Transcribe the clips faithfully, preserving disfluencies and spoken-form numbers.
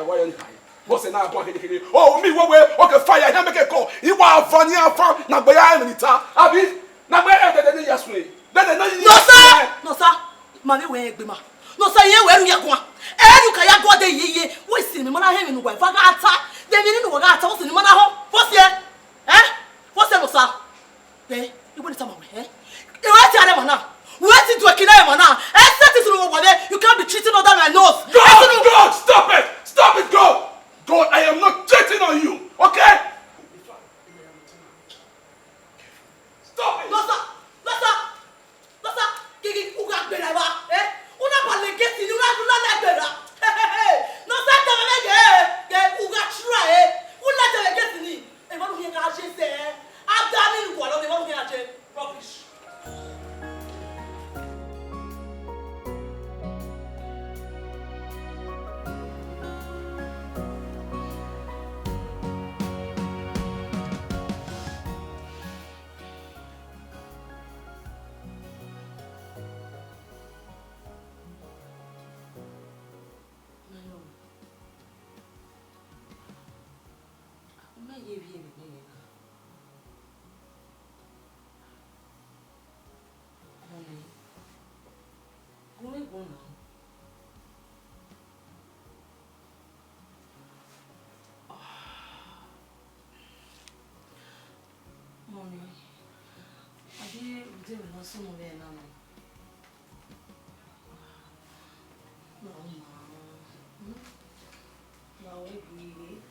Why you crying? What's the now? Go ahead, ahead. Oh, me, what way? Okay, fire. Here, make a call. You are funny and fun. Now, boy, I am in it. Abi, now, boy, I am the, the, the, yes, me. The, the, the, yes, Nosa! Me. Nosa! Mami, wẹ egbe ma. Nosa, ye wẹ ru ya gua. E ru ka ya gua de ye ye. What's the name? Man, I have in the wife. I got attack. The meaning of attack. What's the name? Man, I hope. What's here? Eh? What's here, Nosa? Eh? You want to tell me, eh? You want to tell me now? What is doing kina man now? Eh, set it to the one. You can't be cheating under my nose. God, God, stop it! Stop it, God! God, I am not cheating on you, okay? Stop it! Nosa! Nosa! Nosa! Gigi, u gha gbera evba, eh? U na pa le gate ni, u na, u na la gbera. Nosa, tama mwẹ ghe, ghe u gha try, eh? U na tama gate ni. Emwa nu hian ka je sẹ, a da ni gualọ, emwa nu hian je. Rubbish. Mẹ ye vbiẹ vbe ẹghẹ na. Mọni, gu mwẹ guan na. Mọni, a ghi rhunmwuda emwi ne ọ sunu vbe ẹna na. Ma, ma, hmm? Ma, wẹ gbe,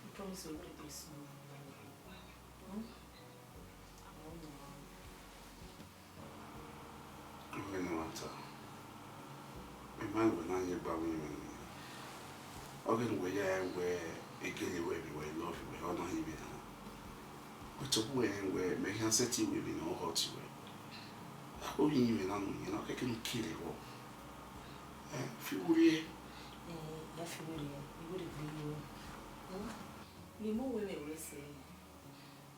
I promise you, wẹ gbe soon. Hmm? Ma, ma. Ọghe ne ọ ta, I ma wẹ ne a ye gba vbe imẹ nọ. Ọghe ne uwẹ ya rẹn wẹ egele wẹ vbe wẹ, I love you wẹ, ọ na hin vbe na. Wẹ tobọ wẹ rẹn wẹ mẹ khian sẹtin wẹ vbe ne ọ hurt wẹ. Ovbi iyinmwẹ na ne u yin na, ọ kẹkẹ ne u kere vbọ. Eh, fi vberriọ. Eh, ya fi vberriọ, I wẹ gbe yo. Hmm? Vbe emọ wẹ mwẹ wẹ sẹ.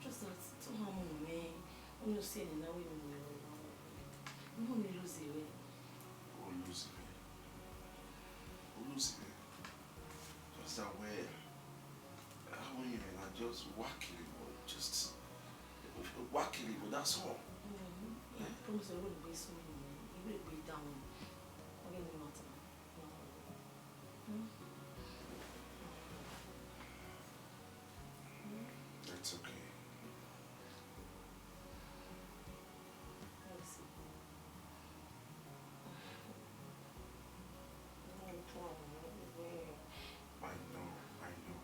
Just that, to ha mu mwẹ, ọni ọ si ẹre ne a wẹ ne u wẹ. Ọni ọ lose mwẹ. Ọ lose mwẹ. Ọ lose mwẹ. Just that way. I want you to just whack it, just whack it, that's all. Mm-hmm. Yeah. Promise I won't be so, I will be down. Ọghe ne ọ ta. Mm. It's okay. I know, I know.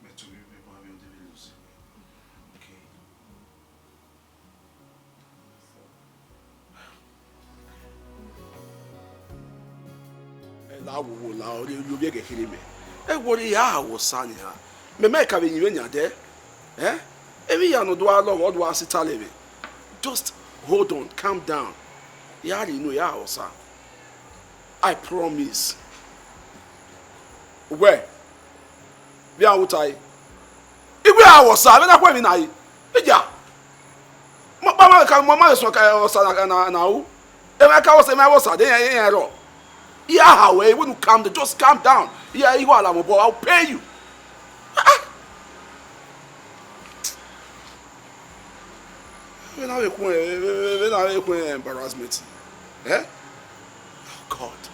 Mẹ tobọ vbe ma vbe ọ de vbe lose mwẹ. Okay. Ẹ la wo, wo la, ọ rhie ovbi ẹghẹ kherhe mẹ. Ẹ wo rhie ya ha wọ sa nian. Mẹ ma ka vbe yin vbe yan dẹ. Eh? Emwi ya nọ do a lọ, ọ do a si ta lẹ vbe. Just hold on, calm down. Ya rhie inu ya ha wọ sa. I promise. Wẹ, vbe a ru ta ẹre? I wẹ a ha wọ sa, vbe na khuẹmwi na ẹre? Idia. Ma, ma, ma ka, ma, ma suẹn ka, ọ, sa na, na, na ru. Emwa ka wọ sa, emwa wọ sa, de iran, iran rrọọ. I ya ha wẹ, when you calm down, just calm down. I ya, I gha la mwẹ obọ, I will pay you. Ah, ah. Vbe na vbe khuẹn, vbe, vbe, vbe na vbe khuẹn embarrassment. Eh? Oh God.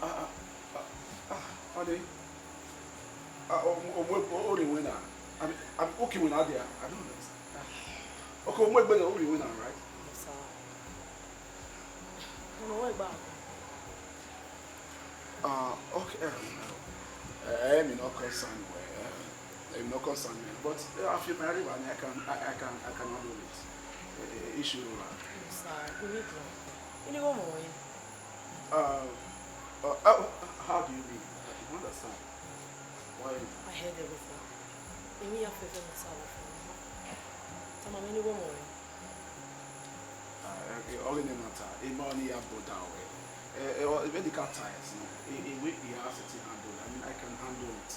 Ah, ah, ah, ah, honey. Ah, o, o, o, o rhie iwinna. I mean, I mean, okay, iwinna there. I don't understand. Okay, o mu egbe na, o rhie iwinna, right? Yes, sir. Ọna wẹ gba. Ah, okay, eh, eh, eh, emwi no concern wẹ, eh, emwi no concern me, but, eh, I feel my river, I can, I, I can, I can handle it. Eh, eh, issue, uh, Yes, sir. Good evening. Ini wo mo yi. Uh, uh, uh, how do you mean? I don't understand. Why? I heard everything. Emi ya fẹfẹ mẹ sa wẹ fẹ. Tama mi ni wo mo yi. Ah, okay, ọghe ne matter, emọ ni ya bother wẹ. Eh, eh, medical ties, no? He, he, we, he has to take handle. I mean, I can handle it.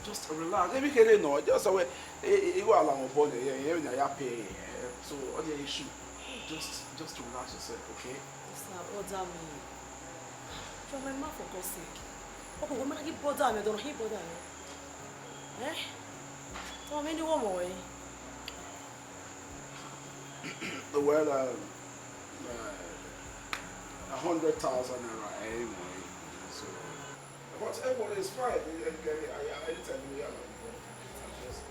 Just relax. Emwi kherhe nọ, just wẹ, eh, eh, I wa la mwẹ obọ nẹ, eh, eh, na ya pay, eh, so, all the issue. Just, just relax yourself, okay? Sir, bother me. You're my man, for God's sake. Okay, wẹ ma na ghi bother me, don't he bother me? Eh? Tell me, any one more, eh? Well, um, uh, a hundred thousand naira, eh, so, but everyone is fine. Eh, eh, eh, anytime we have, just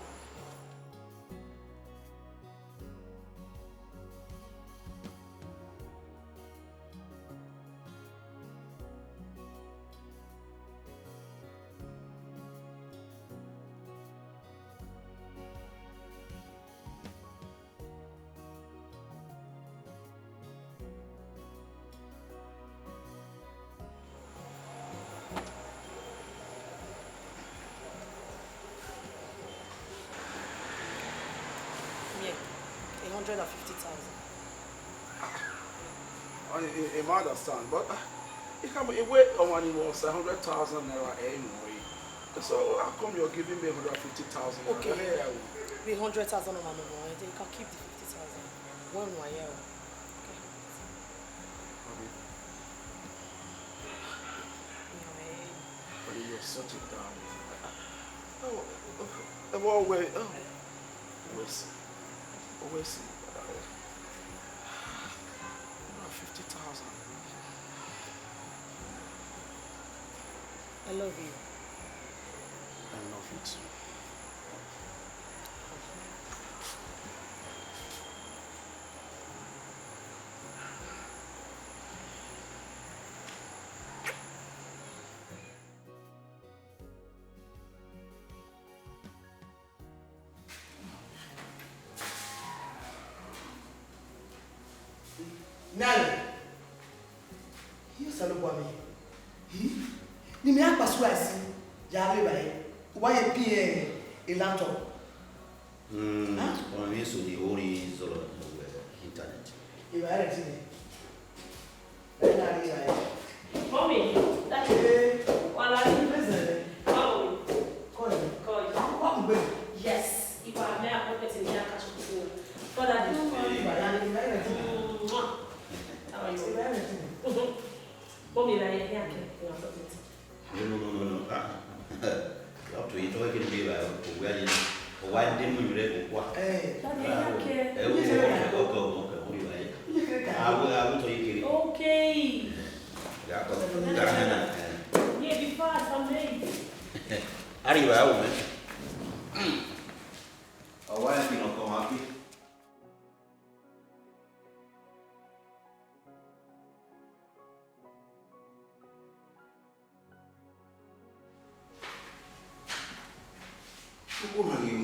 Yeah, a hundred and fifty thousand. I, I, I might understand, but, uh, you can, it wait on one was a hundred thousand naira anyway. So how come you're giving me a hundred fifty thousand? Okay. Yeah. The hundred thousand on my number, I think you can keep the fifty thousand. One more year. Okay. Okay. But you're such a dumb. Oh, oh, oh, wait, oh. Wesi. Wesi. Fifty thousand. I love you. I love you too. Nale, I Osanobua mwẹ, I, ne imẹ a kpa sua ẹse ya vbe evbare, u wa ye pin e laptop. Hmm, ọmwa emwi eso ni ho ni zọlọ ne wẹ internet. Evbare ẹtin nẹ. Mummy, Daddy, wa la ni. Mummy, call. Call. Yes, I wa mẹ appointment in there catch up with you. Brother, do you want me, Daddy? Mwah. How are you? Mummy, la ye here, okay? You appointment. No, no, no, no, no. Ah. Up to you, talking to me about where you, why didn't you read the qua? Eh. Daddy, okay. Eh, okay, okay, okay, okay, okay, okay. I will, I will tell you. Okay. Yeah, come. Yeah, be fast, I'm late. Arriba, hombre. Ahora es que nos comamos aquí. Uko na ghi ru.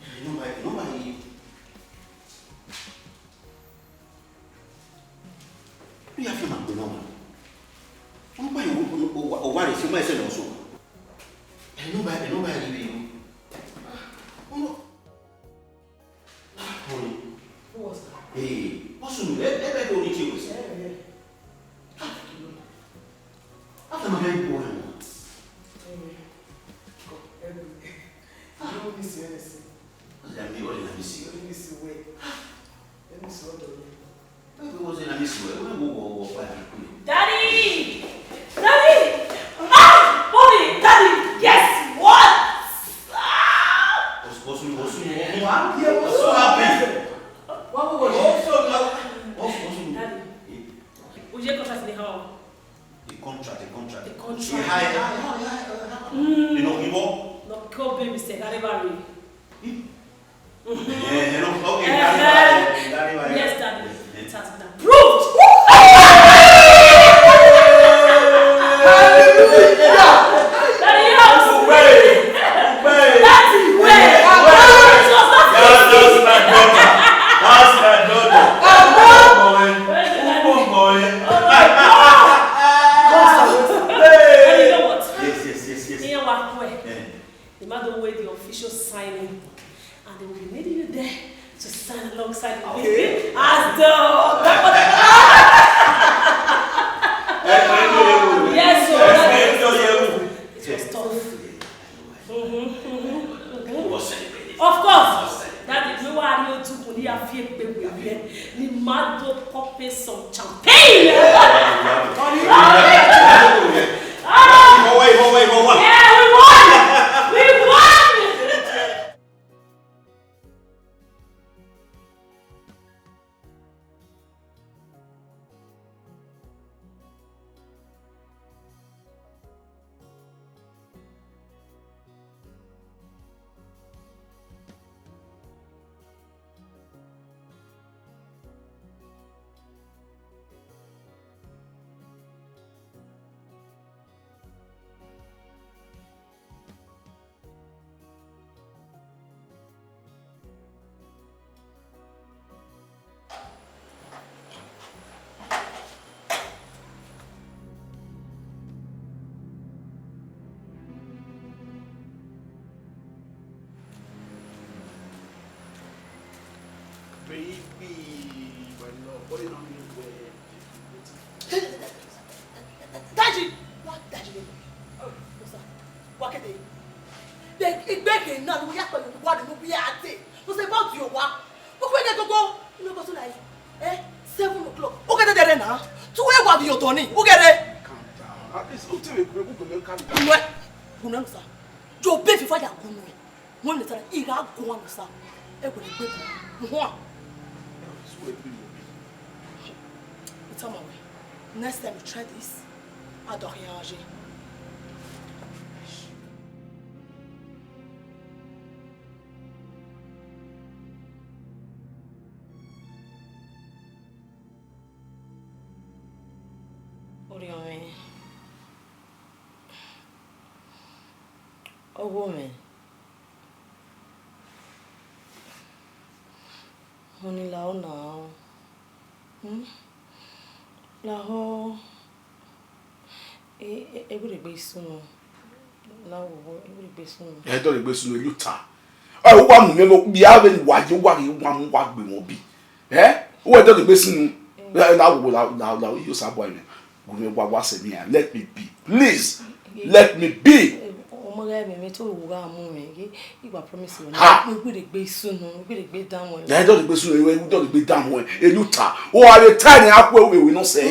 Ẹ nọmba, ẹ nọmba ghi ru. Ọ ya fian ma gbe nọmba. Ọmọ kpa yọ, ọ wa rre fian ma ẹsẹ nọ so. Ẹ nọmba, ẹ nọmba ghi ru. Ọmọ Honey. Who was that? Hey, what's wrong? Ẹ, ẹ bẹ kẹ ọ ni tie wẹ sẹ. Yeah, yeah. Ah, after my guy born. Hey, come, help me. Ah, I don't miss you, anything. What did I mean? What did I miss you? I miss you, wait. I miss you, what do you? Daddy! Daddy! Ah! Mommy! Daddy! Yes! What? Ah! What's, what's, what's, what's, what's happening? What, what, what? What's, what's, what's, what's, Daddy. Would you come to the hall? The contract, the contract. The contract. Yeah, yeah, yeah, yeah, yeah. Mm. You know, you know? No, go baby, say, that never real. Eh, hello. Okay, Daddy, Daddy, Daddy. Yes, Daddy. It has been approved. Hallelujah. Daddy, yes. Obey. Obey. Daddy, wait. Obey. That's my daughter. That's my daughter. Praise the Lord. Daddy, you know what? Yes, yes, yes, yes. Here, walk away. Eh. The man don wait the official signing, and they will be needing you there to sign alongside with me as the godmother. Yes, so that it was tough. Of course, daddy, ne wa rrie odukhunmwu ne I ya fi egbe werriẹ, ne ima do pop some champagne. Ah! Yeah, we won! We won! Baby, my love, what you don't mean well? Daddy, what daddy? Oh, no, sir. What can they? They, it make it now. We have to, what do we have to? No, sir, about your work. But when they go, go, you know, go to like, eh, seven o'clock. Okay, there now. Two hours, you don't need. Okay, there. Calm down. At least, go to the group, go to the calm down. What? Go now, sir. Your baby father, go now. When the time he got go on, sir. Eh, go to the group. What? It's all my way. Next time you try this, I don't hear you. Orhiọn mwẹ, ọghuọmwẹ, ọni lahọ na, hmm? Lahọ, e, e, egbe rhegbe sunu, lahọ, egbe rhegbe sunu. Ẹ dọlegbe sunu, erriọ ota. Ẹ, uwa mu mwẹ vbe okpia vbene uwa ye, uwa ghi wa mu uwa gbe mwẹ ọbi. Eh? Uwẹ dọlegbe sunu. Eh, na wo, la, la, la, yo sa bọ ẹmwẹ. Gu mwẹ wa, wa sẹ mẹ iran. Let me be. Please. Let me be. Ọmọ ghe mẹ, mẹ te wo gha mu mwẹ. Ye, I wa promise you. Ha! Egbe rhegbe sunu, egbe rhegbe dan mwẹ. Ẹ dọlegbe sunu, ẹ dọlegbe dan mwẹ. Erriọ ota. O wa vbe ta ne a ku ẹre vbe wẹ nọ sẹ.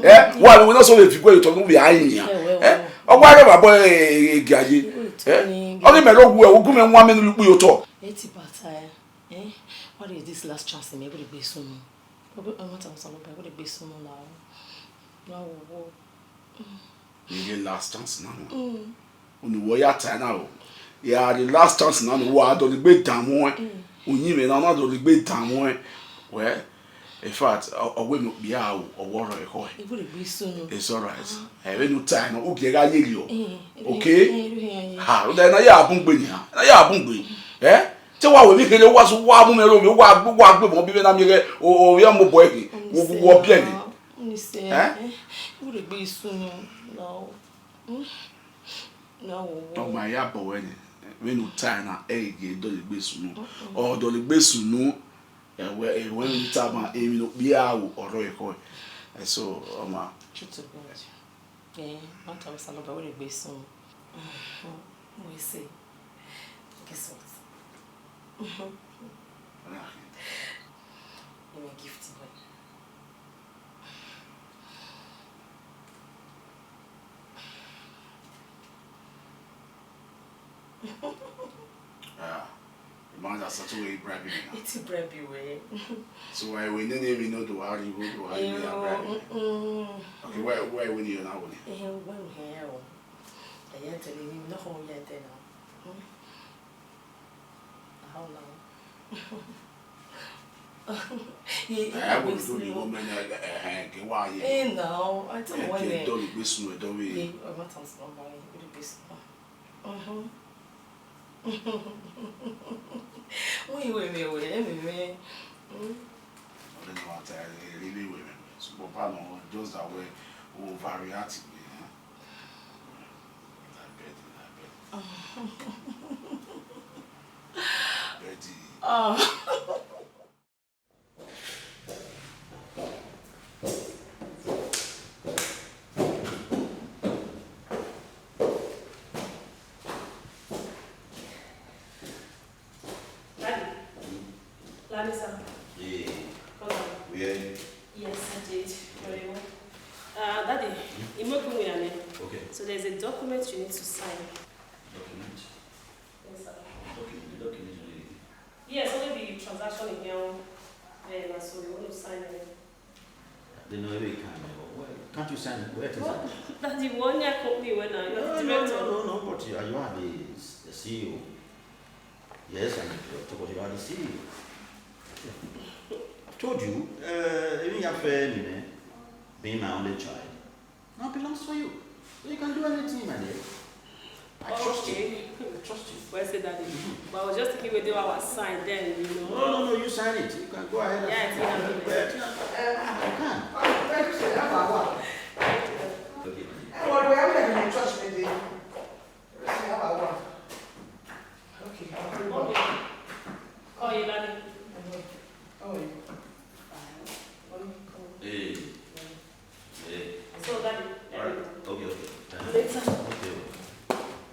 Eh? Wa vbe wẹ nọ sẹ vbe fi gue otọ nu vbe a yin iran. Eh? Ọ wa rẹ vbe abọ, eh, eh, eh, gia ye. Eh? Ọ ghi mẹ rre ogu ẹ, ogu mwẹ wan mẹ ne u kpu ye otọ. Eti bata ẹ. Eh? What is this last chance mẹ? Egbe rhegbe sunu. Ọmọ ta Osanobua, egbe rhegbe sunu la. Na wo wo. Ni ghe last chance na nọ. Mm. Unu wẹ ọ ya ta na o. Ya the last chance na nọ, wa dọlegbe dan mwẹ. Mm. Uyinmwẹ na, na dọlegbe dan mwẹ. Well, in fact, ọ, ọ wẹ ne okpia ru, ọ wẹ ọrọre ekhọe. Egbe rhegbe sunu. It's all right. Ah. Ẹ vbene u ta nọ, u gie gha ye rriọ. Eh, okay? Eh, eh, eh. Ha, u da na ya bun gbe nia. Na ya bun gbe. Eh? Te wa wẹ vbe kherhe, wa sẹ, wa mu mwẹ rre ovbi, wa, wa gbe mwẹ ọbi vbene a miẹn ghẹ, o, o, ya mu obọ ẹre, wo, wo, wo biẹ mwẹ. Ni sẹ, eh? Eh? Egbe rhegbe sunu, no. Mm. No, wo, wo. Ọ ma ya bọ wẹ ni, vbene u ta na, ẹ i ghi dọlegbe sunu. Mm-mm. Ọ dọlegbe sunu, ẹwẹ, ẹwẹ ni ta ma, emwi ne okpia ru ọrọre ekhọe. Eh, so, ọ ma. True to God. Eh, Ọmọ ta Osanobua, egbe rhegbe sunu. Mo say, guess what? Give me a gift, boy. Ah, the man that sort of way bribe me now. It's a bribe you way. So I will name him, you know, do I, you do I, you are bribe me. Mm-mm. Okay, why, why when you now? Eh, when here? I ain't telling you, no, how you tell now. Hmm? How now? Yeah, I will do the woman, eh, eh, eh, ke wa ye. Eh, no, I don't want it. Dọlegbe sunu, ẹ dọ vbe. Yeah, I want some small money, egbe rhegbe sunu. Mhm. Wọ́n yìí wẹ̀ mí wẹ̀, ẹ̀ mí mí. Mm. Ọ̀rẹ́ náà wà tá a lè rí ilé ìwé rẹ̀, ṣùgbọ́n bá lọ just that way, overreact mi, eh? I bet, I bet. Betty. Ah. Danny, sir. Hey, come on. Where? Yes, I did. Very well. Uh, Daddy, you make me. Okay. So there's a document you need to sign. Document? Yes, sir. Document, the document you need. Yes, only the transaction in here. Yeah, so you want to sign it. They know every kind of, well, can't you sign it? Where to sign? Daddy, one year company when I, you're the director. No, no, no, no, but you are, you are the, the C E O. Yes, I'm the director, but you are the C E O. I've told you, uh, even your friend, you know, being my only child, now belongs to you. So you can do anything, my dear. I trust you. Okay. I trust you. Well said, Daddy. But I was just thinking whether I was sign then, you know. No, no, no, you sign it. You can go ahead and sign it. Yeah, I think I'm doing it. But, uh, I can. Okay, my dear. Ẹ wọ, wẹ, wẹ, wẹ, church, my dear. Okay, I'll be back. Okay. Oh, yeah, Daddy. Oh, yeah. Hey. Hey. So, Daddy, all right. Okay, okay. Later. Okay.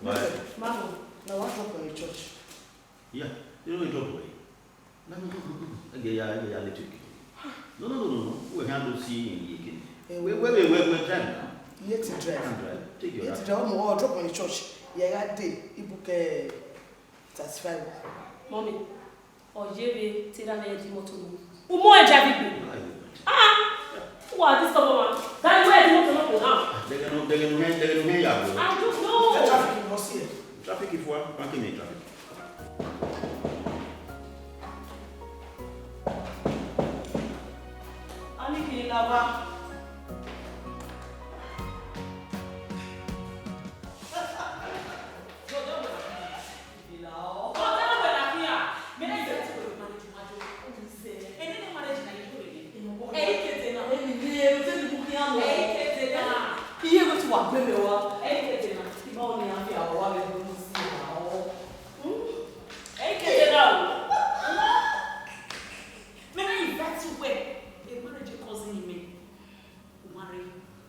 Bye. Mama, now what drop for your church? Yeah, you know, drop away. No, no, no, no, no. Okay, yeah, yeah, yeah, later. No, no, no, no, no. We can't do see in the evening. Eh, we, we, we, we, we drive now. You need to drive. You can drive. Take your time. You need to drive. Oh, drop on your church. Yeah, that day. Ibuke thirty-five. Mommy, ọ ye vbe te erha mwẹ di moto nọ. U mu ẹn drive igbo. Ah, who are these stubborn man? Daddy, where the motor not go now? Dẹghẹ ne, dẹghẹ ne, dẹghẹ ne ya bro. I don't know. The traffic you must see. Traffic if what? Parking in traffic. A ni kiri la wa. Iye wẹ te wa gbe mẹ wa. Ẹ i kete na, I ma ọni a fi awọ wa vbe gbe unu si ra ọ. Ẹ i kete na o. Mẹ na invite uwẹ, a marriage cousin mẹ. U ma rre,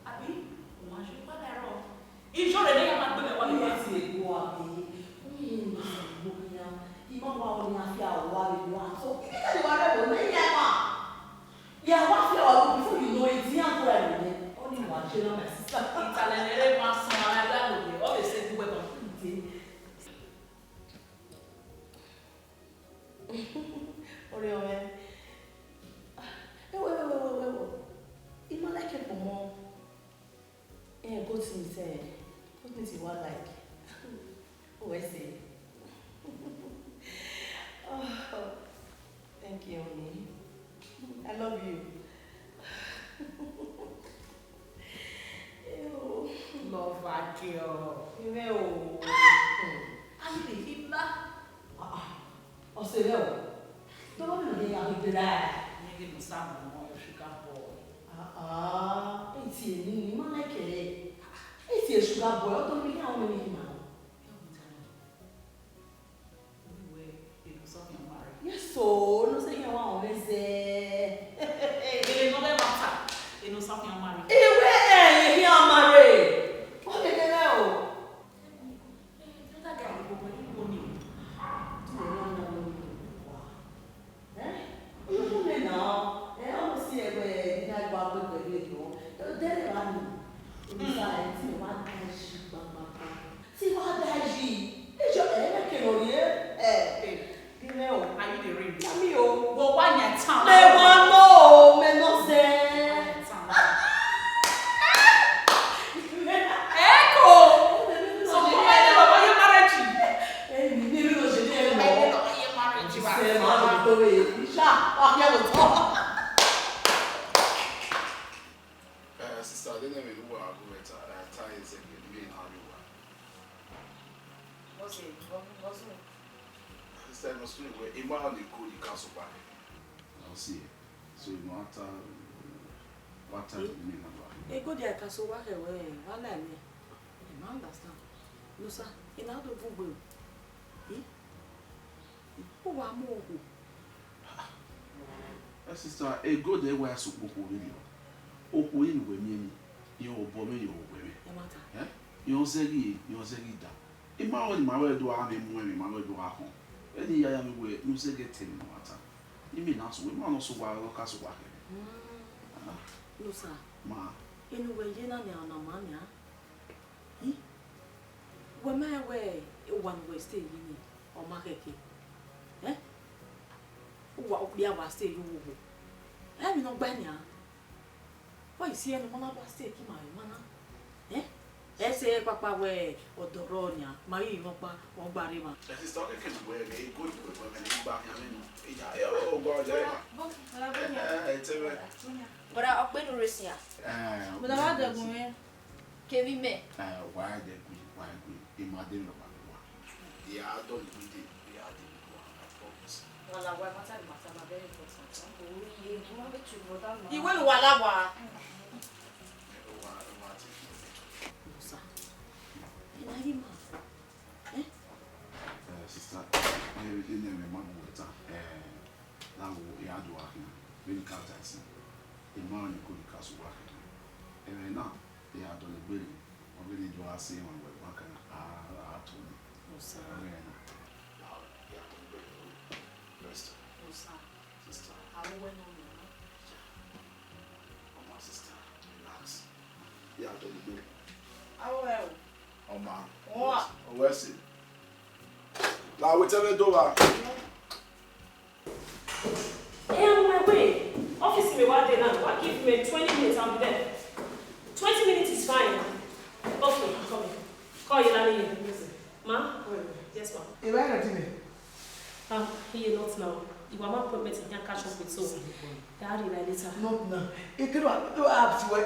abi? U ma je kpa da rrọọ. Ijọ rẹ ne ya ma gbe mẹ wa vbe. Iye ti egbe wa gbe, u ma rre ne igbo khian, I ma wa ọni a fi awọ wa vbe gbe unu so. Ike te wa rre ẹvbo ne I ya ma. Ya wa fi awọ before you know it, iran kura ẹvbo nẹ. Ọni wa je na, my sister. Italẹ ne ẹre ma sọn ara ya lele, ọ vbe sẹ gu wẹ ba. Ide. Ọrriọ mwẹ. Ẹwẹ, ẹwẹ, ẹwẹ, ẹwẹ, ẹwẹ. I ma like kpọnmọ. Eh, goat meat, eh. Goat meat you wan like. Oh, I see. Oh, thank you, honey. I love you. Ew. Lover girl. Amen o. Hmm. Ayi le hila. Ah, ah. Ọ sẹ vbe o. Dọmọ mi nọ ghe gha gbe gberra. Nigga no sound like your sugar boy. Ah, ah, eti eni ni ma like ẹre. Eti e sugar boy, ọ do mi ghe a ọmọ mi hima. Yes, so no say here one on this. Eh, no be matter. You know something I'm married. Iwe eh, here I'm married. What did they know? That guy, you go, you go, you go. Eh? Oyo fun mẹ na, ẹ, ọ si ẹvbo ne a gba gbe pẹlẹ nọ. Dẹrẹ evba nii, Osa, ẹ, te imẹ wa da yi gbangbangba. Te I wa da yi, ẹ jọ, ẹ, mẹ kene ọ rrie, ẹ, ghe mwẹ o. Are you the ring? Tami o. Wọ wa yan tan. Mẹ wa nọ o, mẹ nọ zẹ. Tan. Eko. So, come here, Baba, your marriage. Ẹ, mi, mi, mi, no, ṣe bí ẹ lọ. Ẹ, Baba, your marriage, Baba. Ṣe máa lọ tó rè é. Ṣá, wá kí ẹ wò tán. Eh, sister, I don't know if you are good at, uh, tie is a good me and how you are. What's it? What, what's it? Sister, I must know where Emma and the code you can't so bad. I'll see. So you know, after, after me, my brother. Ego dia ka so wa khe we, wa na me. I ma understand. No, sir. Ina do bun gbe. Eh? U wa mu okhuo. Eh, sister, ego de wa so okhuo vberriọ. Okhuo iri wẹ miẹn ni, irẹn obọ mwẹ, irẹn owẹ mwẹ. Ẹ ma ta. Eh? Irẹn ọ zẹghi, irẹn ọ zẹghi da. I ma rẹn ne ima rẹn do gha mwẹ mu ẹmwẹ, ima rẹn do gha khọn. Vbene I ya ya mwẹ wẹ ne u zẹgẹ te emwi ne uwa ta. Imẹ na sẹ uwa, ima nọ sẹ uwa, ọ ka sẹ uwa khẹ. Ah, no sir. Ma. Enu wẹ ye na nian, ọna ma nian. Hmm? Wẹ ma rẹn wẹ owa ne uwẹ stay yi ni, ọ ma khẹke? Eh? Uwa okpia wa stay ye uwu owo. Emwi ne ọ gbae nian. Wẹ i si ẹre ne ọ ma na ba stay ke ima emwa na. Eh? Ẹ sẹ kpakpa wẹ ọdọ rrọọ nian, ma ghi mwẹ ọkpa, ọ gba rre emwa. That is talking to where they go to where they gba khian mẹ nọ. Iya, ẹ, ọ gba ọjọ ima. Ẹ, ẹ, ẹ, tẹ wẹ. Brother, ọkpenu rre sian. Eh, Brother, wa dẹgun mwẹ. Kevbe imẹ. Eh, wa dẹgun, wa dẹgun. Ima de nọ ba wa. Iya, I don't need it. Iya, I don't need it. I promise. Wala wa, matter the matter, na very important. Iwe ni wala wa. Musa. Ina yi ma. Eh? Eh, sister, eh, ina yi ma mu weta. Eh, na wo ya do akhin. Vbene ka ta ẹse. Ima ni ko ni ka sẹ uwa akhin. Eh, na, ya dọlegbe rre. Ọ vbene do a sẹ emwa wẹ wa kan a, a to ni. Musa. Eh, na. Ya, ya dọlegbe rre. Rest. Musa. Sister. Aro wẹ nọ mẹ. Ọ ma sister, relax. Ya dọlegbe. Aro wẹ o. Ọ ma. Ọ wa. Ọ wẹ sẹ. La wẹ tẹmwẹ do wa. Hey, I'm on my way. Office me one day now. I give me twenty minutes, I'll be there. Twenty minutes is fine. Okay, I'm coming. Call you later. Ma? Yes, ma. Eva ẹre dine? Ah, he not now. He have appointment he can catch up with, so I'll be there later. Not now. He could have,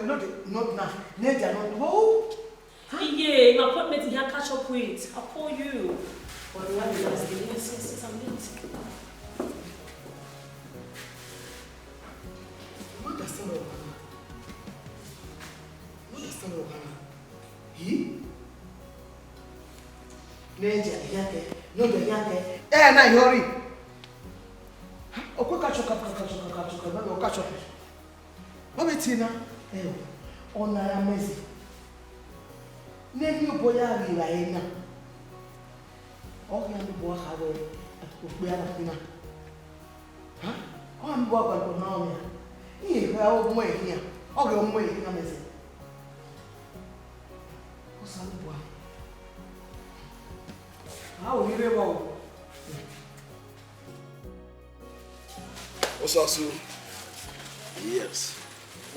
not now. Neither not. Whoa. Iye, my appointment he can catch up with. I'll call you. But the one is, yes, yes, yes, I'm late. Mother, son of Hannah. Mother, son of Hannah. Hi? Ne dia hia kẹ, ne dia hia kẹ. Eh, na hurry. Okwe ka chọka, ka chọka, ka chọka, ka chọka, ka chọka. Ọ vbe tie na, ẹ, ọ na ra mẹ zẹ. Ne emwi obọ ya ghi ra ẹre na. Ọ khian ne obọ kha vbe okpia na khin na. Ha? Ọ gha mu uwa gba ẹbọ na ọmwa. Iran gha mu ẹre khian. Ọ ghi mu ẹre khian mẹ zẹ. Osanobua. A ò rhie vbọ o. Osasu. Yes.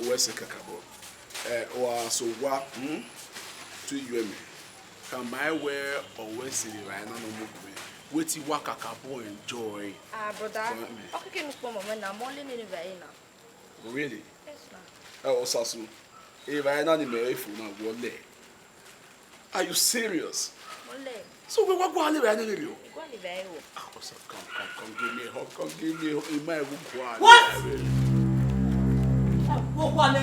Uwẹ sẹ kakabọ. Eh, wa so wa, hmm? Tu iyuẹ mẹ. Khama wẹ ọ wẹ sẹ vbe evbare na ne ọ mu okue. Wẹ te wa kakabọ enjoy. Ah, brother. Come on, man. Ọ keke ne ukpọmọ mwẹ na, mẹ ọ le nene evbare na. Oh, really? Yes, sir. Eh, Osasu. Evbare na ni mẹ re fo na wọlẹ. Are you serious? Mẹ ọ le. So wẹ wa gualọ evbare na vberriọ? Gualọ evbare o. Ah, Osasu, come, come, come, give me a hug, come give me a hug. Ima ẹvbo gualọ. What? Wo gualọ.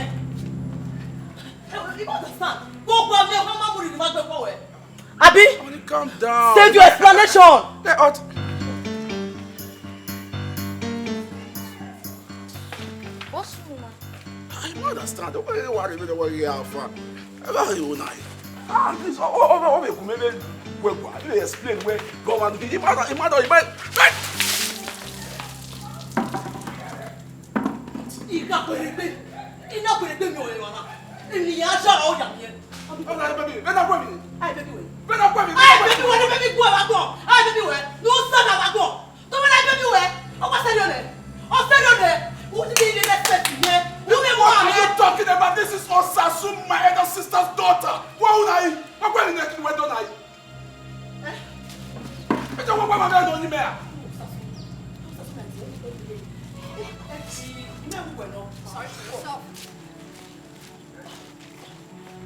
You understand? Wo gualọ, ọ ma mu rhirhi ma gbe kọ wẹ. Abi? Honey, calm down. Save your explanation. Eh, hot. What's wrong, ma? I don't understand. Why you worry me the way you are for? Why you now? Ah, please, oh, oh, oh, oh, come here, wait, wait, let me explain where government, he mother, he mother, he mother. Ina kperegbe, ina kperegbe mi ọre mama. Eni ya sha ọ ya miẹn. Ọ na baby, vbene a gu ẹmwẹ. Ai baby wẹ. Vbene a gu ẹmwẹ. Ai baby wẹ, ne baby gu ẹmwẹ agbọn. Ai baby wẹ, ne u sa na agbọn. Tọ vbene baby wẹ, ọ wa sẹrriọ nẹ. Ọ sẹrriọ nẹ. U ti di ile respect yẹ. U mẹ mọ. What are you talking about? This is Osasu, my elder sister's daughter. Wa u na yi. Wa gu ẹmwẹ ne ki wẹ do na yi. Ẹ jẹ́ wọ́n wá máa bẹ́ẹ̀ lọ ní mẹ́à.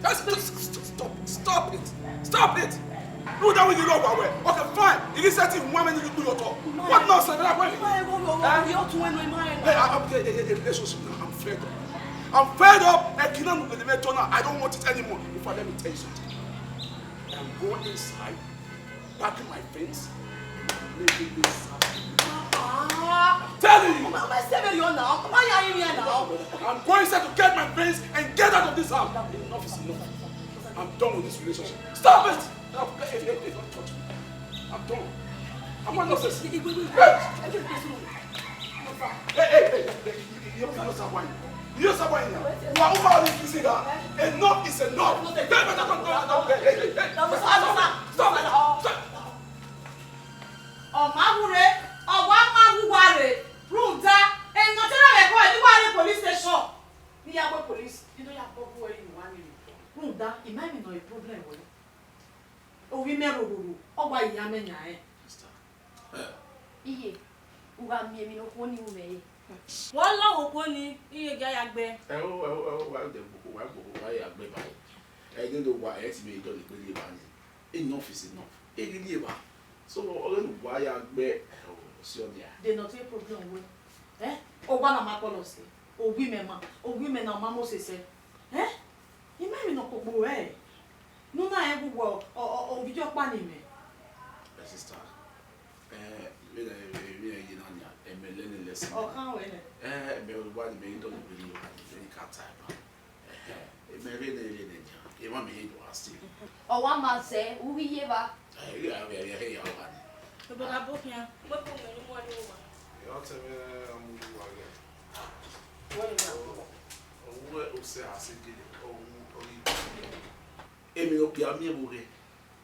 Just, just, just stop it. Stop it. Stop it. No, that way you know what way. Okay, fine. If you set it one minute, you do your talk. What nonsense? That way. Hey, I, I'm, hey, hey, hey, hey, relationship now. I'm fed up. I'm fed up. I cannot move the matter now. I don't want it anymore. In fact, let me tell you something. I'm going inside, packing my things, leaving this house. Ah, I'm telling you. Mama, say very on now. Mama, you are here now. I'm going inside to get my things and get out of this house. Enough is enough. I'm done with this relationship. Stop it! Stop. Hey, hey, hey, don't touch me. I'm done. I'm not nonsense. Hey! Hey, hey, hey, hey, you, you, you know something. You know something. Wa uba ni kisi ga. Enough is enough. Hey, hey, hey, hey, hey, hey, hey, hey. Stop, stop, stop, stop. Ọ ma wu rre, ọ wa ma wu wa rre, rhunmwuda, emwi ne ọ te na vbe ẹko, ne I wa rre police station. Ne I ya gbe police, I do ya kpọ gu ẹre ye uwa ni. Rhunmwuda, I ma emwi ne ọ re problem wẹ. Ovbi mẹ rororo, ọ wa ye amẹ yan rẹn. Iye, u gha miẹn emwi ne okhuo ni ru mwẹ re. Wẹ ọ lọghọ okhuo ni, iye, gia ya gbe. Ẹo, ẹo, ẹo, wa dẹ gbogbo, wa gbogbo, wa ya gbe ba. Ẹdẹ do wa, ẹ ti vbe dọlegbe rhie evba ni. Enough is enough. E ghi rhie evba. So, ọghe ne uwa ya gbe, ẹo, si ọ nia. De nọ te problem wẹ. Eh? Owa na ma kpọlọ sẹ. Ovbi mẹ ma, ovbi mẹ na ọ ma mose sẹ. Eh? I ma emwi ne ọ kpokpo rẹ. Ne u na rẹn gu wẹ ọ, ọ, ọ, ovbi ọkpa ni mẹ. My sister, eh, vbene, vbene I ye na nia, ẹmwẹ lele lẹsẹ. Ọ khan wẹ nẹ. Eh, ẹmwẹ wa ni mẹ i dọlegbe rhie evba ni, vbene I ka ta ẹba. Ẹhẹn, mẹ vbe nẹ, vbe nẹ nia, emwa mẹ i do a si. Ọ wa ma zẹ, u ghi ye evba. Ẹ, I ghi a vbe, a vbe he ya wa ni. Ebo na bo khian, wẹ ko mẹ ni mu ẹre owa. Ẹ, ọ tẹ mwẹ, a mu wa gẹ. Wẹ ni na. Ọ wẹ osẹ a sẹ gele, ọ wu, ọ ghi. Emwi ne okpia miẹn vbe oghe,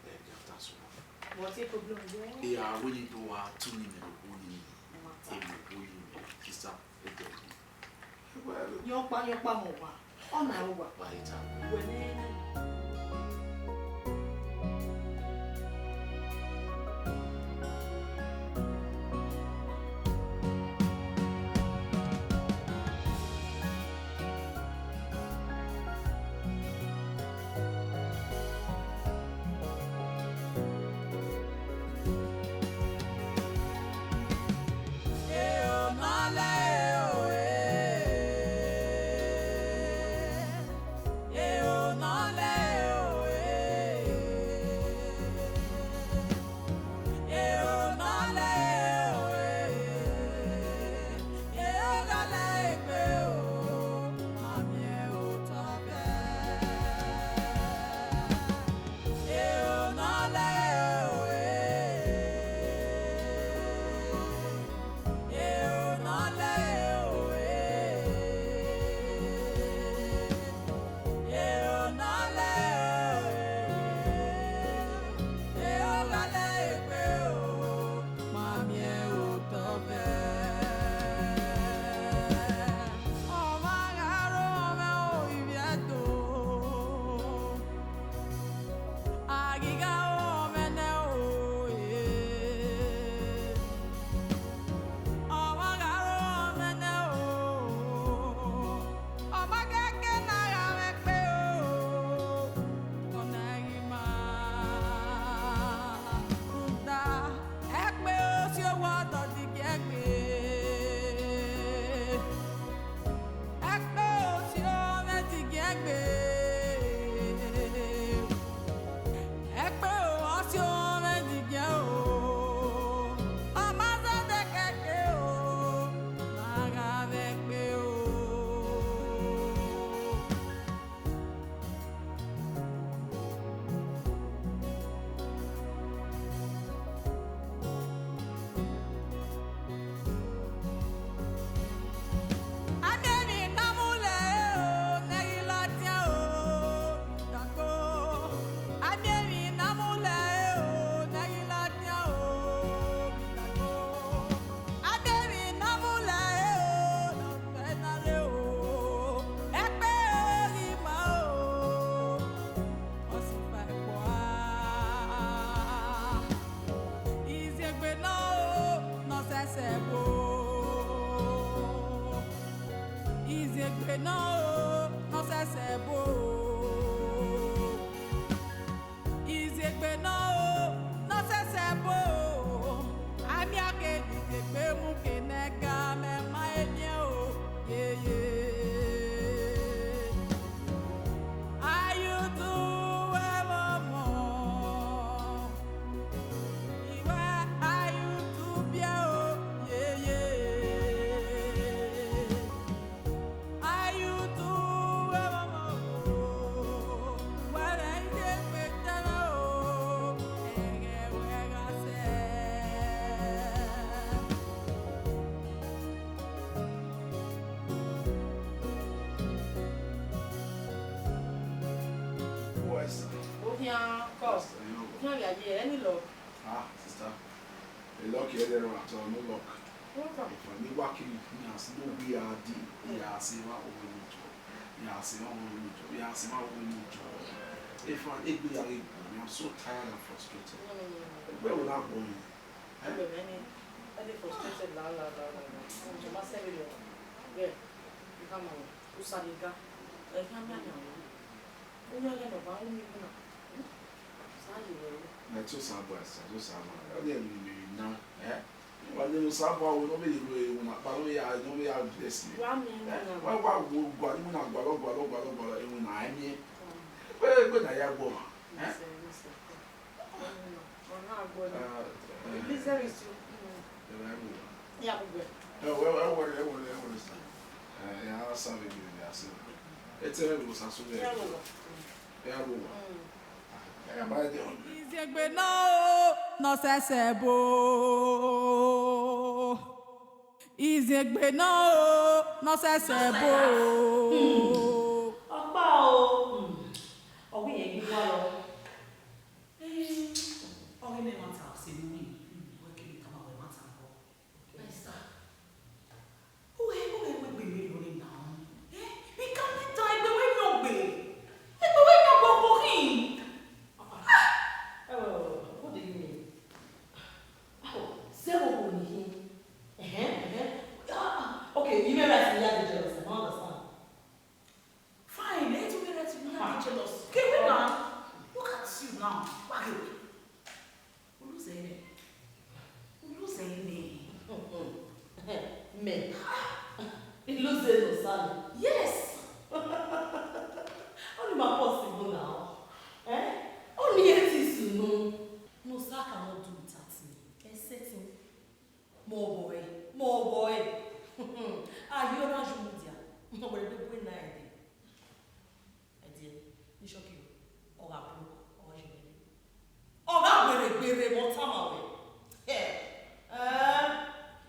ẹ, ya ta so. What's your problem? Ẹ, a wẹ ni do wa tu ni mẹ, do wo ni mẹ. Emwi ne okhuo ni mẹ, sister, ẹ dẹ. Yọkpa, yọkpa mọ wa. Ọ na ro wa. Wa ita. Wẹ ne. Ah, sister, a luck ẹre rọ atọ, no luck. Efa ne wa kiri, iran si no we a di, iran si wa wo ni jọ, iran si wa wo ni jọ, iran si wa wo ni jọ. Efa, egbe ya ghi gbo, I'm so tired and frustrated. Egbe wo na gbo mi? Eh? Egbe mwẹ ni, I dey frustrated la, la, la, la, la. Ǹjẹ́ ma sẹ́mi lọ? Bẹ́ẹ̀, nǹkan mọ̀, ó sáré ga. Ẹ kí á mí àyà wọ̀. Ó yá, yá, bàbá, ó ní ìlú náà. Sáré wọ̀ ọ́. Ẹ tún sá bọ̀, ẹ sá, tún sá bọ̀. Ẹ dẹ̀ mi, mi na, ẹ? Wa ni mo sá bọ̀, àwọn ọmọ yìí lo ewu na, pa ló ya, ló ya bless mi. Wá mi, ẹ? Wá, wá wo, gua, ni mo na gua lọ, gua lọ, gua lọ, gua lọ, ewu na, ẹ ni. Pé, pé na ya gbọ́ ma, ẹ? Yes, sir, yes, sir. Ọ̀nà àgbọ̀ ni. Ah, eh, Elizabeth. Mm. Ẹ wẹ, ẹ wẹ. Ya gbogbo ẹ̀. Ẹ wẹ, ẹ wẹ, ẹ wẹ, ẹ wẹ, sir. Eh, ya sa vbe gele ya se. Ete ẹ wo sa so vbe. Ya gbogbo. Ya gbogbo. Mm. Ẹ ba de on. Iziegbe na o, nọ sẹsẹ bo. Iziegbe na o, nọ sẹsẹ bo. Ọkpa o, hmm, ọ wẹ irẹn ghi wa lọ. Eh, ọ ghi mwẹ ẹmwata ọse ne uwẹ, hmm, wẹ keghi tama wẹ ẹmwata nọ. Esther, uwẹ, uwẹ wẹ egbe mwẹ lọre na. Eh, vbe I ka miẹn tan egbe wẹ yan gbe? Egbe wẹ yan gbe ọkpọ khin. Ah! Eh, what do you mean? Oh, zero wo ni hin. Ẹhẹn, ẹhẹn. Ah, ah, okay, you may write me, I dey jealous, I don't understand. Fine, eh, you may write me, I dey jealous. Okay, wait now. Look at you now. Wage. U lose nẹ. U lose nẹ. Mẹ. I lose no sir. Yes. Ọni ma possible now. Eh? Ọni e ti sunu. No sir cannot do without me. Ẹ sẹtin. Mẹ ọghọ ẹre, mẹ ọghọ ẹre. A ye ọna yu mudia, wẹ rhie egbe bu ena ẹdẹ. Ẹdẹ, ne I shock you, ọ gha broke, ọ gha ye mwẹ. Ọ gha gberre gberre, mẹ ọ tama wẹ. Ẹ, ẹ,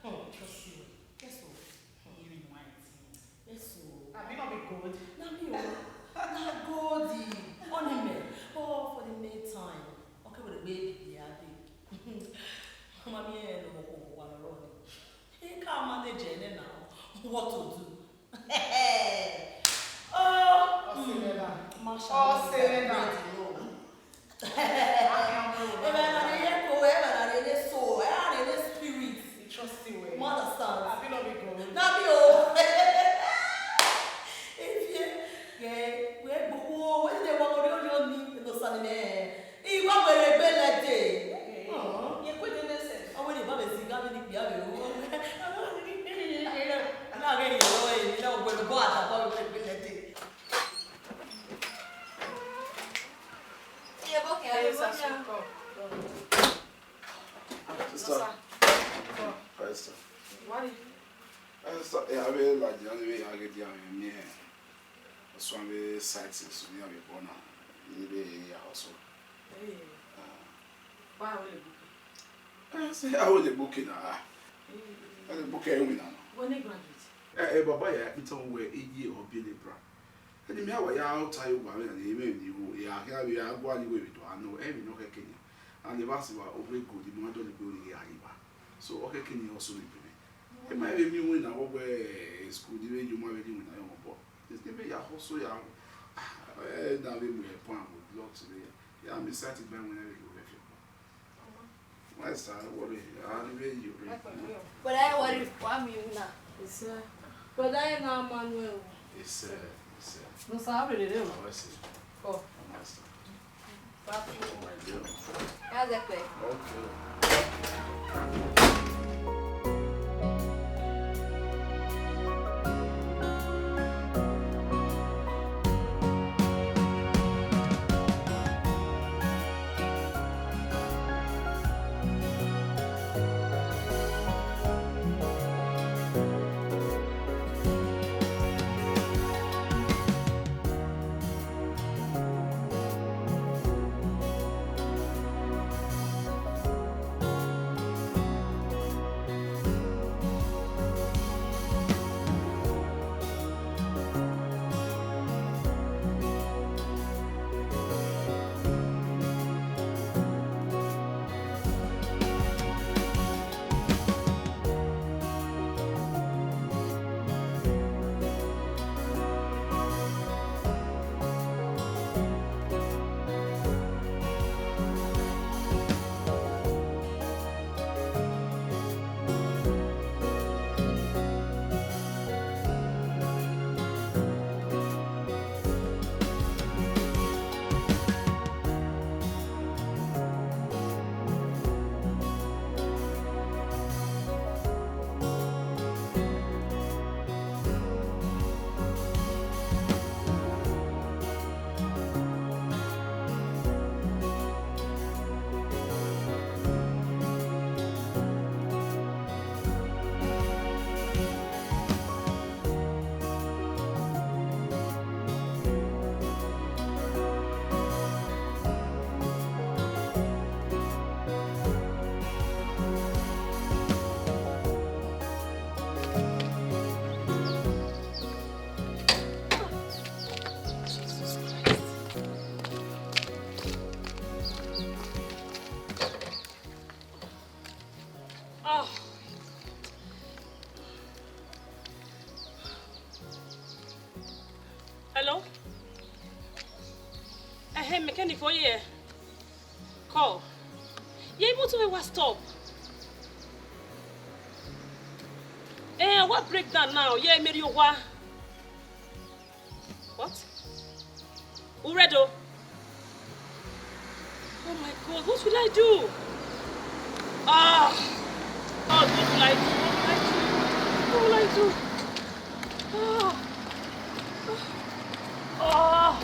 hmm, just see wẹ. Yes o. Hmm. Yes o. Abi no be gold? Na me o. Na gold. Ọni mẹ. But for the meantime, ọ ke wẹ egbe ya dee. Ọ ma miẹn ne ọmọ koko wa ne ọ rrọọ nii. He can't manage ẹre nẹ now. What to do? Oh, Ọse mwẹ na. Masha Allah, Ọse mwẹ na. Bread, no. Ẹmwẹ na rre ye ẹko, ẹmwẹ na rre ne soul, ẹmwẹ na rre ne spirit. I trust you well. You understand? Abi no be gold? Na me o. If you, yeah, we go, we dey work on your knee, no, son, man. Igho wẹ rhie egbe lẹdẹ. Ye kue dede sẹ. Ọ wẹ ne I ba vbe zẹ igho vbene ikpia vbe ru. Na ghẹ rhie ọrọre, ne ọ wẹ ne ọ gua da ba wẹ rhie egbe lẹdẹ. Iye bo kẹ, iye bo kẹ. Sister. Sister. What is? Ẹ sa, ẹ, avbe ladian ni vbe ya ghe dia mwẹ miẹn ọsuan vbe site so ne iran vbe bọ na, ne I vbe ya hustle. Hey. Ah. Why I will book? Ẹ sẹ, I will book na. Hey. I will book ẹ winna nọ. When they graduate? Ẹ, ẹ, baba ya kpitan wẹ iye ọ biẹ ne bra. Ẹni mẹ a wa ya ta ye uwa vbe na ni, emẹ ni wo, ya kha vbe ya gua ni wẹ vbe do a nọ, ẹ vbe nọ khẹke ni. And the verse wa, ọ vbe good, I ma dọlegbe ne I ghi gha ye evba. So, ọ khẹke ni ọ so ni bebe. Ẹ ma vbe miẹn winna vbe wẹ school ni vbe ye ọmwa vbe ni winna ye ọmwa, but this ni vbe ya hustle ya, ah, ẹ na vbe mu point with blocks vbe ya. Ya, I'm excited by winna vbe ye ọmwa vbe fi ọkpa. Why, sir? Worry. I ni vbe ye ọmwa. But I worry for me now. Yes, sir. But I na Manuel. Yes, sir. Yes, sir. No, sir, I really do. Oh, I see. Oh. Oh, my son. That's it. Oh, my dear. That's it, babe. Okay. Foye, call. Yeah, even to wa stop. Eh, what breakdown now? Yeah, Mary, wa. What? Uredo. Oh my God, what will I do? Ah! God, what will I do? What will I do? What will I do? Ah! Ah!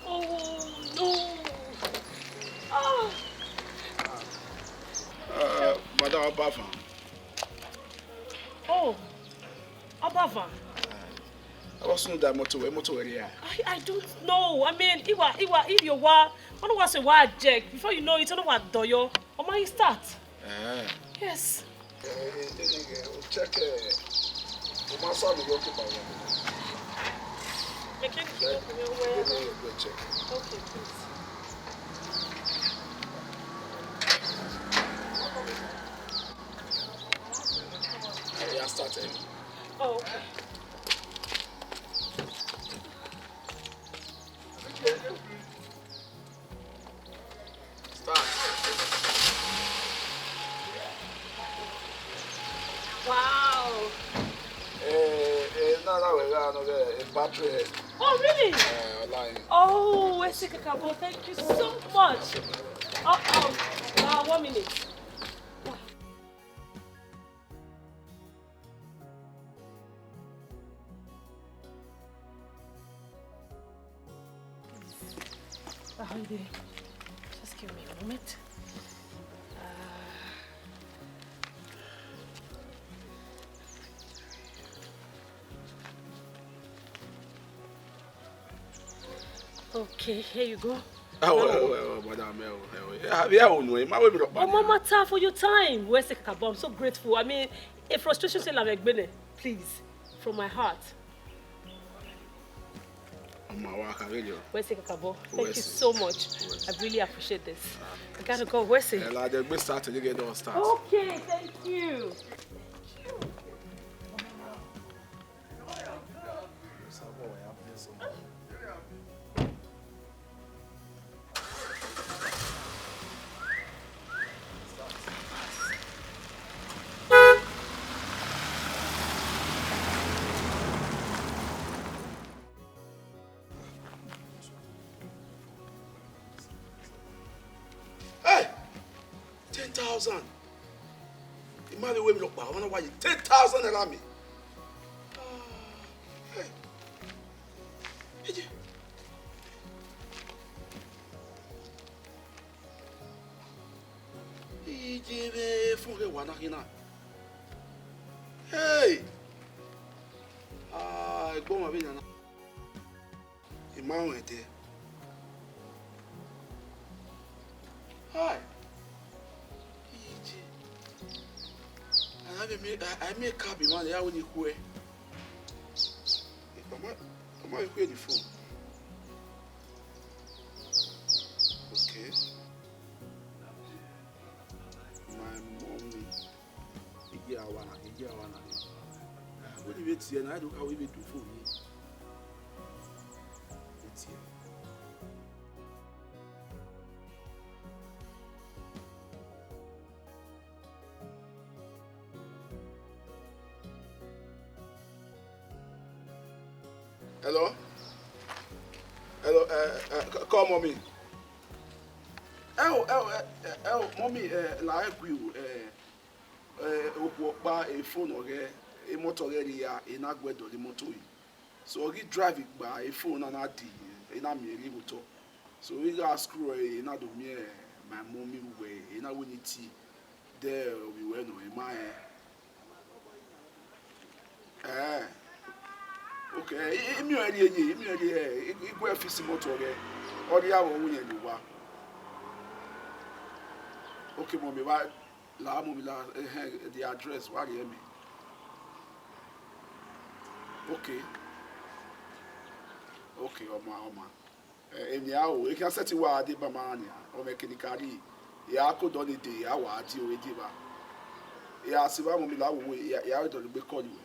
Oh no! Ah! Uh, madam, Ọbavan. Oh, Ọbavan. Ẹ vbọ sunu da motor wẹ, motor wẹ rhia? I, I don't know. I mean, iwa, iwa, if you wa, ọ na wa sẹ wa jack. Before you know it, ọ na wa dọyọ. Ọ ma he start. Eh. Yes. Eh, eh, eh, eh, eh, check, eh, o ma sa mi yọ ke ba ya. Mechanic, yeah, go, go, go, yeah, go, go check. Okay, please. Eh, yeah, start, eh. Oh, okay. Start. Wow. Eh, eh, na, na, we ga no get a battery. Oh, really? Eh, online. Oh, Westy Kakabo, thank you so much. Uh, um, uh, one minute. Ah, holiday. Just give me a moment. Ah. Okay, here you go. Oh, oh, oh, oh, madam, oh, oh, oh. Yeah, yeah, oh, no, ma we mi rọ pa. Ọmọ matter for your time. Westy Kakabo, I'm so grateful. I mean, a frustration say la vbe gbene. Please, from my heart. Ọmọ wa ka vbe yọ. Westy Kakabo, thank you so much. I really appreciate this. I gotta go, Westy. Eh, la de gbe start, you get don't start. Okay, thank you. Hey! Ten thousand. I ma vbe ru emwi rhọkpa, ọ na wa ye ten thousand naira miẹn. Ah, hey. Eje. Iye vbe fun ghe wa na khin na. Hey! Ah, ẹgbọn mwa vbe yan na. I ma rẹn ẹdẹ. Hai! Iye. A na vbe miẹn, a, a miẹn cab mwa ne a wẹ ne I khuẹ. Ọ ma, ọ ma vbe khuẹ ni phone. Okay. My mommy. Iye awa na, iye awa na. Wẹ ni vbe tie na, I do ka wẹ vbe do phone ni. Vbe tie. Hello? Hello, eh, eh, c-, call mommy. Ẹ o, ẹ o, ẹ, ẹ, ẹ o, mommy, eh, la ẹ gui o, eh, eh, okhuo ọkpa, e phone ọghẹ, e motor ọghẹ rhia, e na gu ẹdẹ ọre motor yi. So, ọ ghi drive gba e phone na na di, e na miẹn rhie vbe otọ. So, I gha scroll ẹre, e na do miẹn my mommy wẹ, e na wẹ ne I tie, de ovbi wẹ nọ, e ma rẹn. Eh. Okay, I, I, I miẹn ọẹn rhie ye, I miẹn ọẹn rhie, eh, I, I gu ẹre fix imọto ọghẹ. Ọ rhie avbe ọvbehe ne uwa. Okay, mummy, wa la, mummy, la, eh, eh, the address, wa rhie mẹ. Okay. Okay, ọ ma, ọ ma. Eh, emwi a ro, I khian sẹtin wa deba ma nian, ọ mwẹ kene I ka rrie, I ra ke odọ ni dee, I ra wa die ore deba. I ra sẹ evba, mummy, la wo, I ra, I ra dọlegbe call wẹ.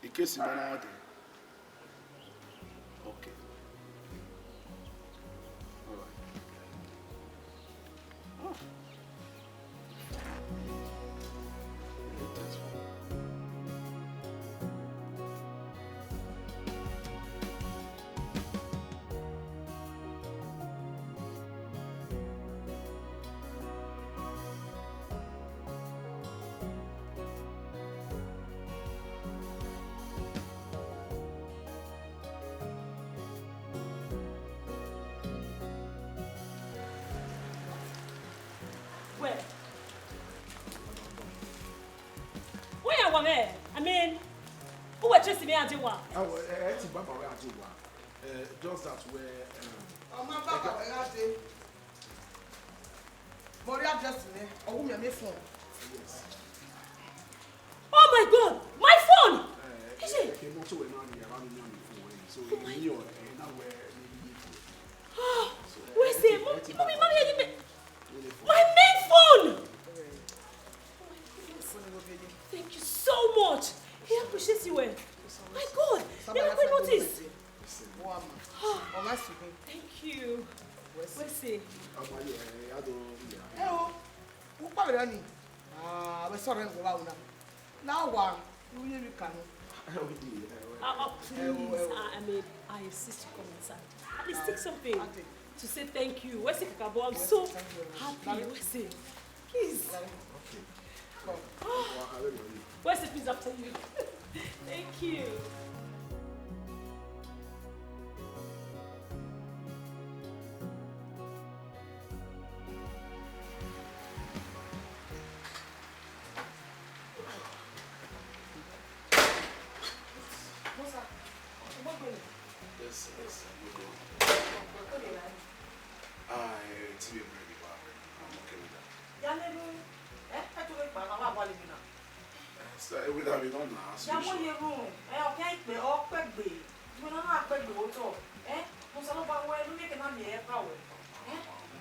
In case I ma na dee. Okay. All right. Ah. Wẹ, wẹ ya wa mwẹ, I mean, uwẹ trace mwẹ a die wa. Ẹwẹ, ẹ, ẹ ti baba wẹ a die wa. Eh, just that wẹ, um, ọ ma baba wẹ gha dee. Mẹ ọ rhie address nẹ, ọ wu mwẹ, mẹ phone. Yes. Oh my God, my phone! Eh, eh, eh, ke mọto wẹ na rhie, a wa miẹn phone wẹ, so, oh my, emwi ọ, eh, na wẹ, eh, ah, wẹ sẹ, mummy, mummy, mummy, my main phone! Oh my goodness. Thank you so much. I appreciate you, eh. My God, never quite notice. Thank you. Wẹ sẹ. Ẹ o, u kpa vberriọ ni. Ah, vbe sọrọ ẹn vbe vba una. Na wa, u ye vbe kanu. Uh, uh, please, uh, I mean, I insist you come inside. At least take something to say thank you. Wẹ sẹ kakabọ, I'm so happy. Wẹ sẹ. Please. Okay. Come. Wẹ sẹ, please, after you. Thank you. Yes, yes, yes. Ah, eh, ti vbe bread wa, I'm okay with that. Ya nẹ ru, eh, ẹ to vbe kpa na wa wa le mi na. Eh, sir, eh, with that, we don't know. Ya mo ye ru, eh, ọ khian ikpe, ọ kpẹgbe. Iwẹ na na kpẹgbe otọ, eh? Osanobua wẹ, ne u miẹn ke na miẹn ẹre pa wẹ, eh?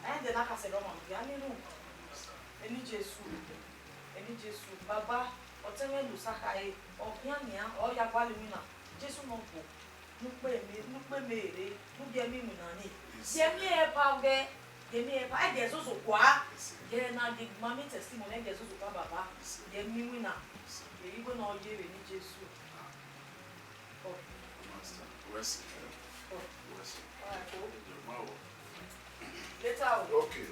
Ẹ dẹ na ka sẹ dọmọ, ya nẹ ru. Eni Jesu, eni Jesu, Baba, ọtẹn mwẹ ne u sa khare, ọ khian nian, ọ ya gualọ iwinna, Jesu nọ gbọ. Ne u kpe mẹ, ne u kpe mẹ rre, ne u gie mẹ iwinna ni. Gie mẹ ẹre pa ọghẹ, gie mẹ ẹre pa, ẹ gie zozo kua. Gie na gie ma miẹn testimony, ẹ gie zozo kua Baba. Gie mẹ iwinna. Gie igho na ọ ye vbe eni Jesu. Oh. Master, wẹ sẹ. Oh. Wẹ sẹ. All right, cool. Ẹ jọọ, ma wọ. Later o. Okay.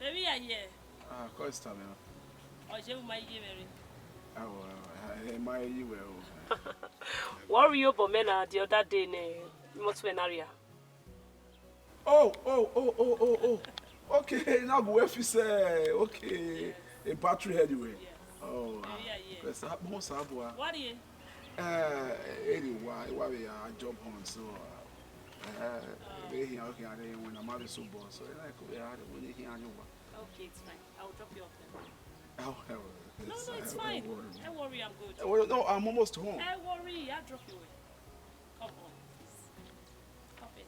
Vbene I ya ye? Ah, kọ Esther mẹ na. Ọ ye vbe ma ye mwẹ rre. Awọ, awọ, ẹ ma ye wẹ o. Wẹ ọ rhie obọ mẹ na the other day ne imọto mwẹ na rria. Oh, oh, oh, oh, oh, oh. Okay, na gu wẹ fix, eh, okay. A battery anyway. Yes. Oh, ah, yeah, yeah. Yes, ah, bon, ça va. What are you? Eh, anyway, I wa vbe ya job hunt, so, uh, eh, oh, they here, okay, I didn't win, I'm having some boss, so, like, we are, we need here, you wa. Okay, it's fine. I'll drop you off then. Oh, oh, no, no, it's fine. Don't worry. Don't worry, I'm good. Eh, well, no, I'm almost home. Don't worry, I'll drop you away. Come on, please. Come in.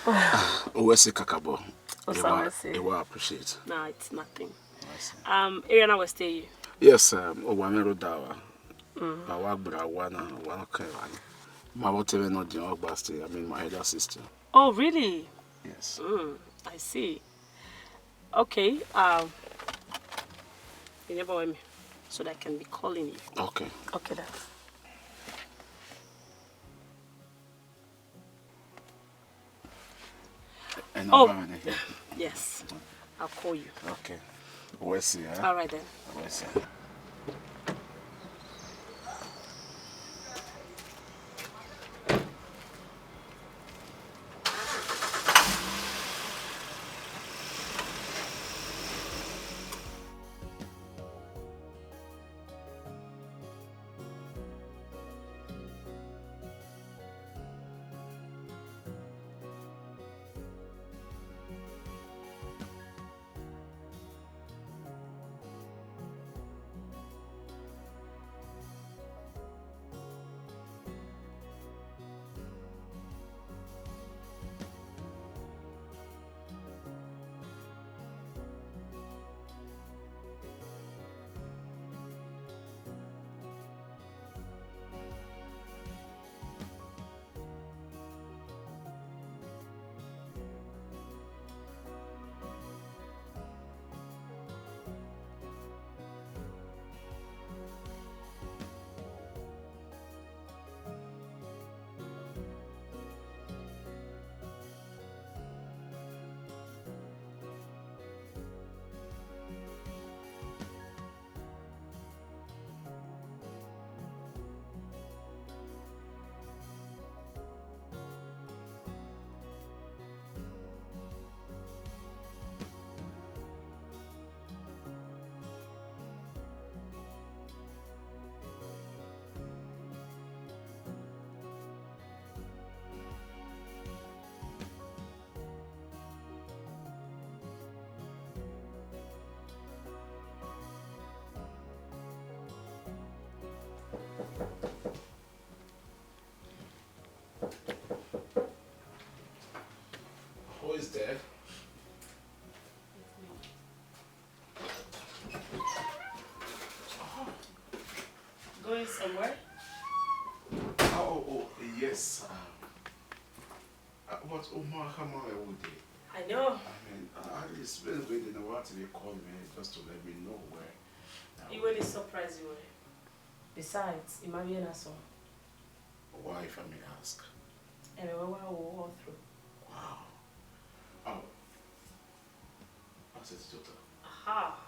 Uwẹ sẹ kakabọ. Osa Ewa, wẹ sẹ. Ewa appreciate. No, it's nothing. Uwẹ sẹ. Um, area na wẹ stay you? Yes, um, owa mwẹ ro da wa. Mm. Ba wa gbera wa na, wa na kẹ wa ni. Ma vbe te mwẹ nọ diọn ọgba stay, I mean my elder sister. Oh, really? Yes. Mm, I see. Okay, um, you never want me, so that I can be calling you. Okay. Okay, then. And Oh, I'll be here. Yes. I'll call you. Okay. We'll see, eh? All right, then. We'll see. Who is there? Going somewhere? Oh, oh, oh, yes. Um, uh, but Omar, come on, every day. I know. I mean, uh, at least when, when they know what they call me just to let me know where. He really surprised you, eh? Besides, he married a son. Why, if I may ask? Ẹmwẹ wẹ wa wo all through. Wow. Oh. I said to daughter. Aha.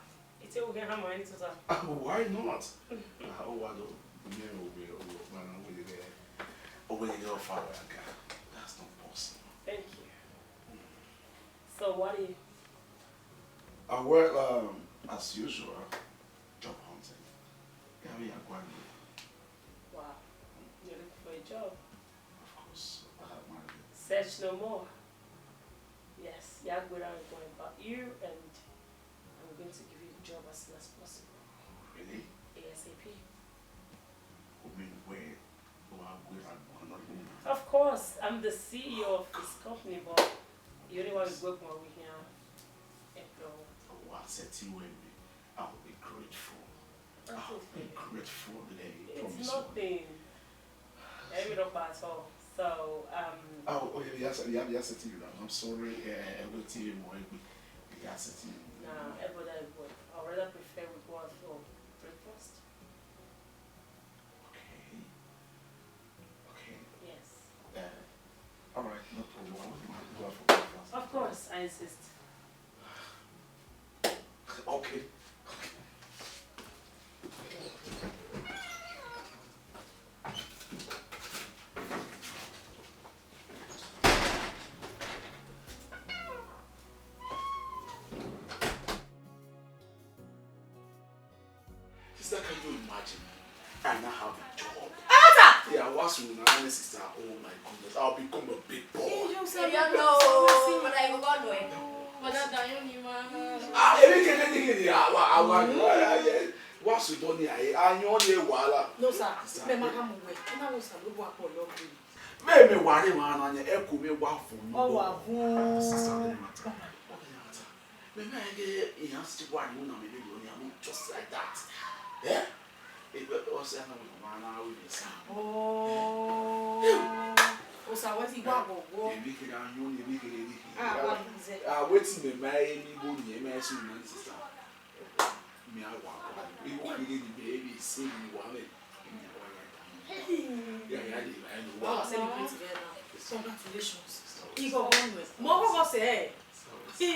Ite wo gẹ hama ẹ tota. Ah, why not? Ah, oh, I don't. Me, oh, me, oh, man, I'm with you there. Oh, where you go, Father God? That's not possible. Thank you. So, what do you? Uh, well, um, as usual, job hunting. Yeah, we are going. Wow. You're looking for a job? Of course, I have my. Search no more. Yes, yeah, go around going about you, and I'm going to give you a job as soon as possible. Really? A S A P. I mean, where? Of course, I'm the C E O of this company, but you only want to work more with here. Oh, I said to you, I will be grateful. That's okay. I'll be grateful today. It's nothing. Every rock at all. So, um, oh, oh, yeah, yes, yeah, yes, it is. I'm sorry. Uh, I will tell you more. Yes, it is. Nah, everybody, I would rather prefer we go out for breakfast. Okay. Okay. Yes. Uh, all right, no problem. I'll go out for breakfast. Of course, I insist. Okay. Sister, can you imagine? I now have a job. Ata! Yeah, what's with my sister? Oh my goodness, I'll become a big boy. You say you know. Ah, every day, every day, I, I, I, I, I, what's with Donny? I, I, you only wahala. No, sir. Sir, me, ma, come away. Ina wo, sir, we go up on your way. Vbe mẹ wa rre emwa na, ẹ ku mwẹ wa vun. Ọ wa vun. Sister, vbe mẹ ta. Vbe mẹ ghe iran si wa rri una, mẹ vbe yo ni, I mean, just like that. Eh? Ọ sẹ na, mẹ ma na ru mẹ sa. Oh. Osa wẹ ti wa gogo. Emwi kherhe a yọn, emwi kherhe ni. Ah, wa zẹ. Ah, wetin mẹ ma emwi bo ni, mẹ su na, sister. Mẹ a wa, igho kherhe ni mẹ vbe se ni wa mwẹ. Mẹ a wa ya da. Ya, ya, ya, ya, ya, wa. Oh, celebrate very now. Congratulations. Igho ọghọ nuẹ. Mọ ọghọ sẹ. Hi,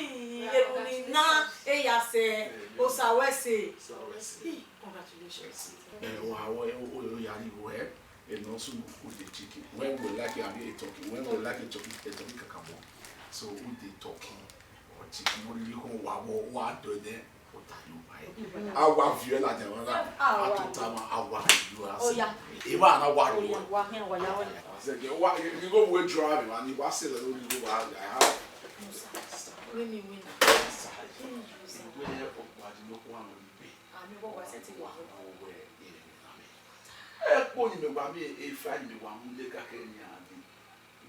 erhunmwu na, eya sẹ, osa wẹ sẹ. Hi, congratulations. Eh, wa, wa, o, o, o, ya ni wẹ, eh, no, so u dey chicken. When we like it, abi a turkey. When we like a turkey, a turkey kakabo. So u dey turkey or chicken, what do you call, wa, wa, wa do there? Ota yo ba e. A wa viọ ladian mwa na. A wa. A tota ma, a wa yo a. Oya. E ma na wa yo. Oya, wa khian wa ya wẹ. Wa se ke wa, igho vbe dra mẹ, wa ni wa se lẹ lori igho wa ya. Musa, wẹ mi win. Sa. Wẹ ọkpa di no kwa no be. Ami bo wa se ti wa. Wa wẹ, e na me. E kpo ni mẹ wa mi, e fa ni mẹ wa mu le ka ke ni a ni.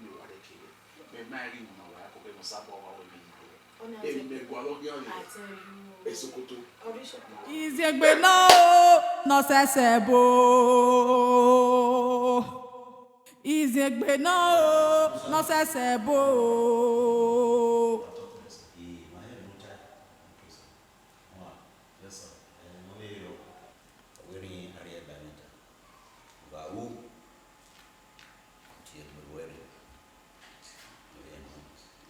Mẹ wa de ke. Mẹ ma ghi mu na wa ko ke no sa bo wa wẹ mi. Emwi mẹ gualọ khian vbe Sokoto. Iziegbe nọ o, nọ sẹsẹ bo. Iziegbe nọ o, nọ sẹsẹ bo. Vbe erriẹn a rhie ẹba nẹ ta, vbe a ru, ọ tie egbe ruẹ rre. Ọ rhie nọ.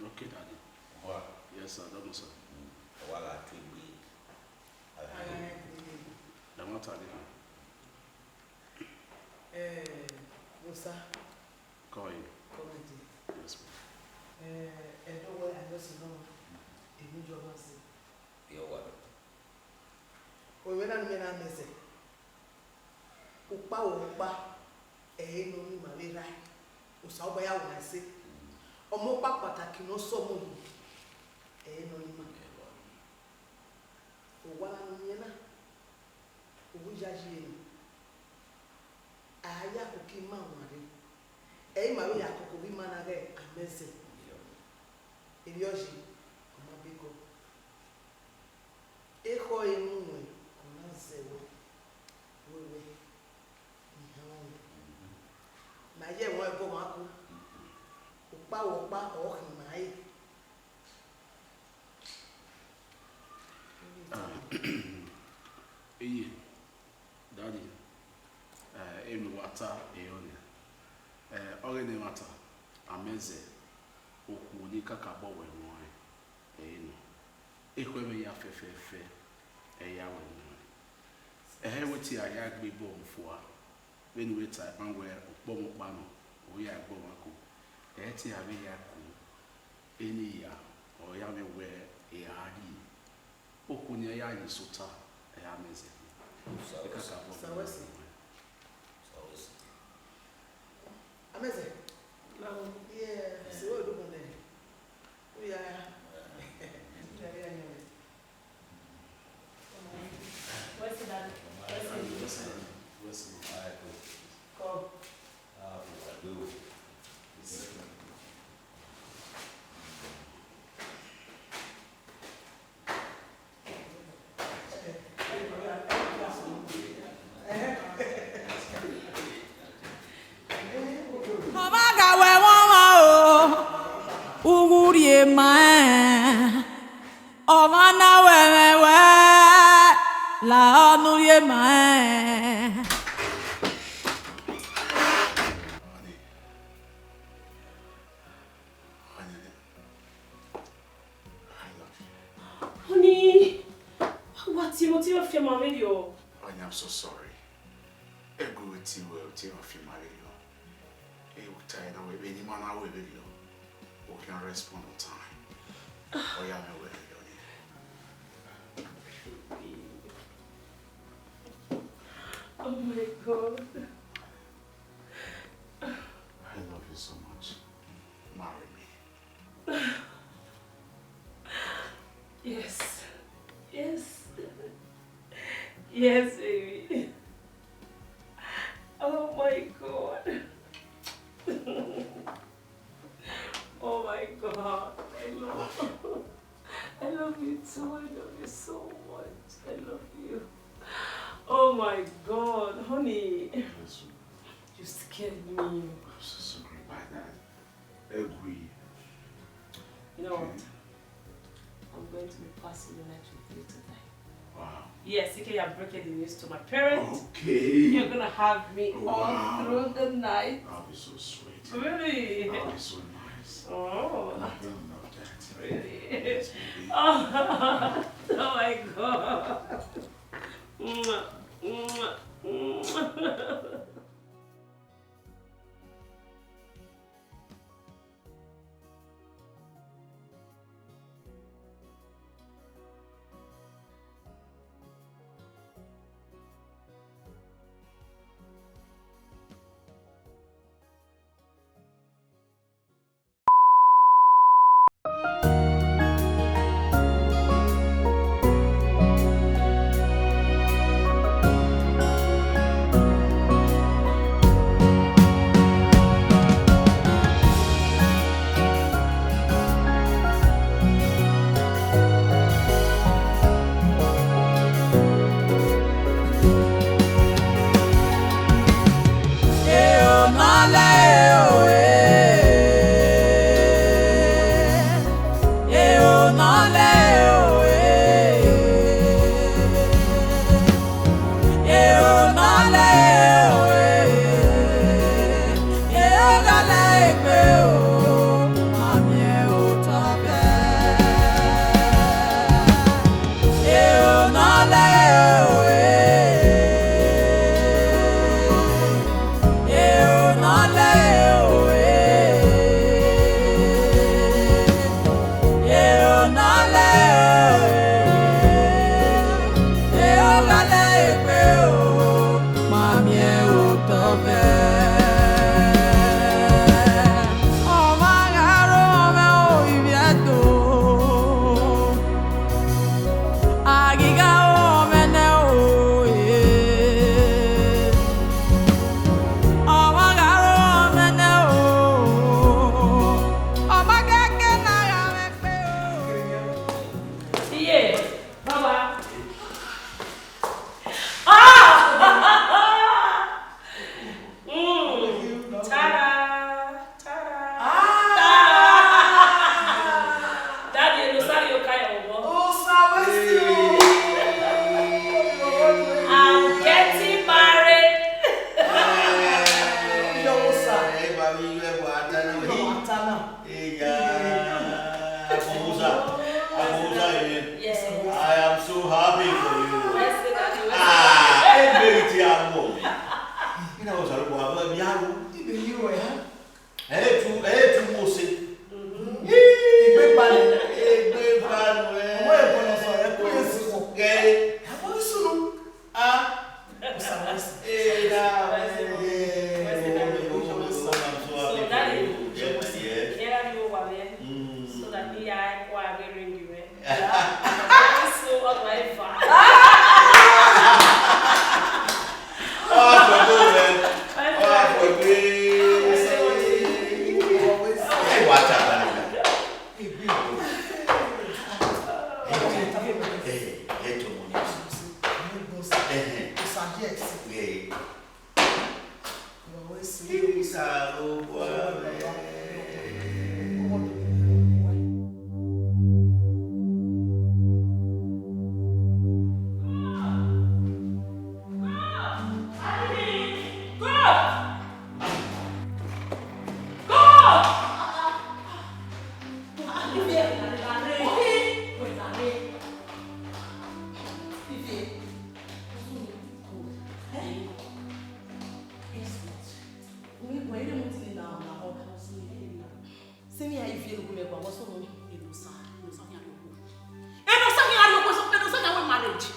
Okay, Daddy. Wa. Yes, sir. Double, sir. Mm. Ọ wa gha tu egbe. A gha rhie. Ẹmwata dee. Eh, Musa. Kọ e. Kọ e dee. Yes, ma'am. Eh, ẹdẹ wẹ a yọ sẹ nọ, emwi jọ ma sẹ. Rhie ọwa. Ovbi mwẹ na ne imẹ na mẹzẹ, ukpa vbe ukpa, ẹre nọ ni ima vbe rrae, Osanobua ya wẹ ẹse. Ọmọ ọkpa kpataki ne ọ sẹ ọmọ yi, ẹre nọ ni ima. Owa na ne uyẹn na, ovbi iyayi ẹre nọ. A ya koko ima wanre, ẹre ima vbe ya koko ovbi ima na ghe amẹzẹ. Erriọ yi, ọ ma bekọ. Ekhọe ne u muẹn, ọ na zẹ wẹ, wẹ wẹ, ne I han ruẹ. Ma ye ẹmwẹ ẹbọ mwa ku, ukpa vbe ọkpa ọ khin ima re. Iye, Daddy, eh, emwi ne uwa ta, erriọ nian. Eh, ọghe ne ẹmwata, amẹzẹ, okhuo ni kakabọ wẹ ẹmwẹ ọnrẹn, ẹre nọ. Ekhọe mwẹ ya fẹfẹfẹ, ẹ ya wẹ ẹmwẹ ọnrẹn. Ẹhẹ wẹ te a ya gbe bọ mu fua, vbene uwẹ ta ban wẹ ukpọmọ ọkpa nọ, ọ ya gbe ọmwa ku, ẹ te a vbe ya ku, eni ya, ọ ya vbe wẹ, e a rrie. Okhuo ni a ya ye sẹ ota, ẹ a mẹ zẹ. Sa wẹ, sa wẹ si. Sa wẹ si. Amẹzẹ. Yes, o do mo nẹ. O ya. Ya, ya, ya. Wẹ si, Daddy. Wẹ si. Wẹ si. Come. Ọ ma gha wẹ ẹmwẹ ọmwa o, u ghẹ rhie ma ẹn. Ọmwa na wẹ ẹmwẹ wẹ, la ọ ne u rhie ma ẹn. Honey, wa tie mwẹ, u tie mwẹ fian ma vberriọ. Honey, I'm so sorry. Ẹguọe tie ruẹ, u tie mwẹ fian ma vberriọ. E u ta ẹre na wẹ, vbene ima na ru vberriọ, u khian respond on time. Ọ ya mwẹ wẹ vberriọ ni. Oh my God. I love you so much. Marry me. Yes. Yes. Yes, baby. Oh my God. God, I love you. I love you too. I love you so much. I love you. Oh my God, honey. Bless you. You scared me. I'm so sorry about that. Agree. You know what? Okay. I'm going to be passing the night with you tonight. Wow. Yes, Ike, you're breaking the news to my parents. Okay. You're gonna have me all through the night. Wow. That'll be so sweet. Really? That'll be so nice. Oh. And I really love that. Really? Yes, baby. Oh, oh my God. Mwah, mwah, mwah. Iye, baba. Ah! Mm. Ta-da! Ta-da! Ah! Ta-da! Daddy, Elosa rhie oka ye vbọ. Osa wẹ si o. I'm getting married. Yo, Osa. Ẹ ba mi yọ ẹwa ta na. Ẹwa ta na. Eya, Afomusa, Afomusa, eh. Yes, sir. I am so happy for you. Wẹ sẹ, Daddy, wẹ sẹ. Ah, ẹ bẹ iti a mọ mi. Ina Osa ló wà, mi a ro. Ibe ni ro ya? Ẹ tu, ẹ tu mo se. Mhm. Egbe gbalẹ. Egbe gbalẹ. Ọmọ ẹ̀gbọ́n lọ sọ, ẹ kú yẹn sí wọ. Gẹ. Ẹ wọ́n sùn. Ah. Osa, Osa. Eh, yeah, eh, eh, oh, oh, oh, I'm so happy for you. Yes, yes. Mm. So that me, I, I will ring you, eh? Yeah. Very soon, what do I fa? Oh, for good, man. Oh, for good. Hey, watch out, man. Hey, big boy. Hey, hey, hey, hey, Osa, yes. Hey. Sẹ emwi hia Ivie ne uwẹ gba, wẹ sunu. Elosa, Elosa khian rhie okhuo. Elosa khian rhie okhuo, Elosa khian wẹ marriage.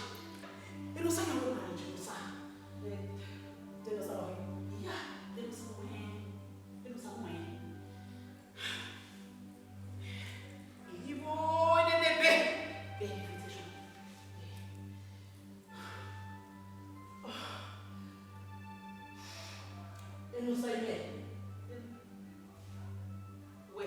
Elosa khian wẹ marriage, Elosa. Eh, Elosa wẹ. Yeah, Elosa wẹ. Elosa wẹ. Iyibo nene be. Be invitation. Elosa imẹ. Wẹ.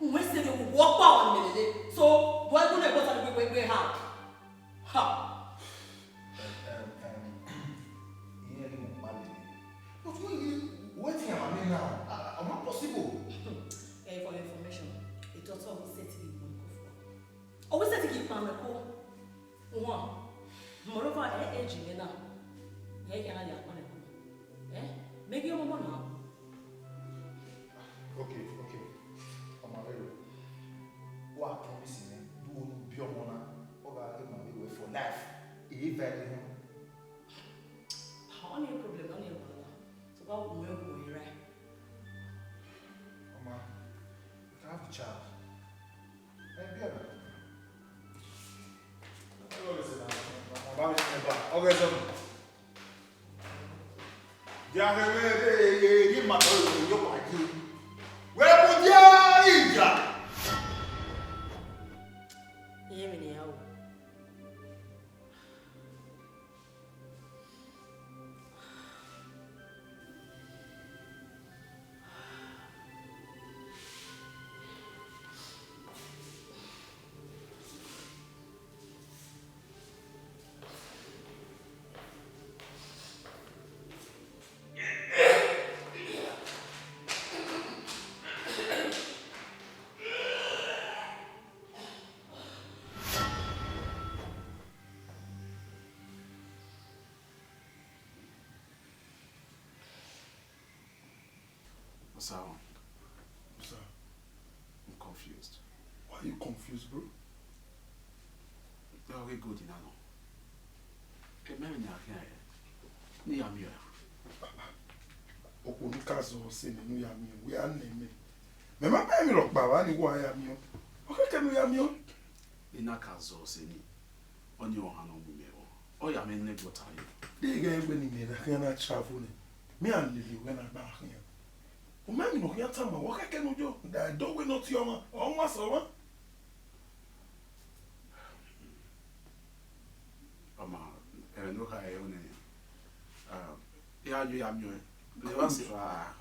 Uwẹ sẹ vbe wo ọkpa ọmwa ne imẹ lele. So, wẹ gu ne ẹgbẹ ọsa ne wẹ wẹ ha. Ha. Em, em, em, irẹn ghi mu ọkpa lele. But wẹ ghi, wẹ te iran ma miẹn na, ọ ma possible. Eh, for your information, a doctor will set you one. Ọ wẹ sẹtin ghi kpa mwẹ ko. Uwan, moreover, ẹ age mwẹ na, ẹ i khian na ya kpa mwẹ ko. Eh? Mẹ ghi ọmọ na. Okay, okay. Ọma vberriọ. Wa promise me, do unu biẹ ọmọ na, ọ gha ghe ma vbe wẹ for life. Eva ẹre họn. Ọni problem, ọni wahala. So wa wo ẹre, wo ẹre. Ọma, you can have the child. Ẹ biẹ na. Ẹ lọ listen na. Ọba mi sẹ ba. Ọghe ẹzọ nọ. Dia hẹ vbe ere ma tọ ro yo pa ju. Wẹ mu dia ija. Iye mi ni ya wo. What's up? What's up? I'm confused. Why are you confused, bro? Ọ ghi good na nọ. Emẹ vbe ne a khian rẹ, ne I ya miẹn ọẹn. Okhuo ne ka zọ sẹ mẹ ne u ya miẹn, wẹ a nẹ mẹ. Mẹ ma kpa emwi rhọkpa vba ne uwa ya miẹn. Ọ khẹke ne u ya miẹn. I na ka zọ sẹ nii, ọni ọre ọhan ne ọ mu mwẹ vbọ, ọ ya mwẹ ne ẹgbẹe ọta ye. Deghẹ wẹ ne imẹ na khian na travel nẹ, mẹ a lele wẹ na gba khian. U ma emwi ne ọ khian tama wẹ, ọ khẹke ne u yo, da do wẹ ne ọ tie ọmwa, ọ wan sẹ ọmwa. Ọma, ẹmwẹ ne u kha ẹre nẹ, ah, I gha yo ya miẹn ọẹn. Levba sẹ evba,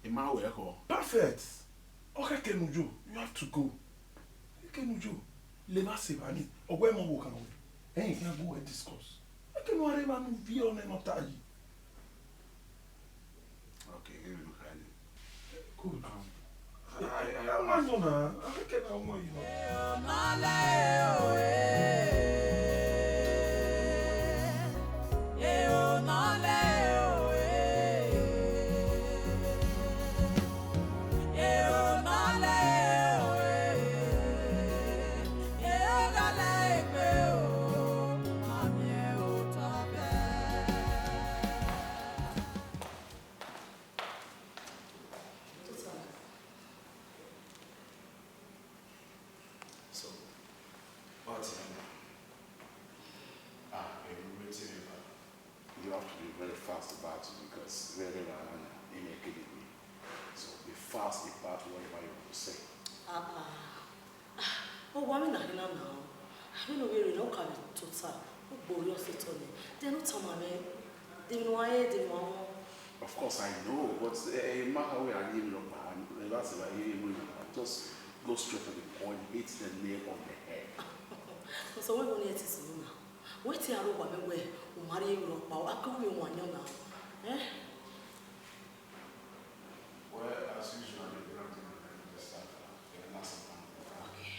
I ma wẹ khọ. Perfect. Ọ khẹke ne u yo, you have to go. Ọ khẹke ne u yo. Levba sẹ evba nii, ọ wẹ mọ vbe okhan wẹ. Ẹn, I khian gu wẹ discuss. Ọ khẹke ne u gha rre evba ne u viọ nẹ ne ọ ta yi. Okay, emwi ne u kha nẹ. Good. Um, I, I, I, I want you now. I can, I want you now. So, what's your name? Ah, eh, we waiting here. You have to be very fast about it because very rarely in a category. So be fast about whatever you want to say. Ah, ah. Ah, ọ wa mwẹ na khin na na o. Avbe ne ovbi erha na, ọ ka vbe tota, u gbe orhiọn sẹ otọ nẹ. Then u tama mwẹ, de emwi ne uwa rẹn, de emwi ne uwa wọn. Of course, I know, but, eh, eh, ma kha wẹ a rhie emwi rhọkpa, eh, that's why I rhie emwi rhọkpa. Just go straight to the point, hit the nail on the head. Sọsọ wẹ, wẹ ne ẹ te sunu na. Wẹ te aro wa mwẹ wẹ, u ma rhie emwi rhọkpa, a ke ru emwi wan yọ na. Eh? Well, as usual, the ground is very start. Okay.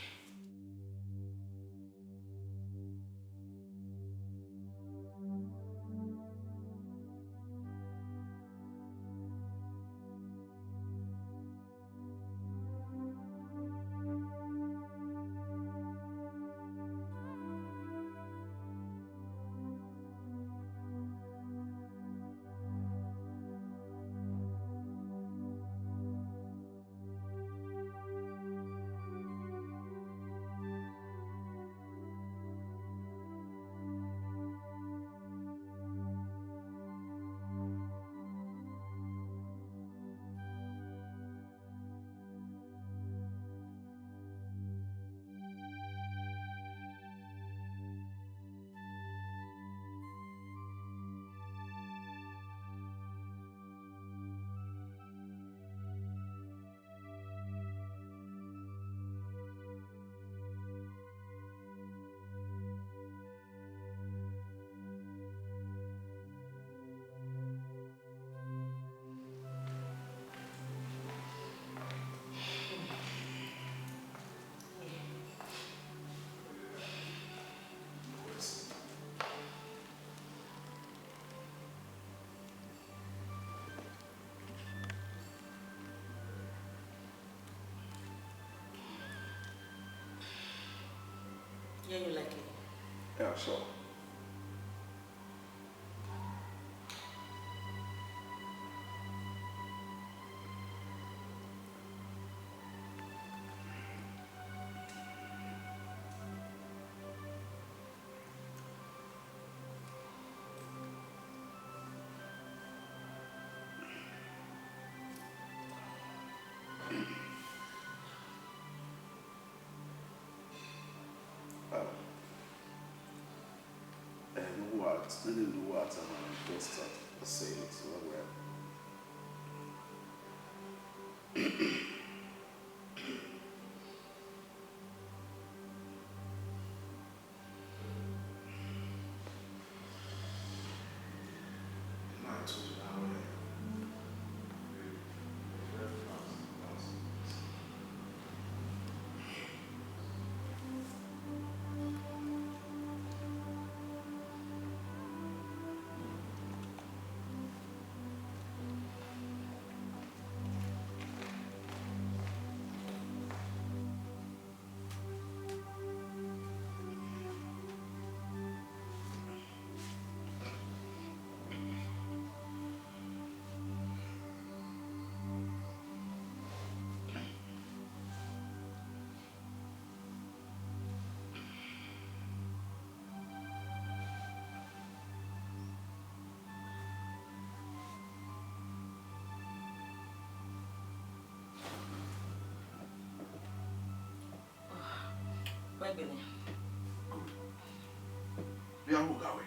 Yeah, you like it? Yeah, sure. Ah. Eh, no words. No, no, no words. I'm just, uh, say it. So, well. Good. Vbe a wo gha wẹ?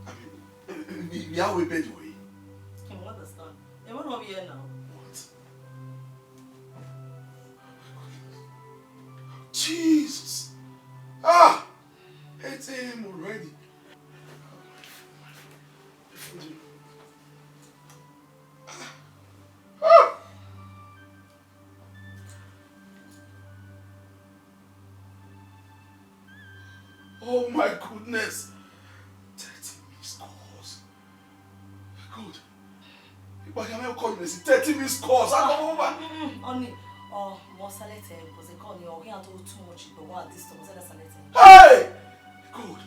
I mean, vbe a wo bed wẹ? I don't understand. Ẹ wẹ nọ vbe here now? What? Jesus! Ah! Eight a m already. Ah! Ah! Oh my goodness! Thirty missed calls. Good. Ìgbà tí a máa ń kọ́ ìrẹsì, thirty missed calls. Á kọ́ fún wa. Ọni, ọ, mo silent ẹ, because they call me, ọ, he had too much, but what this time, mo silent ẹ. Hey! God!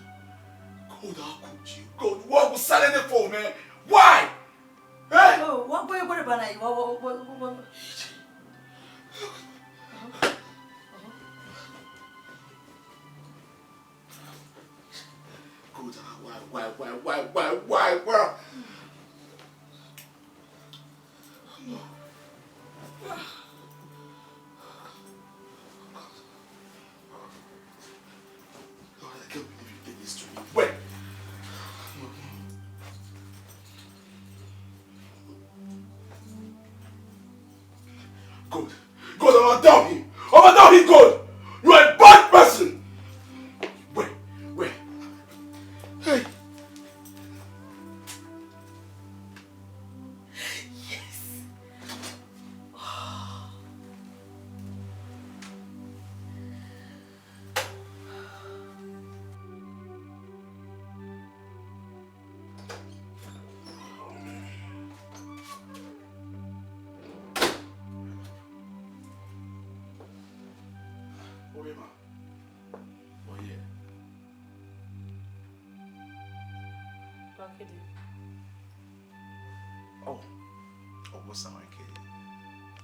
God, how could you? God, what was silent for, man? Why? Eh? Oh, what, what, what about now? What, what, what, what, what? God, why, why, why? God, I can't believe you did this to me. Wait. God, God, ọmọ dá òhìn, ọmọ dá òhìn, God, you are a bad person. Wait, wait. Hey. Yes. Orí ma. Oye. Bakidi. Oh, ọgbọ sa wọn ke,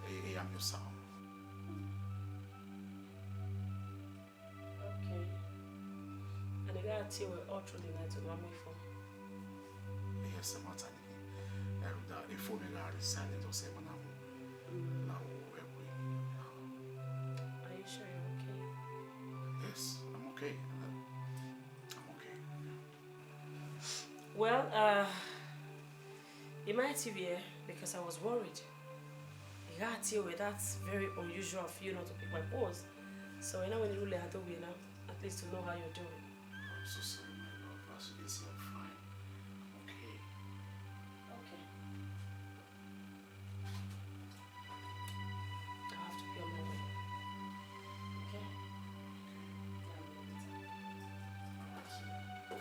e, e, ami osa. Okay. And I got you all through the night to mommy phone. Yes, I'm not. Ẹrù da, e phone gha re silent ọsẹ mọ na wo. Mm. Na wo ẹkwe. Are you sure you're okay? Yes, I'm okay. I'm okay. Well, uh, it might be here because I was worried. I got you with that's very unusual of you not to pick my calls. So I know when you let her do it now, at least to know how you're doing. I'm so sorry, my love. As you can see, I'm fine. I'm okay. Okay. I have to be on my way. Okay? Yeah, I'm gonna be tired. All right, see you.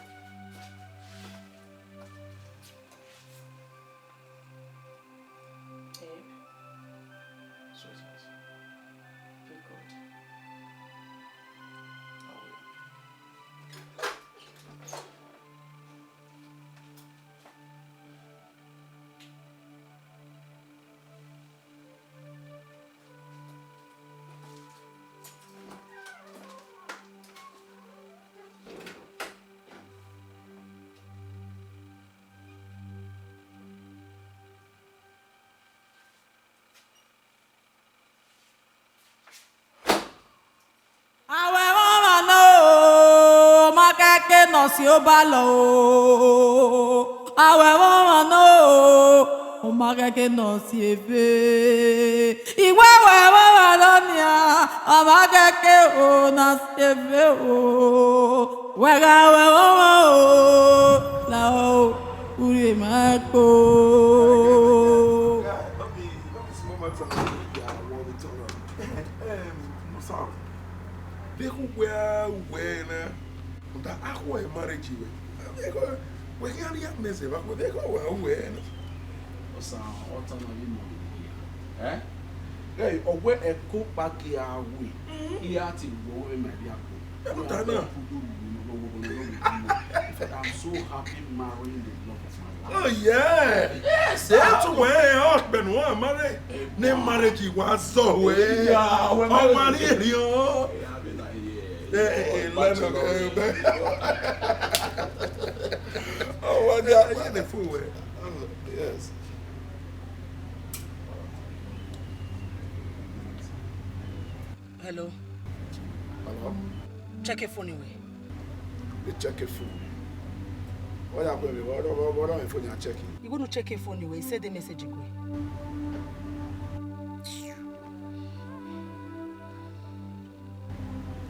Babe. Sweetheart. Be good. I will. Awẹ mwẹ ọmwa nọ, ọ ma khẹke ne ọ si obalọ o. Awẹ mwẹ ọmwa nọ, ọ ma khẹke ne ọ si eve. Iwẹ wẹ mwẹ ọmwa nọ nia, ọ ma khẹke o ne a si eve o. Wẹ gha wẹ mwẹ ọmwa o, la o, urhi ma kpo. Guy, no be, no be small matter. Yeah, I want to talk. Um, no sound. Vbe khu wẹ, wẹ na. Uda akhuẹ marriage wẹ. Vbe khu wẹ khian rhie mẹ zẹ vbe akhuẹ, vbe khu wẹ, wẹ na. Ọsa, ọta na ye mọ. Eh? Hey, ọ wẹ ẹko kpa gie a we. Mm. I a ti wo vbe ma dia ko. Ẹ, mo ta na. In fact, I'm so happy marrying the love of my life. Oh, yeah. Yes, eh, to wẹ, ọ kpẹnu a marry. Ne marriage wa zọ wẹ. Yeah, wẹ ọ ma marry. Ri eri o. Yeah, I mean, like, yeah. Eh, eh, eh, let me go. Ọ wa dia, yeah, the fool wẹ. Oh, yes. Hello. Hello? Check phone wẹ. Ẹ check phone. Ọ ya kue vbe, ọ rọ, ọ rọ phone ya check. I wẹ ne u check phone wẹ, I send message kue.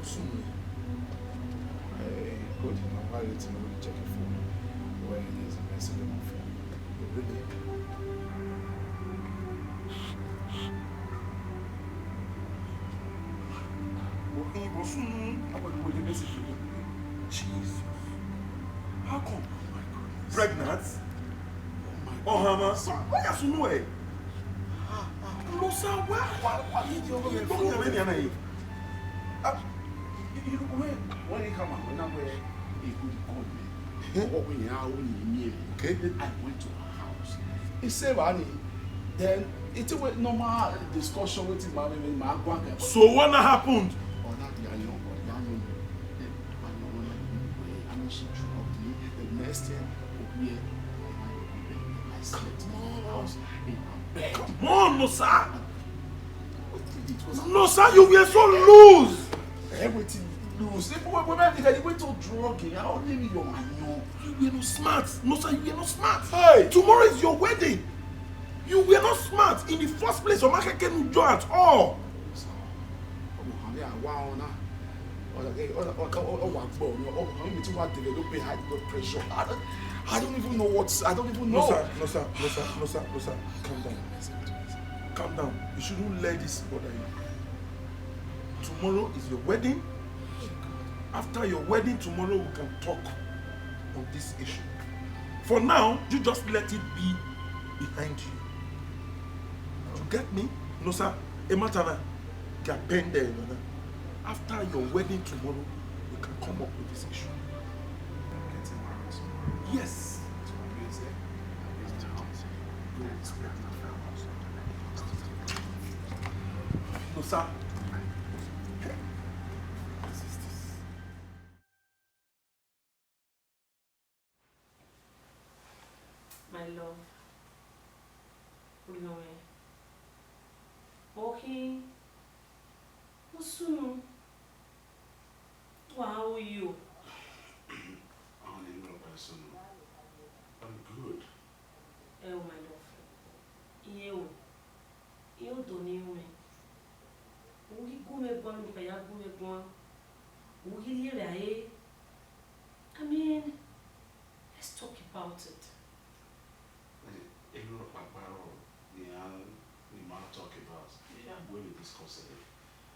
Soon. Hey, good. My wife is going to check phone. Where is the message on my phone? Really? Ohi, Bosun, I will do the message to you. Jesus. How come? Pregnant? Oh my God. Ohama. So, why you no, eh? No, sir, why, why, why did you go for me? Ah, you, you, when, when he come out, when I wear a good coat, eh? Oh, when you are only me. Okay. Then I went to her house. He said, "Wani." Then it was normal discussion with him, man, man, man, go and get. So what now happened? Oh, that they are young, oh, they are young. Then, I don't know, like, I mean, she dropped me. The next thing, oh, yeah, I slept in her house, in her bed. Come on, no, sir. It was. No, sir, you were so loose. Everything loose. Even when, when I, when I went to drug, I only me your man. You were not smart. No, sir, you were not smart. Hey! Tomorrow is your wedding. You were not smart in the first place. Your market came with joy at all. Sir, ọmọ kan bí àwa ọ̀nà. Ọ, ọ, ọ, ọ, ọ, ọ wà gbọ́, you know, ọmọ kan bí mi tún wà develop high blood pressure. I don't, I don't even know what, I don't even know. No, sir, no, sir, no, sir, no, sir, no, sir. Calm down. Calm down. You shouldn't let this bother you. Tomorrow is your wedding. After your wedding tomorrow, we can talk on this issue. For now, you just let it be behind you. You get me? No, sir. A matter na, get pen there, no, no. After your wedding tomorrow, we can come up with this issue. I'm getting married tomorrow. Yes. To Abieze. Abieze now. Go and spend my house. No, sir. What is this? My love, Olọmọ, Ohi, Usunu, wa ru yo. Ọni nọ pa Usunu. I'm good. Ẹ o, my love. Iye o. Iye odo ne I ru mwẹ. U ghi gu mwẹ guan, ne u ka ya gu mwẹ guan. U ghi rhie vbe ẹ. I mean, let's talk about it. Ẹ, ẹ, ẹ, ọkpakpa rọ, ne a, ne ma talk about. Yeah, we will discuss it.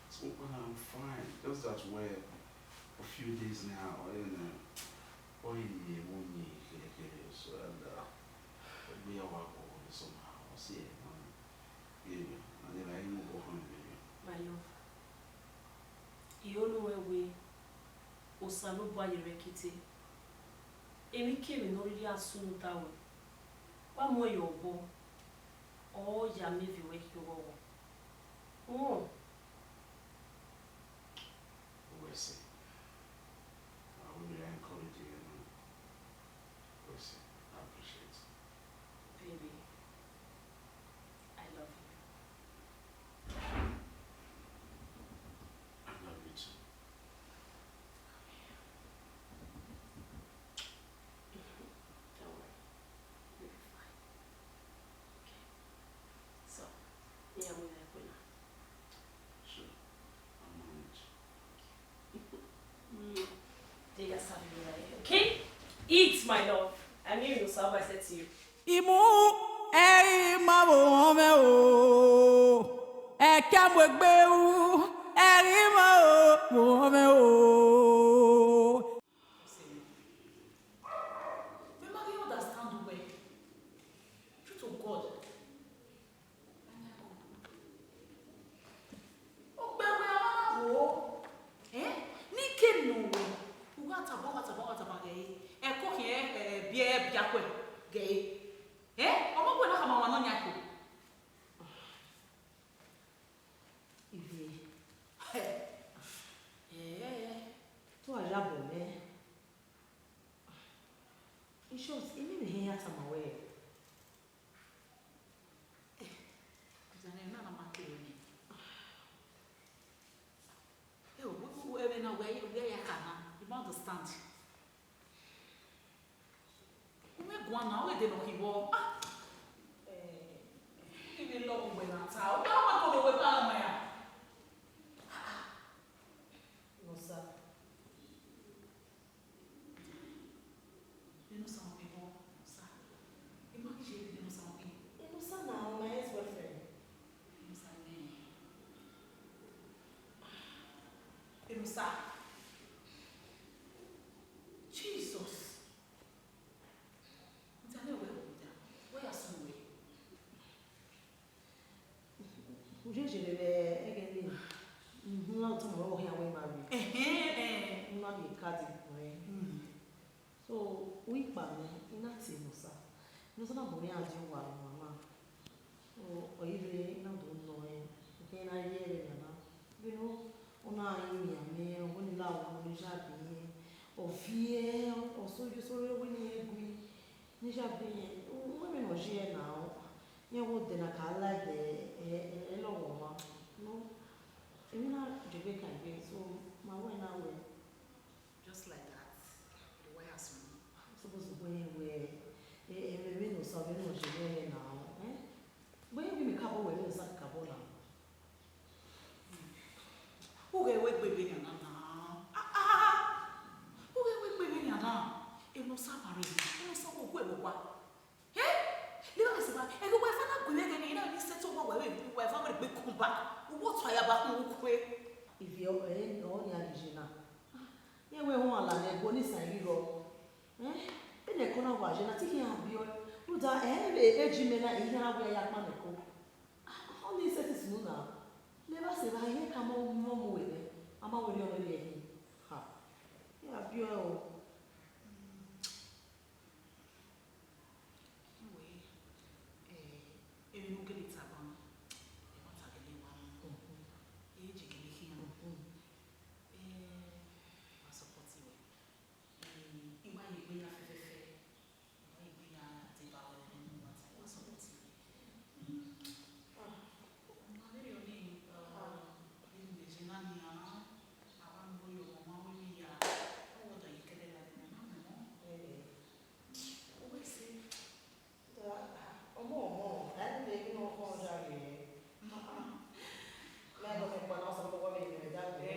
So, well, I'm fine. Just that way, a few days now, you know, ọ i ye mu ni khere khere, so, and, uh, we are work on somehow. See, man. Yeah, and then I know go home, yeah. My love, I unu wẹ wẹ, Osanobua ye rre kete. Emwikemwi ne ọ rhirhi a sunu da ruẹ, wa mu ẹn ye obọ, ọ ya miẹn viọ ruẹ khian ọghọghọ. Uhunmwu. Wẹ sẹ, I will be encouraging you now. Wẹ sẹ, I appreciate. Baby, I love you. I love you too. Don't worry. You'll be fine. Okay. So, yeah, we like we now. Sure. I'm on it. Mm. They just have you right. Okay? Eat, my love. I mean, you know, so I said to you. Imu ẹre ma vbe mwẹ o, ẹkẹ mu egbe ru, ẹre ma vbe mwẹ o. Mẹ ma ghi understand uwẹ. True to God. Okpia wẹ a ma wo. Eh? Ni ke nọ wẹ. U gha taba, u gha taba, u gha taba ghe. Ẹko khian, eh, biẹ, biakuẹ ghe. Eh? Ọmọ wẹ na khama wa nọ yan ẹko. Ivie. Eh. Wa na, ọ ghi de nọ khin vbọ? Ah! Eh, I vbe lọ uwẹ na ta, u gha wẹ ko do wẹ ba ọmwa ya. Ah, ah. Enosa. Enosa, ọ vbe bọ, Enosa. I ma ghi ye Enosa, ọ vbe. Enosa na, my ex-boyfriend. Enosa nẹ. Enosa. Jesus. Nta ne wẹ, nta, wẹ ya sunu wẹ. U ye yere vbe ẹghẹ nii, uhunmwu otọ mwẹ ọre ọ khian wẹ ma rre. Ẹhẹn, ẹhẹn. U na miẹn card nẹ. Mm. So, u i kpa mwẹ, I na tie Enosa. Enosa na bu mwẹ iran die owa ne ọmwa na. So, ọ i rre, I na do nọ ẹn, I khian na ye ẹre na na. Vbene ọ na rinmwian mwẹ, ọ wẹ ne I la owa ne ọ ya be irẹn. Ọ viẹ, ọ so ye so rre wẹ ne irẹn gui. Ne I ya be irẹn, u wẹ vbene ọ ye ẹre na, ọ, irẹn wẹ odẹ na ka la ẹdẹ, ẹ, ẹ, ẹ lọghọ ọmwa. No, emwi na jegbe kan egbe, so, ma wẹ na wẹ. Just like that, the wire soon. Suppose wẹ, wẹ, ẹ, ẹ, vbene Enosa, vbene ọ ye ẹre na, eh? Wẹ, wẹ mẹ kabọ wẹ, Enosa kabọ na. Ughẹ wẹ gbe vbenian na na. Ah, ah, ah. Ughẹ wẹ gbe vbenian na. Enosa ma rre, Enosa wẹ gu ẹre vbe owa. Eh? Leave am, Enosa, ẹghẹ uwa eva na gu ẹre ẹghẹ nii, I na ni sẹtin owa uwa, uwa eva wẹ gbe come back. Uwa otọ a ya ba khin ukhu ẹre. Ivie ọ, ẹ, ọ nia ghi ye na. Rẹn wẹ huan la ne ẹguọ ni san ghi rrọọ. Eh? Vbene ẹko na wa ye na, te I khian biẹ ọe. Rhunmwuda, eh, vbe eji mẹ na, I khian wẹ ya kpa mẹ ẹko. Ah, ọ ni sẹtin sunu na. Ne evba sẹ evba, I ka ma mu ọmọ wẹ nẹ, a ma wẹ rhie ọmọ rhie ẹre. Ha. I ya biẹ ọe o. Anyway, eh, emwi ne u gele tama, ẹmwata gele wa mu. Mhm. Ehe je gele khian. Mhm. Eh, wa support wẹ. Eh, I wa ye egbe ya fẹfẹfẹ. I wa ye egbe ya deba wẹ ne u wa ta, I wa support wẹ. Ah, ma vberriọ nii, ah, emwi ne I ye na nia, a wa mu oyo ọmwa wẹ emwi hia, ọ wẹ ọ da ye kẹdẹ la, I ma mọ. Eh, eh. Uwẹ sẹ. Ọmọ, ọmọ, a i vbe ghi ne ọ khọn da ghe. Ma dọ mẹ kpa na, ọ sẹ ọmọ wẹ vbe ye mẹ da ghe.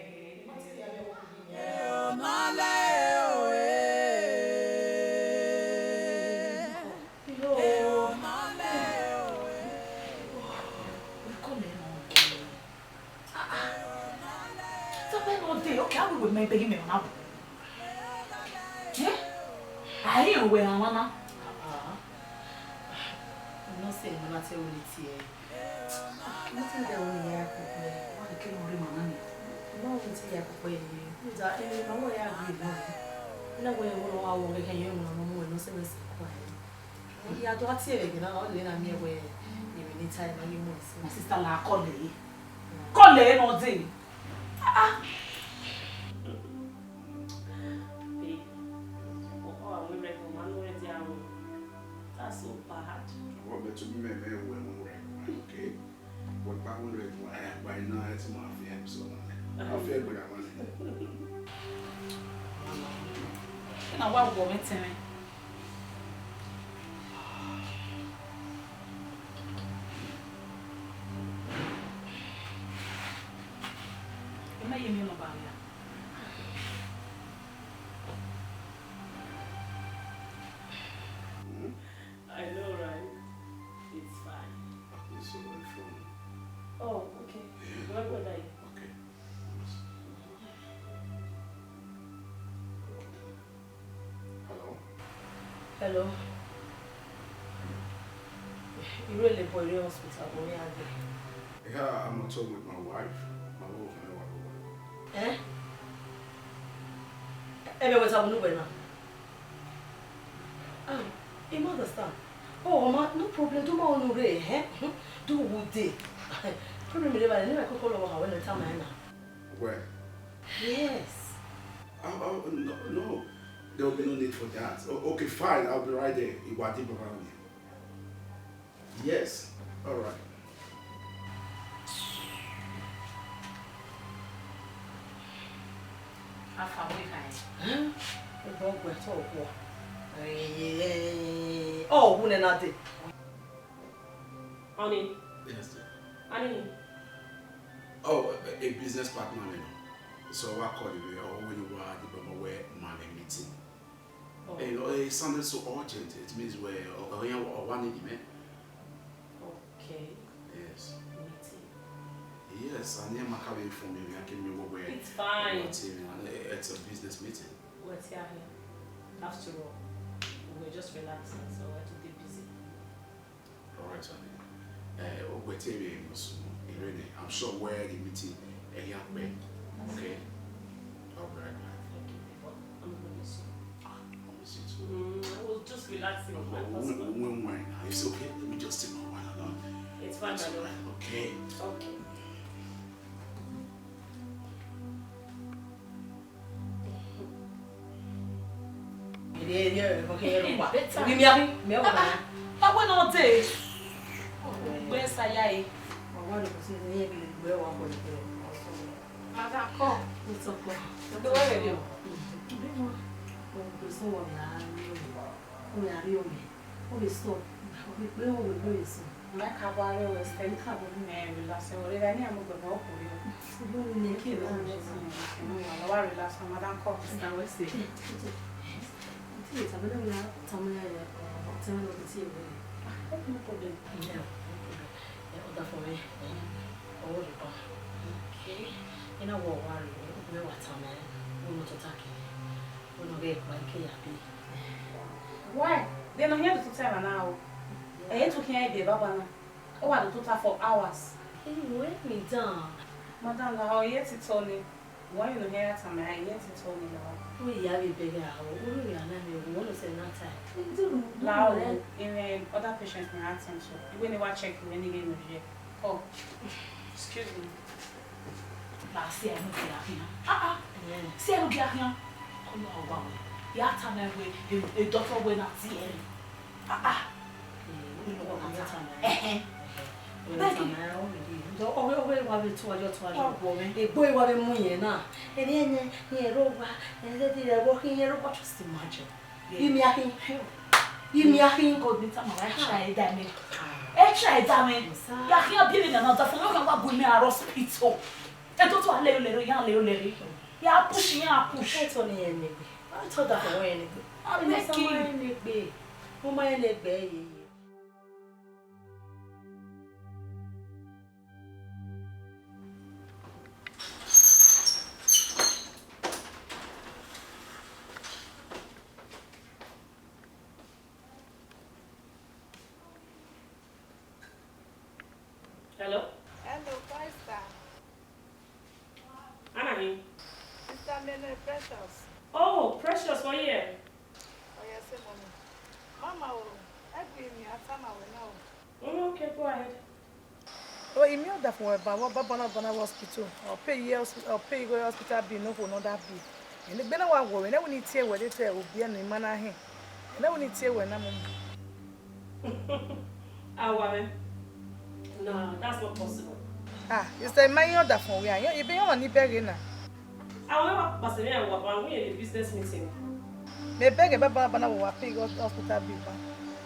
Ma te ya vbe ẹvbo kugbe mẹ. Ẹ, ọ ma lẹ o, ẹ. Ẹ, ọ ma lẹ o, ẹ. Wẹ kọlọ nọ. Ah, ah. Tobọ ne ọ dee, okay, a wẹ mẹ bẹghe mẹ na bu. Eh? A i rẹn wẹ rhan ọmwa na. Ah, ah. Nọ sẹ ne ma na te ru ne tie. Ma te da ru ne ya kpokpo. Wa ke ru ne ma na ni. Ma ru ne te ya kpokpo ye. Uda, eh, ma wẹ ya gbe na. Na wẹ wo no wa wo ghe kẹ ye mu na mu nọ sẹ wẹ sẹ kua. I ya do a tie vbe ẹghẹ na, ọ lele na miẹn wẹ emwi ne I ta, I ma ghi mu ẹse. My sister, la kọlọ ẹre. Kọlọ ẹre ne ọ dee. Ah, ah. Babe, ọkọ wa mu rẹ, ọ ma nu rẹ dia ru. That's so bad. Wọ bẹ tu mi mẹ mẹ wẹ mu rẹ, okay? Wẹ kpa mu rẹ mu, ẹ, gba ina, ẹ ti ma fi ẹ so na. A fi ẹ gbẹra ma nẹ. Na wa wọ mẹ tẹnmẹ. Ẹ ma ye miẹn nọ ba ria. I know, right? It's fine. It's on my phone. Oh, okay. Yeah. Where would I? Okay. Hello? Hello. You really boy in hospital, boy, are they? Yeah, I'm at home with my wife. My wife never go. Eh? Ebe weta bunu wena. Ah, I ma understand. Oh, ma, no problem. Do ma onu re, eh? Hmm? Do wu dey. Problem re ba, ne ma koko lo wa we na ta ma na. Where? Yes. Oh, oh, no, no. There will be no need for that. Oh, okay, fine. I'll be right there. Iwadi Baba mi. Yes. All right. Afa wẹ kha ẹn. Ẹn? Ẹgbẹ ọgbẹn tọ ọkua. Eh, ọ wu nẹ na dee. Honey. Yes, dear. Honey. Oh, a, a business partner, you know. So I call you, or when you are the number where man meeting. Oh. You know, it sounded so urgent. It means where, or, or, or one in the man. Okay. Yes. Meeting. Yes, and then Makabe informed me, I came over where. It's fine. It's a business meeting. We're here. After all, we were just relaxing, so we had to be busy. All right, honey. Eh, we're here, I'm sure where the meeting, eh, yeah, okay. I'll be right back. Okay, but I'm gonna miss you. Ah, I miss you too. Mm, I was just relaxing with my husband. When, when, when, it's okay. Let me just take my wine along. It's fine, my love. It's all right. Okay. Okay. Better. Give me a, me a. That one all day. Where's Ayaye? Madam, come. What's up, ma? The way you. Ọ vbe sọ wẹ ọ vbe a rrie ọmọ, ọ vbe stop, ọ vbe kpe, ọ vbe kpe vbe sẹ. Mẹ ka wa rrie wẹ sẹ, mẹ ka bu mẹ relax, wẹ rre ne a mu gbẹbọ ọkpọ rriọ. Ọ vbe ne ke vbe. Wa relax, madam, come. Sister, wẹ sẹ. Until later, vbene ọ ghi na tama mwẹ, ọ tama mwẹ ne ọ ke tie mwẹ. Ah, no problem. Yeah, no problem. Eh, ọdafẹn mwẹ, eh, ọ vbe ba. Okay. I na wẹ ọ wa rre, ọ gbe wa tama mwẹ, wẹ ne ọ tota ke, wẹ ne ọ ghẹ kpa ike ya be. Why? De ne ọ khian do tota emwa na o. Ẹ i re tu khian ebe baba na. Ọ wa do tota for hours. Anyway, me down. Madam, la ọ ye titọ ni. Why you no hear that, man? I hear it all in the house. Wẹ ya vbe bẹghe aro, u rhirhi a na miẹn owo ne sẹ na ta. Lao, even other patients may attend to. Iwe ne wa check iwe ni ghe no ye. Come. Excuse me. La si ẹnu gbe akhian. Ah, ah. Eh. Si ẹnu gbe akhian. Come on, wa we. Ya ta na we, e, e doctor we na ti ẹre. Ah, ah. Ẹhẹn. Ọghe, ọghe wa vbe tuayọ, tuayọ. Egbe wa vbe mu yẹn na. Erriọ ẹnẹ, irẹn rre owa, ẹnẹ dede rẹ vbe ọ khin, irẹn rre owa, just imagine. Yeah. Imi a khin. Imi a khin. God, me tama, ẹ try da mẹ. Ẹ try da mẹ. Yes, sir. Ya khian bi emwi nana da fun, ọ khian wa gu mẹ a hospital. E doctor a lele rre, ya lele rre. Ya push, ya push. Ẹ tọ ne irẹn ne egbe. Ẹ tọ da fun wẹ irẹn ne egbe. Abeg. Ẹ ma rẹn ne egbe. Ọ ma rẹn ne egbe, ye, ye. Hello? Hello, Pastor. Ana hin? Sister Mele, Precious. Oh, Precious, wẹ ye? Oh, yes, mommy. Mama, oh, I believe me, I tell my way now. Mm, okay, go ahead. Oh, imi ọdafẹn wẹ ba, wa baba na, baba na hospital. Ọ pay ye hospi-, ọ pay igho hospital bill, no khuo nọ da bill. Ẹnegbe na wa wọ, ẹnẹ wẹ ne I tie wẹ de te obiẹ ne ima na hẹn. Ẹnẹ wẹ ne I tie wẹ na, mommy. Awa mwẹ. No, that's not possible. Ah, Sister, ima yan ọdafẹn wẹ, ibe yan ọmwa ni bẹghe na. Awa mwẹ wa kpasẹ mwẹ, awa ba, we in a business meeting. Mẹ bẹghe baba baba na, wa pay hospital bill ba.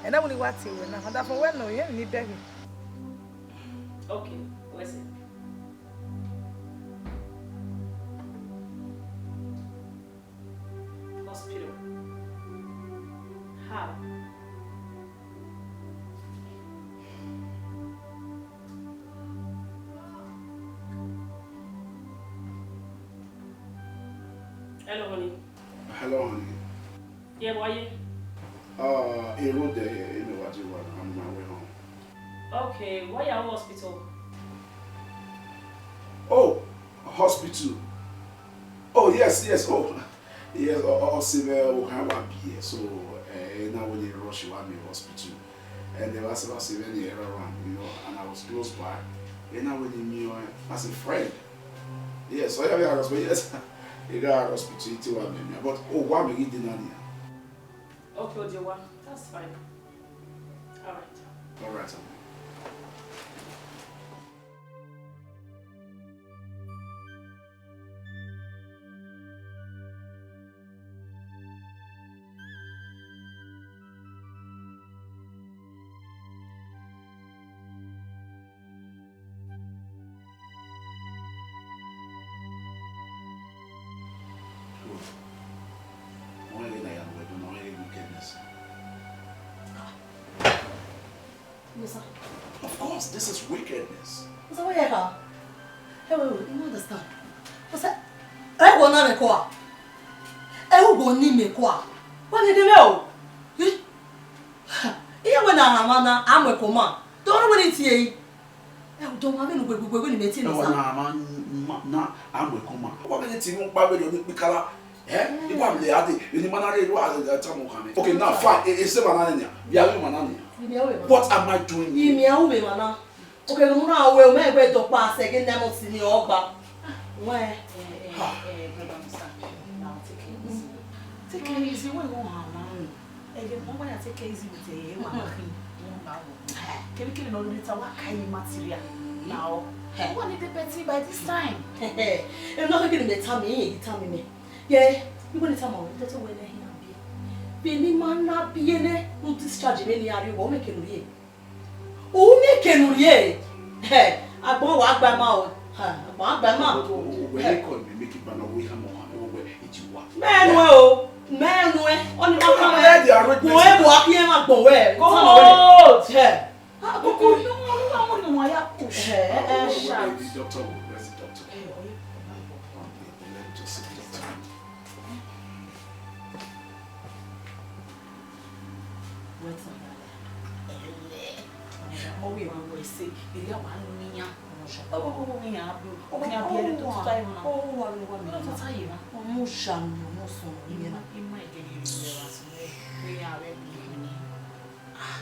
Ẹnẹ wẹ ne I wa tie wẹ na, ọdafẹn wẹ nọ, iran ni bẹghe. Okay, wẹ sẹ. Hospital. How? Hello, honey. Hello, honey. Yeah, wẹ ye? Uh, I rode, eh, eno wa je wa, I'm on my way home. Okay, why you at hospital? Oh, hospital. Oh, yes, yes. Oh, yes, ọ, ọ, ọ sẹ vbe okhan wa biẹ, so, eh, I na wẹ ne I rush wa miẹn hospital. And then wa sẹ, wa sẹ vbe ne erha wa, you know, and I was close by. I na wẹ ne I miẹn ọnrẹn as a friend. Yes, ọ ya vbe hospital, yes. I gha hospital, I te wa miẹn ọnrẹn, but ọ wa miẹn ghi dee na nian. Okay, Odewa, that's fine. All right. All right, sir. Of course, this is wickedness. Musa, wẹ ya kha? Ẹ wẹ, I no understand. Musa, ẹ wọ na mẹ kua? Ẹ wọ ni mẹ kua? Wa ghe ghe mẹ o. Ih? Iye wẹ na rhan mwa na, a mu ẹko ma. Dọ wẹ ni tie yi. Ẹ wọ dọ mwa vbene ugbegbe ugbegbe ni mẹ tie nọ sa. Ẹ wọ na rhan mwa na, a mu ẹko ma. Wa vbene tie nọ kpa vbene ọ ni kpikala. Eh? Iwa mi le ade, eni ma na rre, iwa le tama okha mẹ. Okay, now fine. E, e se ma na nia. Via we ma na nia. Imi ẹ wẹ ma. What am I doing here? Imi ẹ wẹ ma na. Okay, no na we o me gbe do pa se ge nemo si ni ọgba. Wẹ. Eh, eh, eh, brother Musa, now take it easy. Take it easy, we go home. Ẹghẹ ne ọ wa ya take it easy with ẹ, wa ma khin, wa ma wo. Kevbe kevbe ne ọ rhie ta, wa ka eni material na ọ. Wa need the person by this time. Ẹ na khin ne mẹ tama, irẹn ghi tama mẹ. Ye, igho ne I tama ruẹ, doctor wẹ ne I na biẹ. Vbene I ma na biẹ nẹ, u discharge mwẹ ne I rrie owa, u miẹn eke ne u rrie. U miẹn eke ne u rrie. Hẹ, agbọn wa gba ima o. Hẹ, agbọn wa gba ima. Wẹ ne call me, make it ban away ham or ham, wẹ iti wa. Mẹ nuẹn o, mẹ nuẹn. Ọni ma ka mẹ. Wẹ bu akhiẹn ma gbọn wẹ. Come on. Hẹ. Ah, kuku. No, no, no, no, no, I have push. Eh, eh, eh. Where, where, where is the doctor? Where's the doctor? Eh, oh, yeah. Let me just see the doctor. What's up, darling? Ẹlẹ. Ọ wẹ ma wẹ se, ẹ ya wa nu iyan. Ọ wẹ, ọ wẹ, ọ wẹ iyan bi, ọ wẹ iyan bi ẹre to tuta ye na. Ọ wẹ, ọ wẹ, ọ wẹ. Ọ to tuta ye na. Ọmọ ṣanu, ọmọ sọnọ, iye na. Ima ẹgẹgẹ ni wẹ wa sẹ, wẹ ya wẹ bi ni. Ah,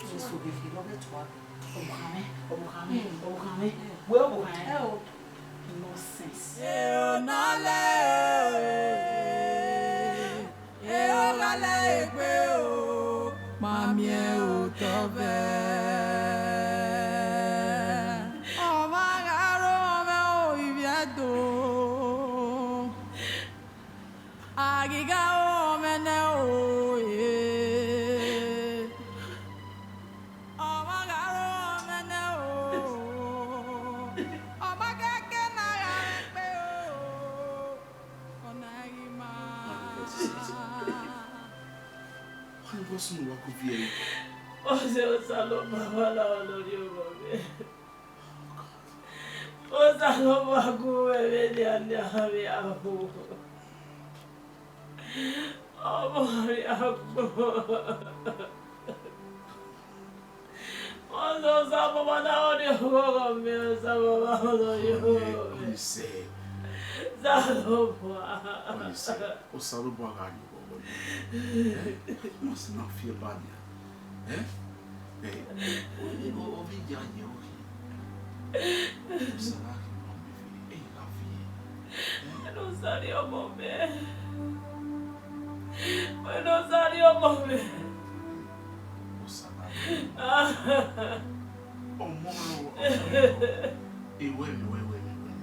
Jesu ghe fi lọ vbe tua. Ọvbokhan mwẹ, ọvbokhan mwẹ, ọvbokhan mwẹ. Wẹ ọvbokhan mwẹ. Ẹ o. Nonsense. Ero na lẹ, ero gha lẹ egbe o, ma miẹn otọ vẹ. Ọmwa gha ro mwẹ o, ivbi Ẹdo. A ghi gha ro mwẹ nẹ o, eh. Ọmwa gha ro mwẹ nẹ o. Ọmwa kẹkẹ na gha mwẹ kpe o. Ọna ghi ma. Why was no wa ku viẹ? Ọsẹ Osanobua wa la olori ọmọ mwẹ. Osanobua gu mwẹ vbene a nian vbe aho. Ọmọ rhie agbọn. Ọsẹ Osanobua na ọni ọghọghọ mẹ, Osanobua ọni ọghọghọ mẹ. Ọni sẹ. Osanobua. Ọni sẹ. Osanobua gha rhie ọghọghọ mẹ. Eh? Must not feel bad, yeah. Eh? Eh? Ovbi ya ye ohi. Osanobua ghi ma mẹ vbe, eh, gha viẹ. Wẹ ne Osa rhie ọmọ mwẹ. Wẹ ne Osa rhie ọmọ mwẹ. Osanobua. Ọmọ mwẹ, ọmọ mwẹ. Ewẹ mwẹ, wẹ, wẹ mwẹ, wẹ mwẹ.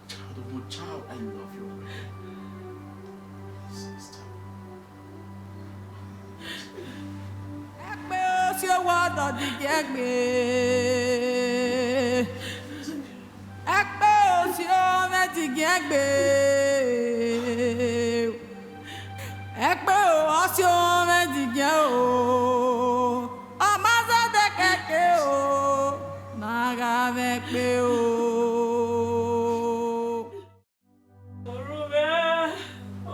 Child of my child, I love you already. My sister. Ẹkpe osi owa ọdọ digiẹn gbe. Ẹkpe osi ọmwẹ digiẹn gbe. Ẹkpe o, ọsi ọmwẹ digiẹn o. Ọ ma zẹdẹ kẹke o, na gha mwẹ ẹkpe o. Orhunmwẹ,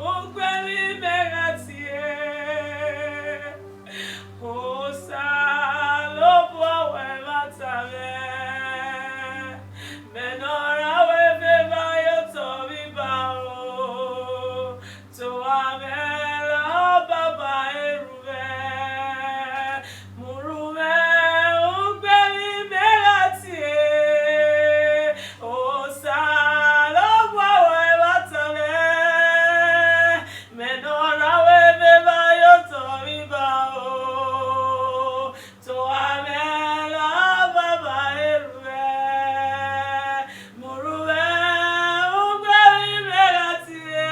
ugbẹn vbe imẹ gha tie, Osanobua wẹ ẹmwata mwẹ, mẹ ne ọ ra wẹ vbe evba ye otọ vbe iba o, to a mwẹ la baba erhunmwẹ. Murhu mwẹ, ugbẹn vbe imẹ gha tie, Osanobua wẹ ẹmwata mwẹ, mẹ ne ọ ra wẹ vbe evba ye otọ vbe iba o, to a mwẹ la baba erhunmwẹ. Murhu mwẹ, ugbẹn vbe imẹ gha tie,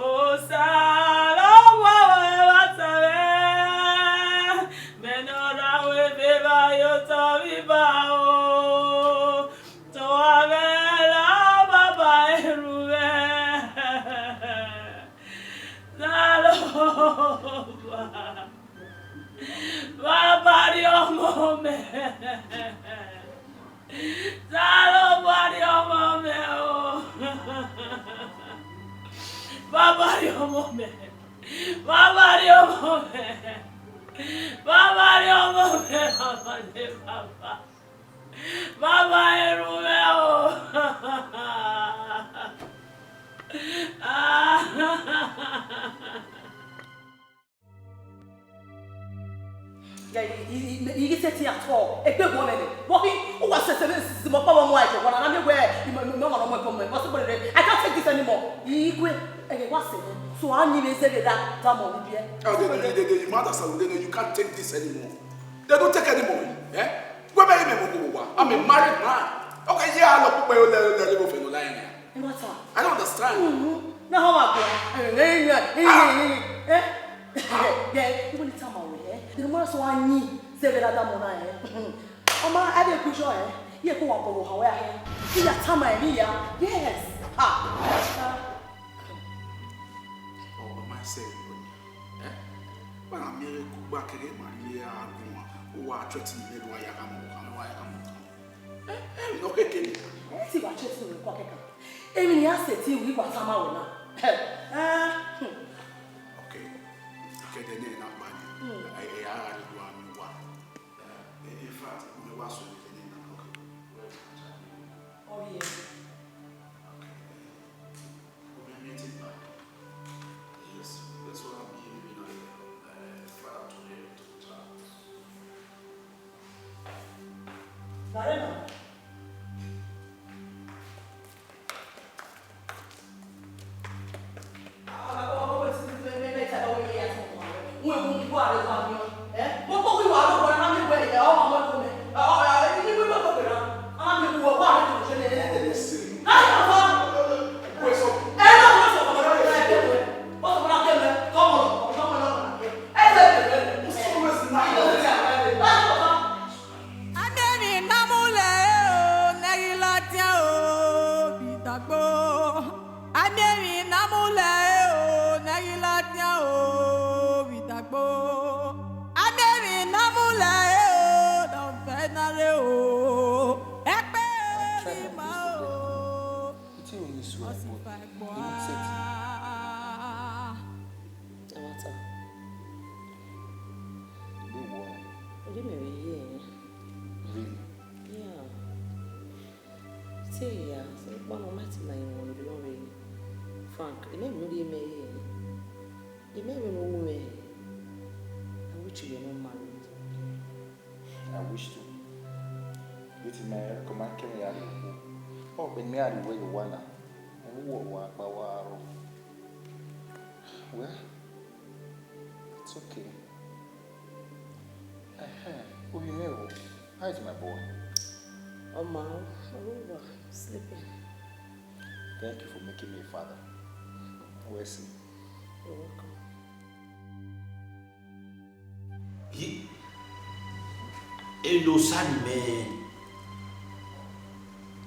Osanobua wẹ ẹmwata mwẹ, mẹ ne ọ ra wẹ vbe evba ye otọ vbe iba o, to a mwẹ la baba erhunmwẹ. Osanobua. Baba rhie ọmọ mẹ. Osanobua rhie ọmọ mẹ o. Baba rhie ọmọ mẹ. Baba rhie ọmọ mẹ. Baba rhie ọmọ mẹ, baba de baba. Baba erhunmwu mwẹ o. Yeah, I, I, I, I ghi sẹtin at all. Egbe wọ nene. Wọ khin, uwa sẹsẹ vbe zimọ kpa vbe ọmọ ẹjọ, wa na miẹn wẹẹ, imọ, imọ, imọ ọmọ ẹkọ mẹ, what's the point? I can't take this anymore. I, I, I, ẹghẹ wa sẹ, so a ni vbe zẹ vbe da, da mọ ni biẹ. Oh, they, they, they, they, you mad as hell, they, they, you can't take this anymore. They don't take anymore. Eh? Wẹ bẹ imẹ mo wa. I'm a married man. Okay, yeah, I love people, you let, let, let, let, let, let, Ẹmwata. I don't understand. Mhm. Na họn wa gua. Eh, eh, eh, eh, eh, eh. Ah. Yeah, yeah, even the time I was here, the more so I need, say, whether that money, eh. Ọma, a de gbe ushọ, eh. Iye ko wa bọgọ ha wẹ ahe. Iya tama eni ya. Yes. Ha. Ọmọ ma sẹ, eh? Wẹ na miẹn vbe kugba keghe ma rhie a gu uwa, uwa threaten me, uwa ya gha mu, uwa ya gha mu. Eh, eh, no, keke ni. Ẹ ti wa threaten wẹ kua kẹkan. Emwi ne iran sẹtin ru, I wa tama wẹ na. Eh, hmm. Okay. Kẹdẹ ne na kpa ni. Hmm. Ẹ, ẹ, a gha rhie uwa mu uwa. Eh, in fact, mẹ wa sẹ emwi ne na. Okay. Ọ rhie. Okay. Omi, mi ti kpa. Yes, that's what I'm hearing now. Eh, Father, to hear to child. Barema. Amiẹmwi ne a mu lẹ o, ne ẹ ghi ladian o, vbe idagbo. Amiẹmwi ne a mu lẹ o, ne ẹ ghi ladian o, vbe idagbo. Amiẹmwi ne a mu lẹ o, ne ọ vẹ na rre o. Ẹkpe ghi ma o. Ọ si fa ẹgbọ a. Amata. Igbe wọ. Odi mẹ vbe ye ẹre. Really? Yeah. Te ya, sokpan ọ ma ti ma emwi ne ọ rre. Frank, imẹ vbe ne u rhie mẹ ye ẹre. Imẹ vbe ne u ru mwẹ. I wish you were not married. I wish to. Vbe te mẹ, ọ ma kẹ mwẹ ya rrie okhuo. Ọ kpẹn ne imẹ gha rrie uwẹ ye owa na. Ọ wu uwa gba wa aro. Well, it's okay. Ẹhẹn, ovbi mwẹ o. How is my boy? Ọ ma, ọ ru uwa, sleeping. Thank you for making me a father. Wẹ si. You're welcome. Yi, eno Osa ni mẹ,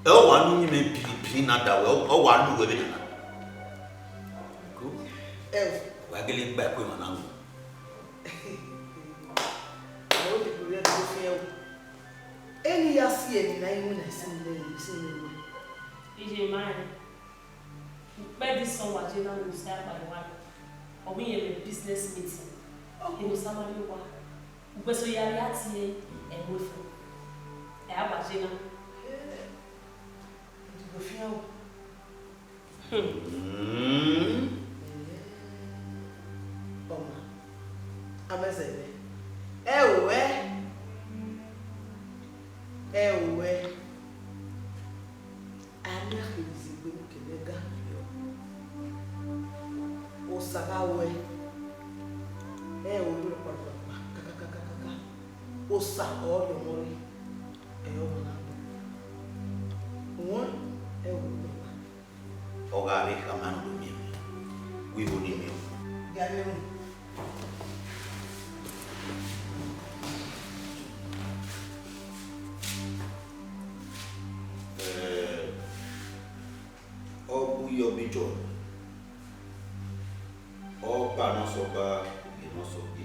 ẹ ọ wa nu uyinmwẹ piri piri na da wẹ, ọ wa lu wẹ vbe nana. Good. Ẹ o. Wa gele gba ẹko emwa na ru. Ẹ o, de gbe vbe ẹdẹ fian o. Eni ya si ẹre na iwinna isinmwi ne, isinmwi ne. Iye ma rẹn. Ukpẹ dis one wa je na ne Osa kpare wa nọ. Ọ wẹ irẹn vbe business meeting. Eno Osa ma rrie owa. Ugbẹn so ya rhie a tie ẹmwẹ fo. Ẹ a wa je na. Idibo fian o. Hmm. Ọma, amẹzẹ mwẹ. Ẹ o wẹ. Ẹ o wẹ. A na kherhe izegbe ne u ke mwẹ ga yọ. Osa gha wẹ, ẹ o wẹ ọkpọlọkpa kakakakaka. Osa ọ rhie ọmọ rre, ẹ ọmọ na gbẹn. Wọn, ẹ o wẹ ọkpọlọkpa. Ọ gha rre khama ne u do miẹn mwẹ, wẹ igho ne I miẹn o. Gia miẹn mwẹ. Ẹ, ọ gbe uyi ọ gbe Jọn, ọ gba ne ọ sẹ ọba, ọ gbe ne ọ sẹ ọghe.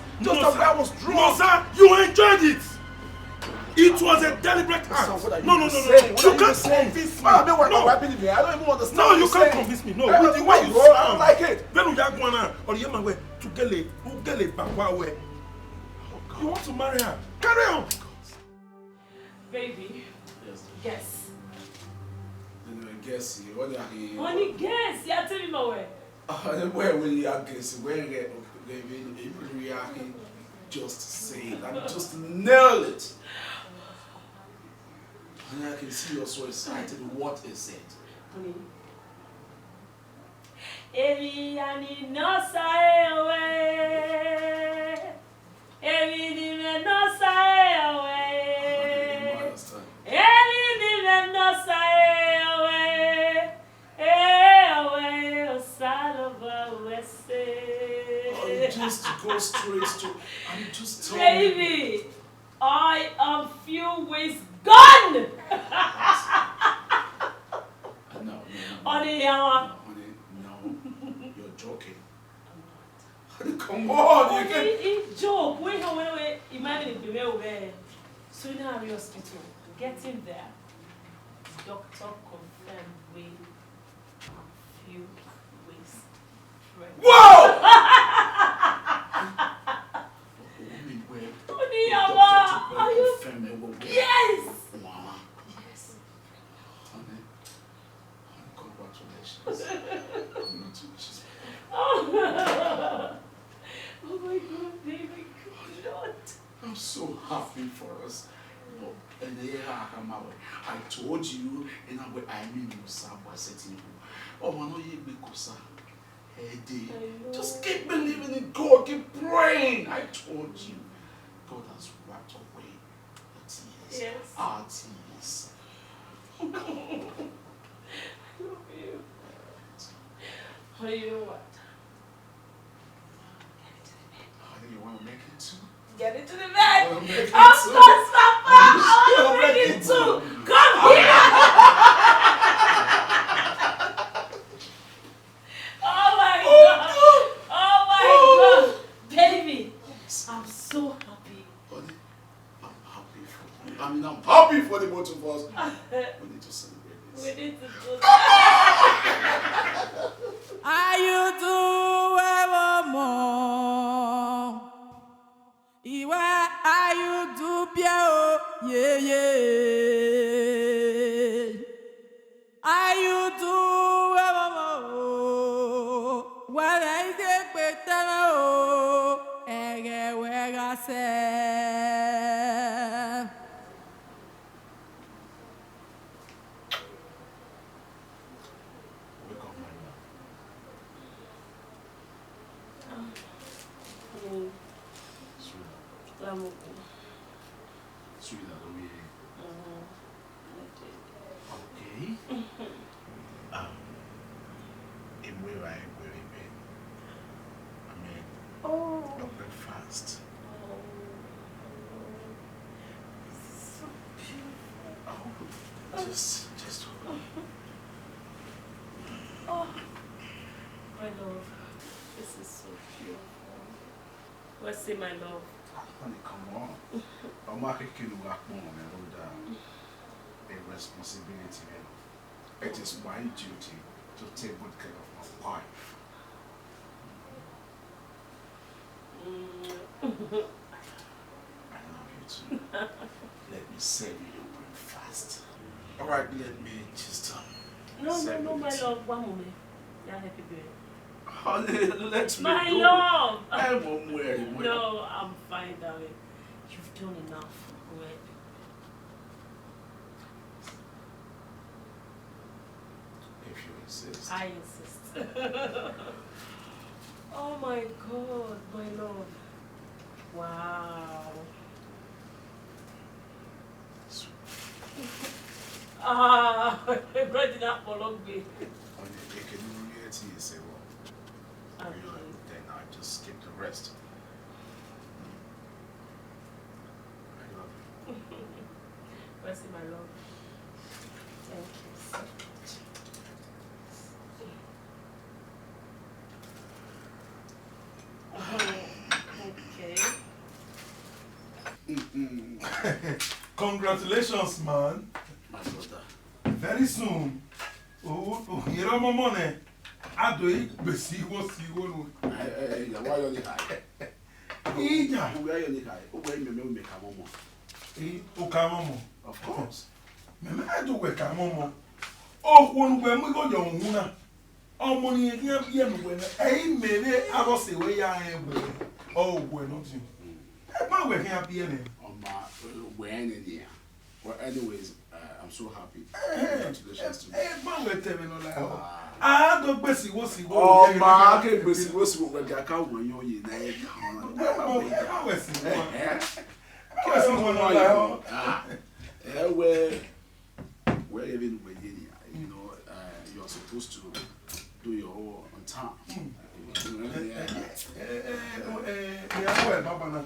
Just no, sir. I was drunk. No, sir, you enjoyed it. It was a deliberate act. Sir, what are you no, no, no, saying? No. What you are you can't saying? Convince me. Ah, no, what, what, what, I don't even understand no, what you you're can't saying. Convince me. No, I don't, what do you, what you sound? I don't like it. When we are going on, or you man, to get a, who get a back, where? You want to marry her? Carry on. Baby. Yes. Guess. You know, guess you. What are you? Honey, guess. Yeah, tell me my way. Where will you guess? Where get? Baby, you really are. Just say it and just nail it. And I can see you're so excited. What is it? Honey. Emwi hia ni nọ sa ẹre ọvbehe, emwi ne imẹ nọ sa ẹre ọvbehe, emwi ne imẹ nọ sa ẹre ọvbehe, ẹre ọvbehe Osanobua wẹ sẹ. Oh, you just go straight to, and you just tell me. Baby, I am few ways gone. No, no, no, no. Honey, yawa. No, honey, no. You're joking. Honey, come on, you can. He, he joke. Wait, wait, wait. Imagine if you were there. So in our hospital, getting there, doctor confirmed we few ways. Whoa! Honey, yawa, are you? Yes. Wow. Yes. Honey, congratulations. Congratulations. Oh my God, baby, good Lord. I'm so happy for us. And then, yeah, I told you, and I, I mean, you, sir, I said to you, oh, man, no, you be kusa. Hey, D, just keep believing in God, keep praying. I told you, God has wiped away your tears. Yes. Our tears. I love you. Honey, you know what? Honey, you wanna make it too? Get into the bed. Of course, Papa. I wanna make it too. Come here. Oh my God. Oh my God. Baby, I'm so happy. Honey, I'm happy for you. I mean, I'm happy for the both of us. We need to celebrate this. We need to do that. Ayudu wẹ vbe ọmọ, iwẹ ayudu biẹ o, yeye. Ayudu wẹ vbe ọmọ o, wẹ ghẹ i de gbe tẹmwẹ o, ẹghẹ wẹ gha sẹ. Wake up, my love. Sweetheart. Sweetheart, over here. Okay. Um, emu evbare gu ẹre vbe, I mean, your breakfast. Oh, this is so beautiful. Oh, just, just hold on. Oh, my love, this is so beautiful. What's it, my love? Honey, come on. Ọma keke ne u gha kpọnmwẹ mwẹ rhunmwuda a responsibility mwẹ. It is my duty to take good care of my wife. Mm. I love you too. Let me serve you your breakfast. All right, let me just, um, No, no, no, my love, one moment. Yeah, happy birthday. Honey, let me go. My love. I'm on where you went. No, I'm fine, darling. You've done enough. Go ahead. If you insist. I insist. Oh my God, my love. Wow. Ah, bread in that pollock bay. Honey, you can do it, you say what? Okay. Then I just skip the rest. I love you. Mercy, my love. Thank you so much. Okay. Congratulations, man. My brother. Very soon, o, o, yẹrẹ ọmọ ọmọ nẹ, a do i gbesi igho si igho nu. Ẹ, ẹ, ẹ, ìyàwó ayọ ni ha. Iya. Uwẹ ayọ ni ha. Uwẹ mẹmẹ, uwẹ ka mọmọ. I, u ka mọmọ. Of course. Mẹmẹ do wẹ ka mọmọ. Okhuo ne uwẹ mu igho yọ uhunmwu na. Ọmọ ni rẹn khian biẹ ne uwẹ na. Ẹ i mẹ vbe avbe ọse ruẹ ya rẹn wẹ, ọ wẹ ne ọ diọn. Ẹ ma wẹ khian biẹ nẹ. Ọ ma, wẹ nẹ nian. Well, anyways, uh, I'm so happy. Congratulations to you. Ẹ ma wẹ tẹmwẹ nọ la ẹhọ. A do gbesi igho si igho. Ọ ma ke gbesi igho si igho, wẹ ga ka wẹ yọ ye na. Ẹ ma wẹ si igho. Ẹ ma wẹ si igho nọ la ẹhọ. Ẹ wẹ, wẹ, even wẹ ye ni, you know, uh, you're supposed to do your own on time. You know, yeah. Ẹ, ẹ, ẹ, ẹ, baba na.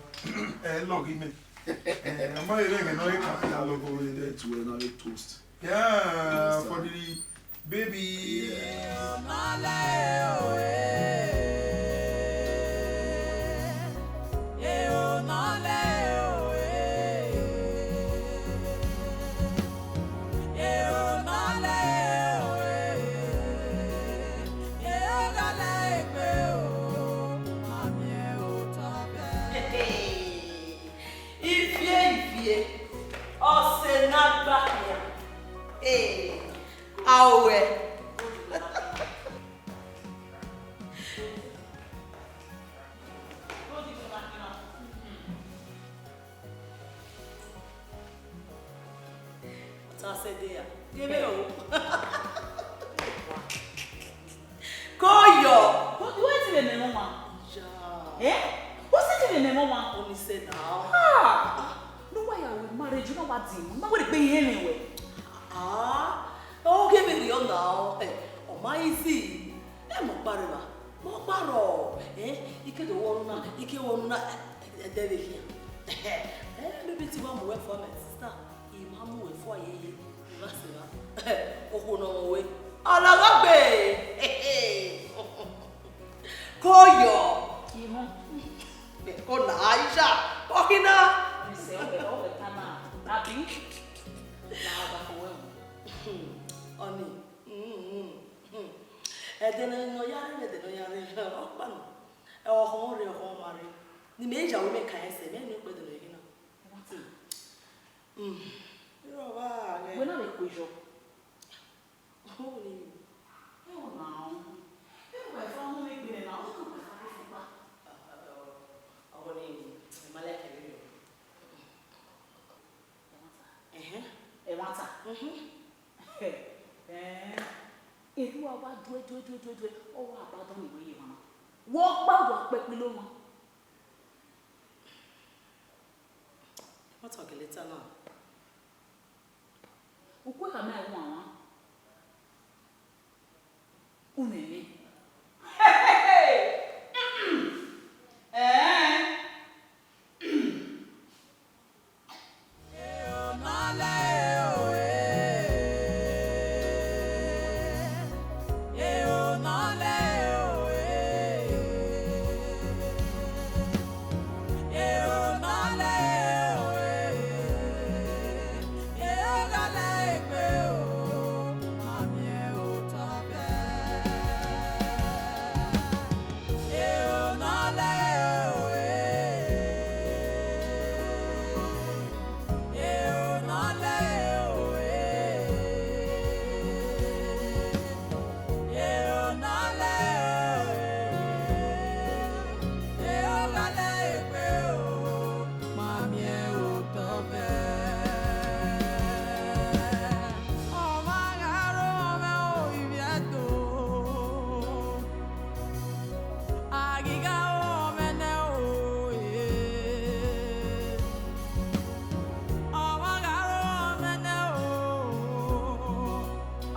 Ẹ, lọghe mẹ. Ẹ, ọmọ yẹrẹ ẹghẹ nọ, ẹ ka ya lọghe mẹ. That you were not a toast. Yeah, for the baby. Yeah. Ivie, ivie, ọse ne a gba khian. Ee, a o wẹ. Na sẹ ẹdẹ ya. Ghe mwẹ o. Koyọ. Wẹ ti vbe nẹ ọmwa? Ya. Eh? Wẹ ti vbe nẹ ọmwa? Ọni sẹ na. Ah! Ne uwa ya ru marriage, ne uwa di mu, ma wẹ gbe ihe mwẹ wẹ. Ah, ọ ghe vberriọ na, ọ, eh, ọ ma easy. Eh, mẹ ọkpa rre evba, mẹ ọkpa rrọọ, eh, I ke do wẹ ọnuna, I ke wẹ ọnuna, eh, ẹdẹ vbe khian. Eh, maybe te I wa mu wẹ fua, my sister, I ma mu wẹ fua yeye, I gha sẹ evba. Okhuo ne ọ mwẹ uwẹ, ọ lọghọ gbe. Koyọ. Ihọn. Ko na Aisha, ko khin na. Ẹsẹ ọghẹ, ọghẹ ta na, abi? Na ọba ko wẹ o. Ọni, mm, mm, mm. Ẹdẹ ne ọ ya rre, ẹdẹ ne ọ ya rre, ọ kpa nọ. Ẹ, ọkhọn rre, ọkhọn ma rre. Ne imẹ ya wẹ mẹ ka ẹsẹ, mẹ ne ukpẹ ẹdẹ ne ọ ya rre na. Ẹ ma te. Mm. Irọ ọba ghẹ. Wẹ na vbe ku yọ. Ọni, ẹ wọ na, ẹ wọ ẹfọn ọmọ egbe nẹ na, ọ ke wọ ẹfọn ọmọ fukpa. Ọni, ẹ ma like ẹre o. Ẹhẹn. Ẹmwata. Mhm. Ẹhẹn. Erriọ wa due, due, due, due, due, ọ wa ba dọn ne iwẹ ye emwa na. Wẹ ọkpa wa kpẹkpilo mwa. Ẹmwata ọ gele ta na. Uku khama ẹre wanwan. Unu ẹmwẹ. Ẹẹn.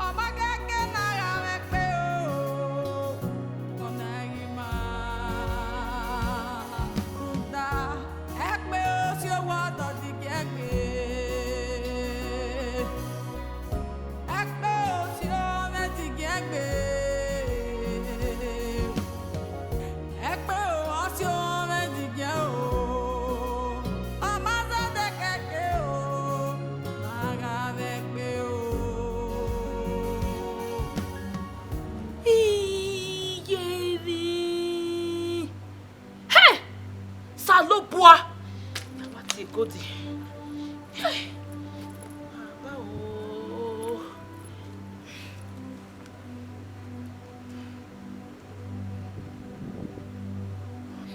Ọ ma gha kẹ ne a gha mwẹ ẹkpe o, ọna ghi ma rhunmwuda, ẹkpe osio wẹ ọ dọdigiẹ gbe. Ẹkpe osio mwẹ digiẹ gbe. Ẹkpe o, ọ si omwẹ digiẹ o. Ọ ma zẹdẹ kẹke o, a gha vbe ẹkpe o. Iyeri. Hey! Osanobua! Na wa tie egodi. Hey! Baba o.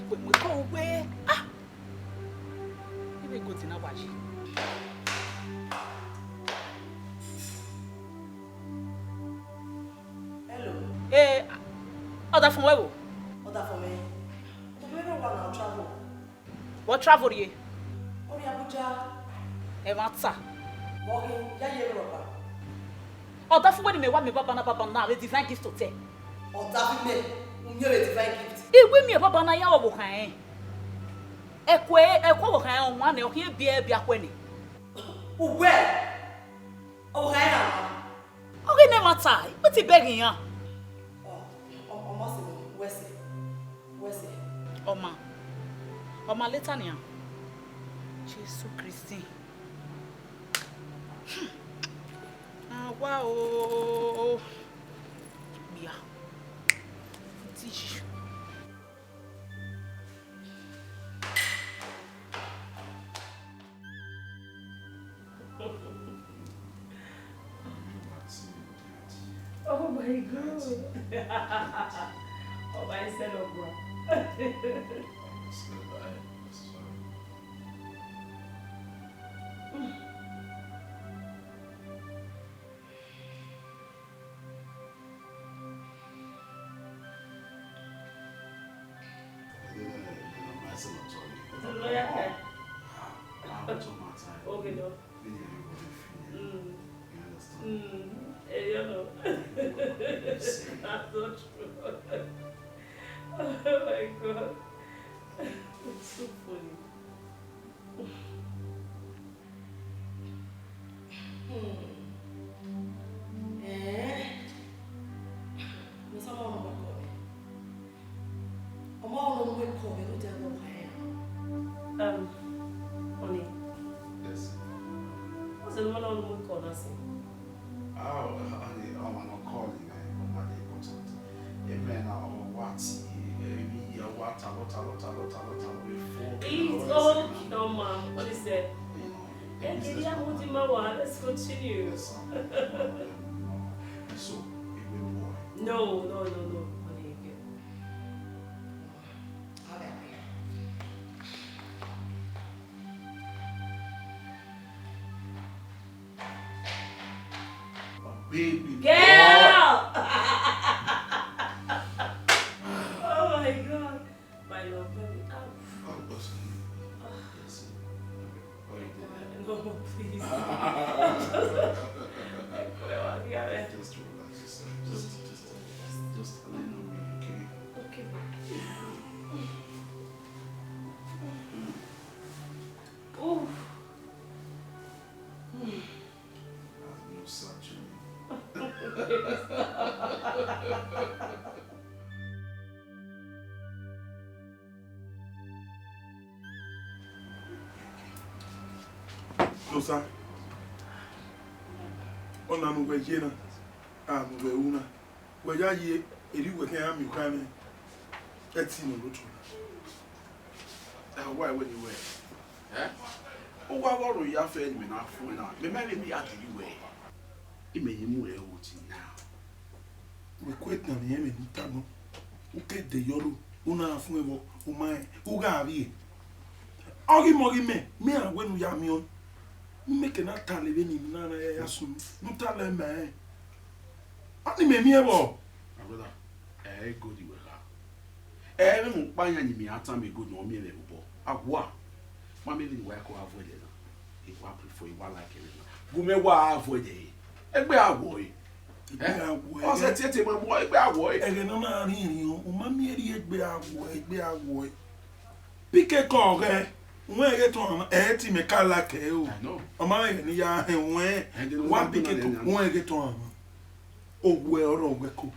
Wẹ mu ẹko wẹ. Ah! Ivbi egodi na wa yi. Hello. Eh, ọdafẹn wẹ vbo? Ọdafẹn mwẹ. Ọdafẹn mwẹ wa na travel. Vbe ọ travel rrie? Ọ rrie Abuja. Ẹmwata. Vbe ọ ghi ya ye rọba? Ọdafẹn wẹ ne imẹ wa miẹn baba na, baba na vbe Divine Gift Hotel. Ọdafẹn mwẹ, u miẹn vbe Divine Gift? I wẹ miẹn baba na ya vbe ọvbokhan ẹnrẹn. Ẹko, ẹko ọvbokhan ẹnrẹn ọwan nẹ, ọ khian biẹ biẹ akhuẹ nẹ. Uwẹ, ọvbokhan ẹnrẹn ra? Ọ ghi nẹ ẹmwata, I kpe te bẹghe iran. Ọ, ọ, ọ ma sẹ, wẹ sẹ, wẹ sẹ. Ọ ma, ọ ma leta nian. Jesu Kristi. Hmm. A wa o. Gbia. Ti yi. Oh my God. Ọba ẹsẹ lọ gua. Ọba ẹsẹ lọ gua. Out of my time. Okay, no. Many of you will feel. Mm. You understand? Mm. Eh, you know. That's so true. Oh my God. It's so funny. Hmm. Eh? Mo sá máa ń wá kọ mi. Ọmọ ọ̀rọ̀ ń wé kọ mi ló jẹ́ wọ́n wá ẹ̀. Um, honey. Yes. What's the number of the call that's in? Oh, honey, I'm on a call, man. Nobody important. Amen. I want what? What? What? What? What? What? What? It's okay, Oma. What is that? Let's continue. So, no, no, no, no. Baby girl. Oh my God. My love, baby. Ah. Oh, yes. No, please. Just relax yourself. Just, just, just, just lean on me, okay? Okay, baby. Oh. Hmm. That's no surgery. No, sir. Ọna ne uwẹ ye na, a ne uwẹ ru na, wẹ ya ye erriọ uwẹ khian ya miẹn okhaemwẹ ẹtin nọ lotọ na. Ẹ wa ẹwẹ ne wẹ, ẹ? Uwa vbe ọrọre ya fẹ ne imẹ na fuẹn na, mẹ ma vbe miẹn a diri wẹ. Imẹ ye mu ẹre ro till now. Wẹ ku etan ne irẹn mwẹ ne u ta nọ, u ke de yọ ro, u na fuẹn vbọ, u ma rẹn, u gha vbiẹ. Ọ ghi mẹ, ọ ghi mẹ, mẹ iran wẹ ne u ya miẹn ọẹn. Ne imẹ ke na tale vbene imẹ na na ya ya sunu, ne u tale mẹ rẹn. Ọni mẹ miẹn vbọ? My brother, ẹ i gold wẹ kha. Ẹ i mwẹ ukpa yan ne imẹ ra tama e gold ne ọ miẹn mwẹ vbe obọ. A wa, ma miẹn vbene uwa i ko avoid ẹre na. I wa prefer, I wa like ẹre na. Gu mwẹ wa avoid ẹre. Egbe a wọ ẹre. Egbe a wọ ẹre. Ọ sẹ tietie ma mu egbe a wọ ẹre. Ẹghẹ ne ọ na rhiẹnrhiẹn, u ma miẹn rhie egbe a wọ ẹre, egbe a wọ ẹre. Pikekọ ọghẹ, wẹ ẹghẹ tọn ọmwa, ẹ i te imẹ ka like ẹre o. I know. Ọ ma mwẹ ẹghẹ ne I ya hẹn wẹ, ẹdẹ ne wa pikekọ, wẹ ẹghẹ tọn ọmwa. Owẹ ọrọ wẹ ko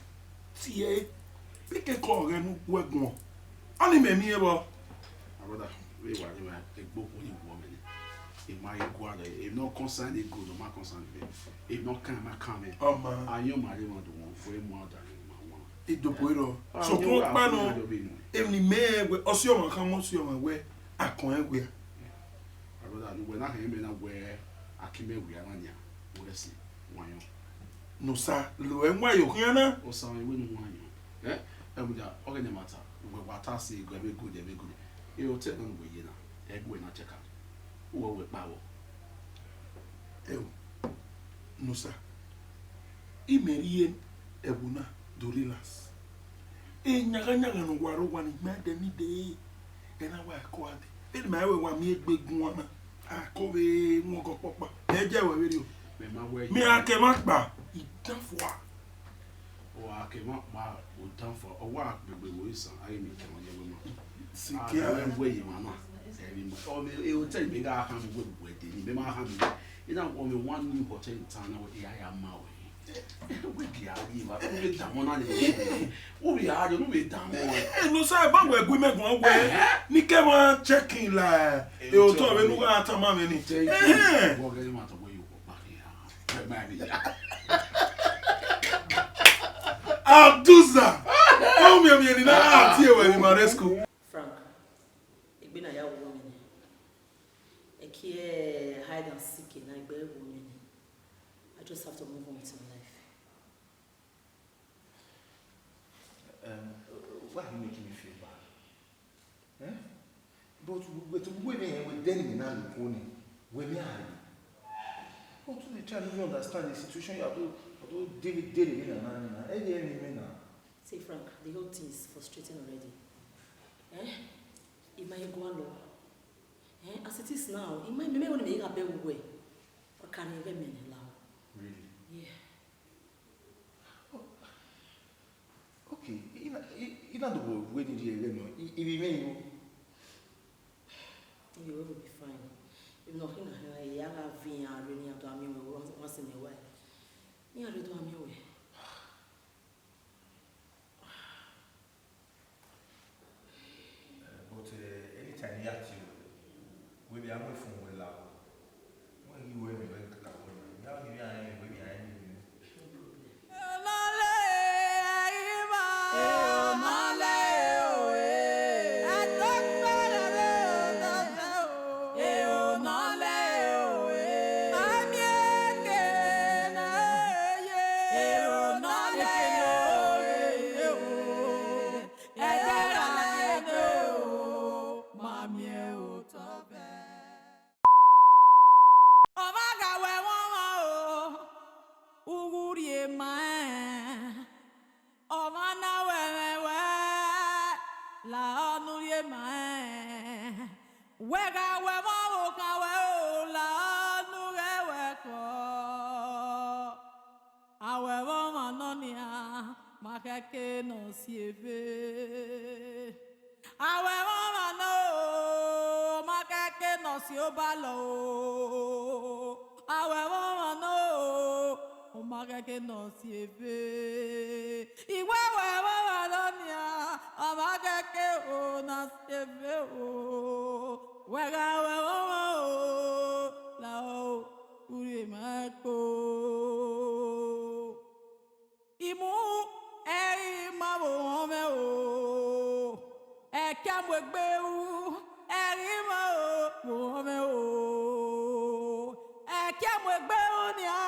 tie, pikekọ ọghẹ ne u gu ẹguọn. Ọni mẹ miẹn vbọ? My brother, vbe wa ni ma egbe okhuo ni wọ mẹ nẹ. I ma ye gualọ, emwi ne ọ concern e gold, ọ ma concern mẹ. Emwi ne ọ kan, ma kan mẹ. Ọ ma. Ayọn ma rre emwa do wọn, fo emu ada ni ma wan. Idobo irọ. Ah, sokun ọkpa nọ, emwi ne imẹ wẹ, ọsiọmwa khama ọsiọmwa wẹ, akọn ẹn wia. My brother, ne uwẹ na khẹ mẹ na wẹ, a ke mẹ wia na nia, wẹ si, wa yọn. Ne Osa lo ẹwaẹn ye okhian na. Osa mwẹ wẹ ne u wa yọn. Eh? Ẹmwata, ọghẹnẹ ma ta, uwẹ wa ta si, ẹgọ ẹmwẹ gold, ẹmwẹ gold. E otọ na ne uwẹ ye na, ẹgbe uwẹ na check am. Uwẹ wẹ kpa vbọ? Ẹo, ne Osa, imẹ rhie ẹvbo na do relax. Eyanganyangan ne uwa rre owa ni, ma dẹ ni dee, ẹ na wa ẹko a dee. Vbene ma wẹ wa miẹn egbe guan na, a ko vbe wọn ọgọ ọkpọkpa. Ẹ jẹ wẹ vberriọ. Mẹ ma wẹ mẹ a kẹ mwa kpa, I dan fua. Ọ a kẹ mwa kpa, ọ dan fua. Ọ wa gbegbe vbe isan, a ghi miẹn kẹ mwa ye wẹ ma. Sikẹ. A wẹ ye mwa na. Ẹ vbe ma. Ọ mẹ, e otọ mẹ gha kha mu wẹ wẹ de ni, mẹ ma kha mu. Ina ọ mẹ one new hotel in town na, wẹ ya ya ma wẹ. Wẹ gia ye wa, u vbe danmwẹ na ni. U vbe a rẹ, u vbe danmwẹ. Eh, no sir, ba wẹ gu mẹ guan wẹ. Ni kẹ mwa check in la. E otọ vbe nu gha tama mwẹ ni. Thank you. Eh. Wọ gẹ ma tọ wẹ yo kpa ya. Wẹ ma bi ya. Abdulsa. Ọ miẹn miẹn ni na a tie wẹ ni ma rescue. Frank, egbe na ya wo mi ni. Ẹ kie hide and seek na egbe wo mi ni. I just have to move on with my life. Um, why are you making me feel bad? Eh? But we, we, we, we, we, we, then we now look on it. We, me, I. But you try to understand the situation. You have to, have to deal with, deal with it, na, na, na. Eh, yeah, me, me, na. See, Frank, the whole thing is frustrating already. Eh? If my go along, Eh, as it is now, I ma, mẹ, mẹ wẹ ne mẹ gha bẹghe uwẹ, ọ ka rhie ẹghẹ mẹ nẹ la. Really? Yeah. Oh, okay, I na, I, I na do wẹ ne I rhie ẹghẹ nọ, I, I vbe mwẹ igho. You will be fine. If not, I na, I ya gha viọ iran rre ne iran do a miẹn wẹ, wa, wa sẹ mẹ wa. Iran rre do a miẹn wẹ. But, eh, anytime I ya tie wẹ, wẹ vbe a mu efun wẹ la, wẹ ghi wẹ mẹ wẹ kaka wẹ, ya ghi vbe a rẹn wẹ vbe a rẹn. No problem. Ẹdẹ ra ẹdẹ o, ma miẹn otọ vẹ. Ọmwa gha wẹ ẹmwẹ ọmwa o, ughurhie ma rẹn. Ọmwa na wẹ ẹmwẹ wẹ, la ọnu rhie ma rẹn. Wẹ gha wẹ ẹmwẹ ọmwa okhan wẹ o, la ọnu ghẹ wẹ kọ. A wẹ ẹmwẹ ọmwa nọ nian, ma khẹke ne ọ si eve. A wẹ ẹmwẹ ọmwa nọ o, ma khẹke ne ọ si obalọ o. A wẹ ẹmwẹ ọmwa nọ o, ma khẹke ne ọ si eve. I wẹ wẹ ẹmwẹ ọmwa nọ nian, ọ ma khẹke o ne a si eve o. Wẹ gha wẹ ẹmwẹ ọmwa o, la o, urhie ma kpo. Imu ẹre ima vbe ohọn mwẹ o, ẹkia mu egbe ru, ẹre ima vbe ohọn mwẹ o. Ẹkia mu egbe ru nian,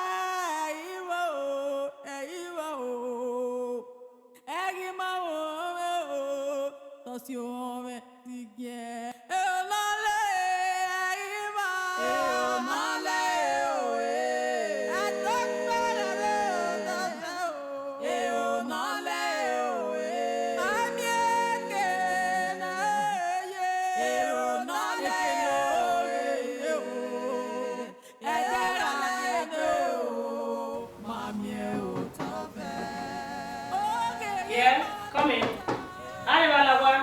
ẹre ima o, ẹre ima o, ẹre ima vbe ohọn mwẹ o, tọ si ohọn mwẹ. Ẹre ọ ma le, ẹre ima. Ẹre ọ ma le o, eh. Ẹre ọ ma le o, eh. A miẹn eke ne ye. Ẹre ọ ma le o, eh. Ẹdẹ ra ẹdẹ o, ma miẹn otọ vẹ. Yeah, come in. Aye, wa la wa.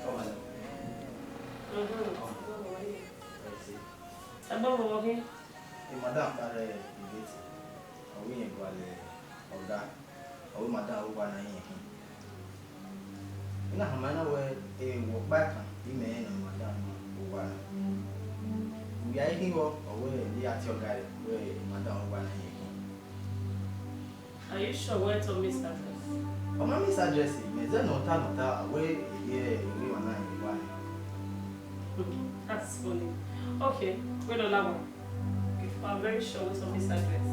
Come on. Mhm. Come on. Let's see. Ẹ bọ vbọ khin? E madam kpa rre gate, ọ wẹ irẹn gualọ ọga, ọ wẹ madam owa na hin khin. I na hama na wẹ, e, wẹ ọkpa kan, imẹ rẹn ne madam owa na. Uya i khin vbọ, ọ wẹ ne I ya tie ọga ẹre, wẹ madam owa na hin khin. Are you sure wẹ ọ miss address? Ọ ma miss address, mẹ zẹ ne ọ ta ne ọ ta, wẹ e ye, e ye emwa na hin wa. That's funny. Okay, wẹ ne ọ la wa. I'm very sure wẹ ọ miss address.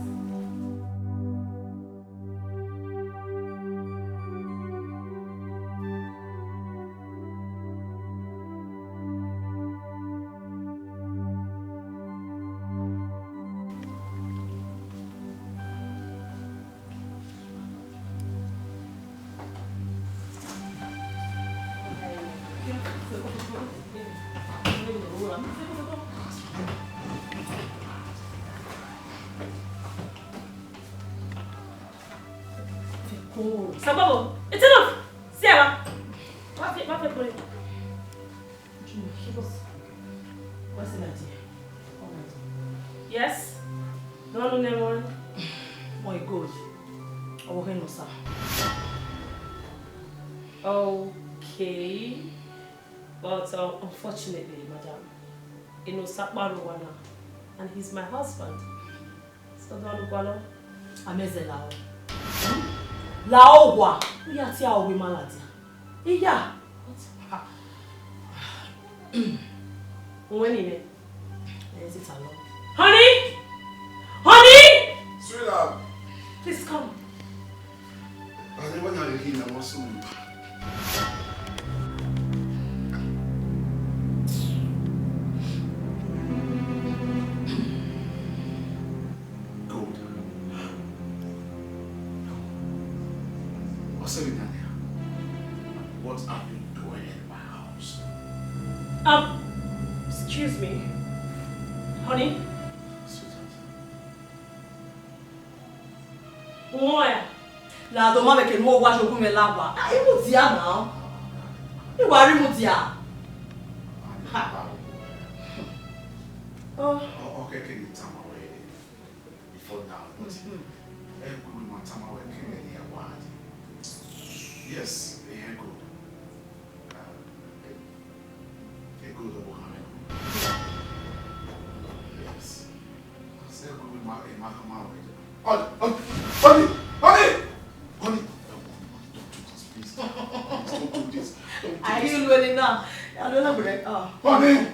Sabobo, it's enough. See, Ella. What's it? What's it? Yes? No, no, no, no. My God. Ọvbokhan nọ sa. Okay. But, uh, unfortunately, madam, Enosa kpa rre owa na, and he's my husband. So don't gualọ. Amẹzẹ lahọ. Lahọ owa. U ya tie aro wẹ ima ladian. Iya. Uwẹ ni nẹ. Ẹ i sita lọ. Honey! Honey! Sweetheart. Please come. Ade wa nya le ki na wa so mi. Good. Ọ sẹ vbe na nia. Excuse me, honey. Sweetheart. Uwẹ, lado ma vbe ke ne uwa shogun mwẹ la owa. Ah, I mudia na. I wa rhie mudia. Ha. Oh. Ọ, ọ kẹkẹ ne I tama ruẹ before now, but, mhm, ẹ gu ma tama ruẹ kẹmẹ ne I wa dee. Yes, ẹ good. Ego do bo hame. Yes. I said, go with my, in my command. Honey, honey, honey, honey, honey. Don't do this, please. Please don't do this. Don't do this. Are you really now? I don't know, bro. Oh. Honey.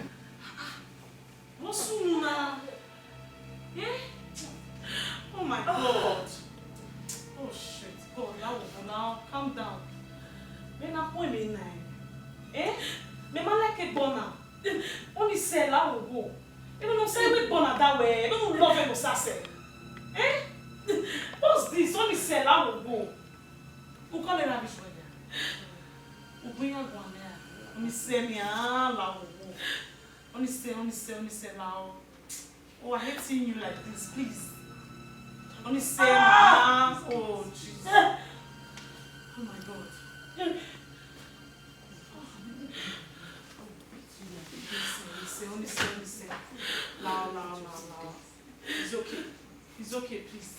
What's wrong now? Eh? Oh my God. Oh shit. God, now, now, calm down. Mẹ na kue mẹ na. Eh? Mẹ ma like egbe na. Oni sẹ la wo wo. Ebe no sẹ we egbe na da wẹ. Ebe no love no sa sẹ. Eh? What's this? Oni sẹ la wo wo. U kọ le na bi sọ ya. U bu ya gua mẹ a. Oni sẹ ni a la wo wo. Oni sẹ, oni sẹ, oni sẹ la o. Oh, I hate seeing you like this, please. Oni sẹ ma. Oh, Jesus. Oh my God. Oni sẹ, oni sẹ, oni sẹ. Lao, lao, lao, lao. It's okay. It's okay, please.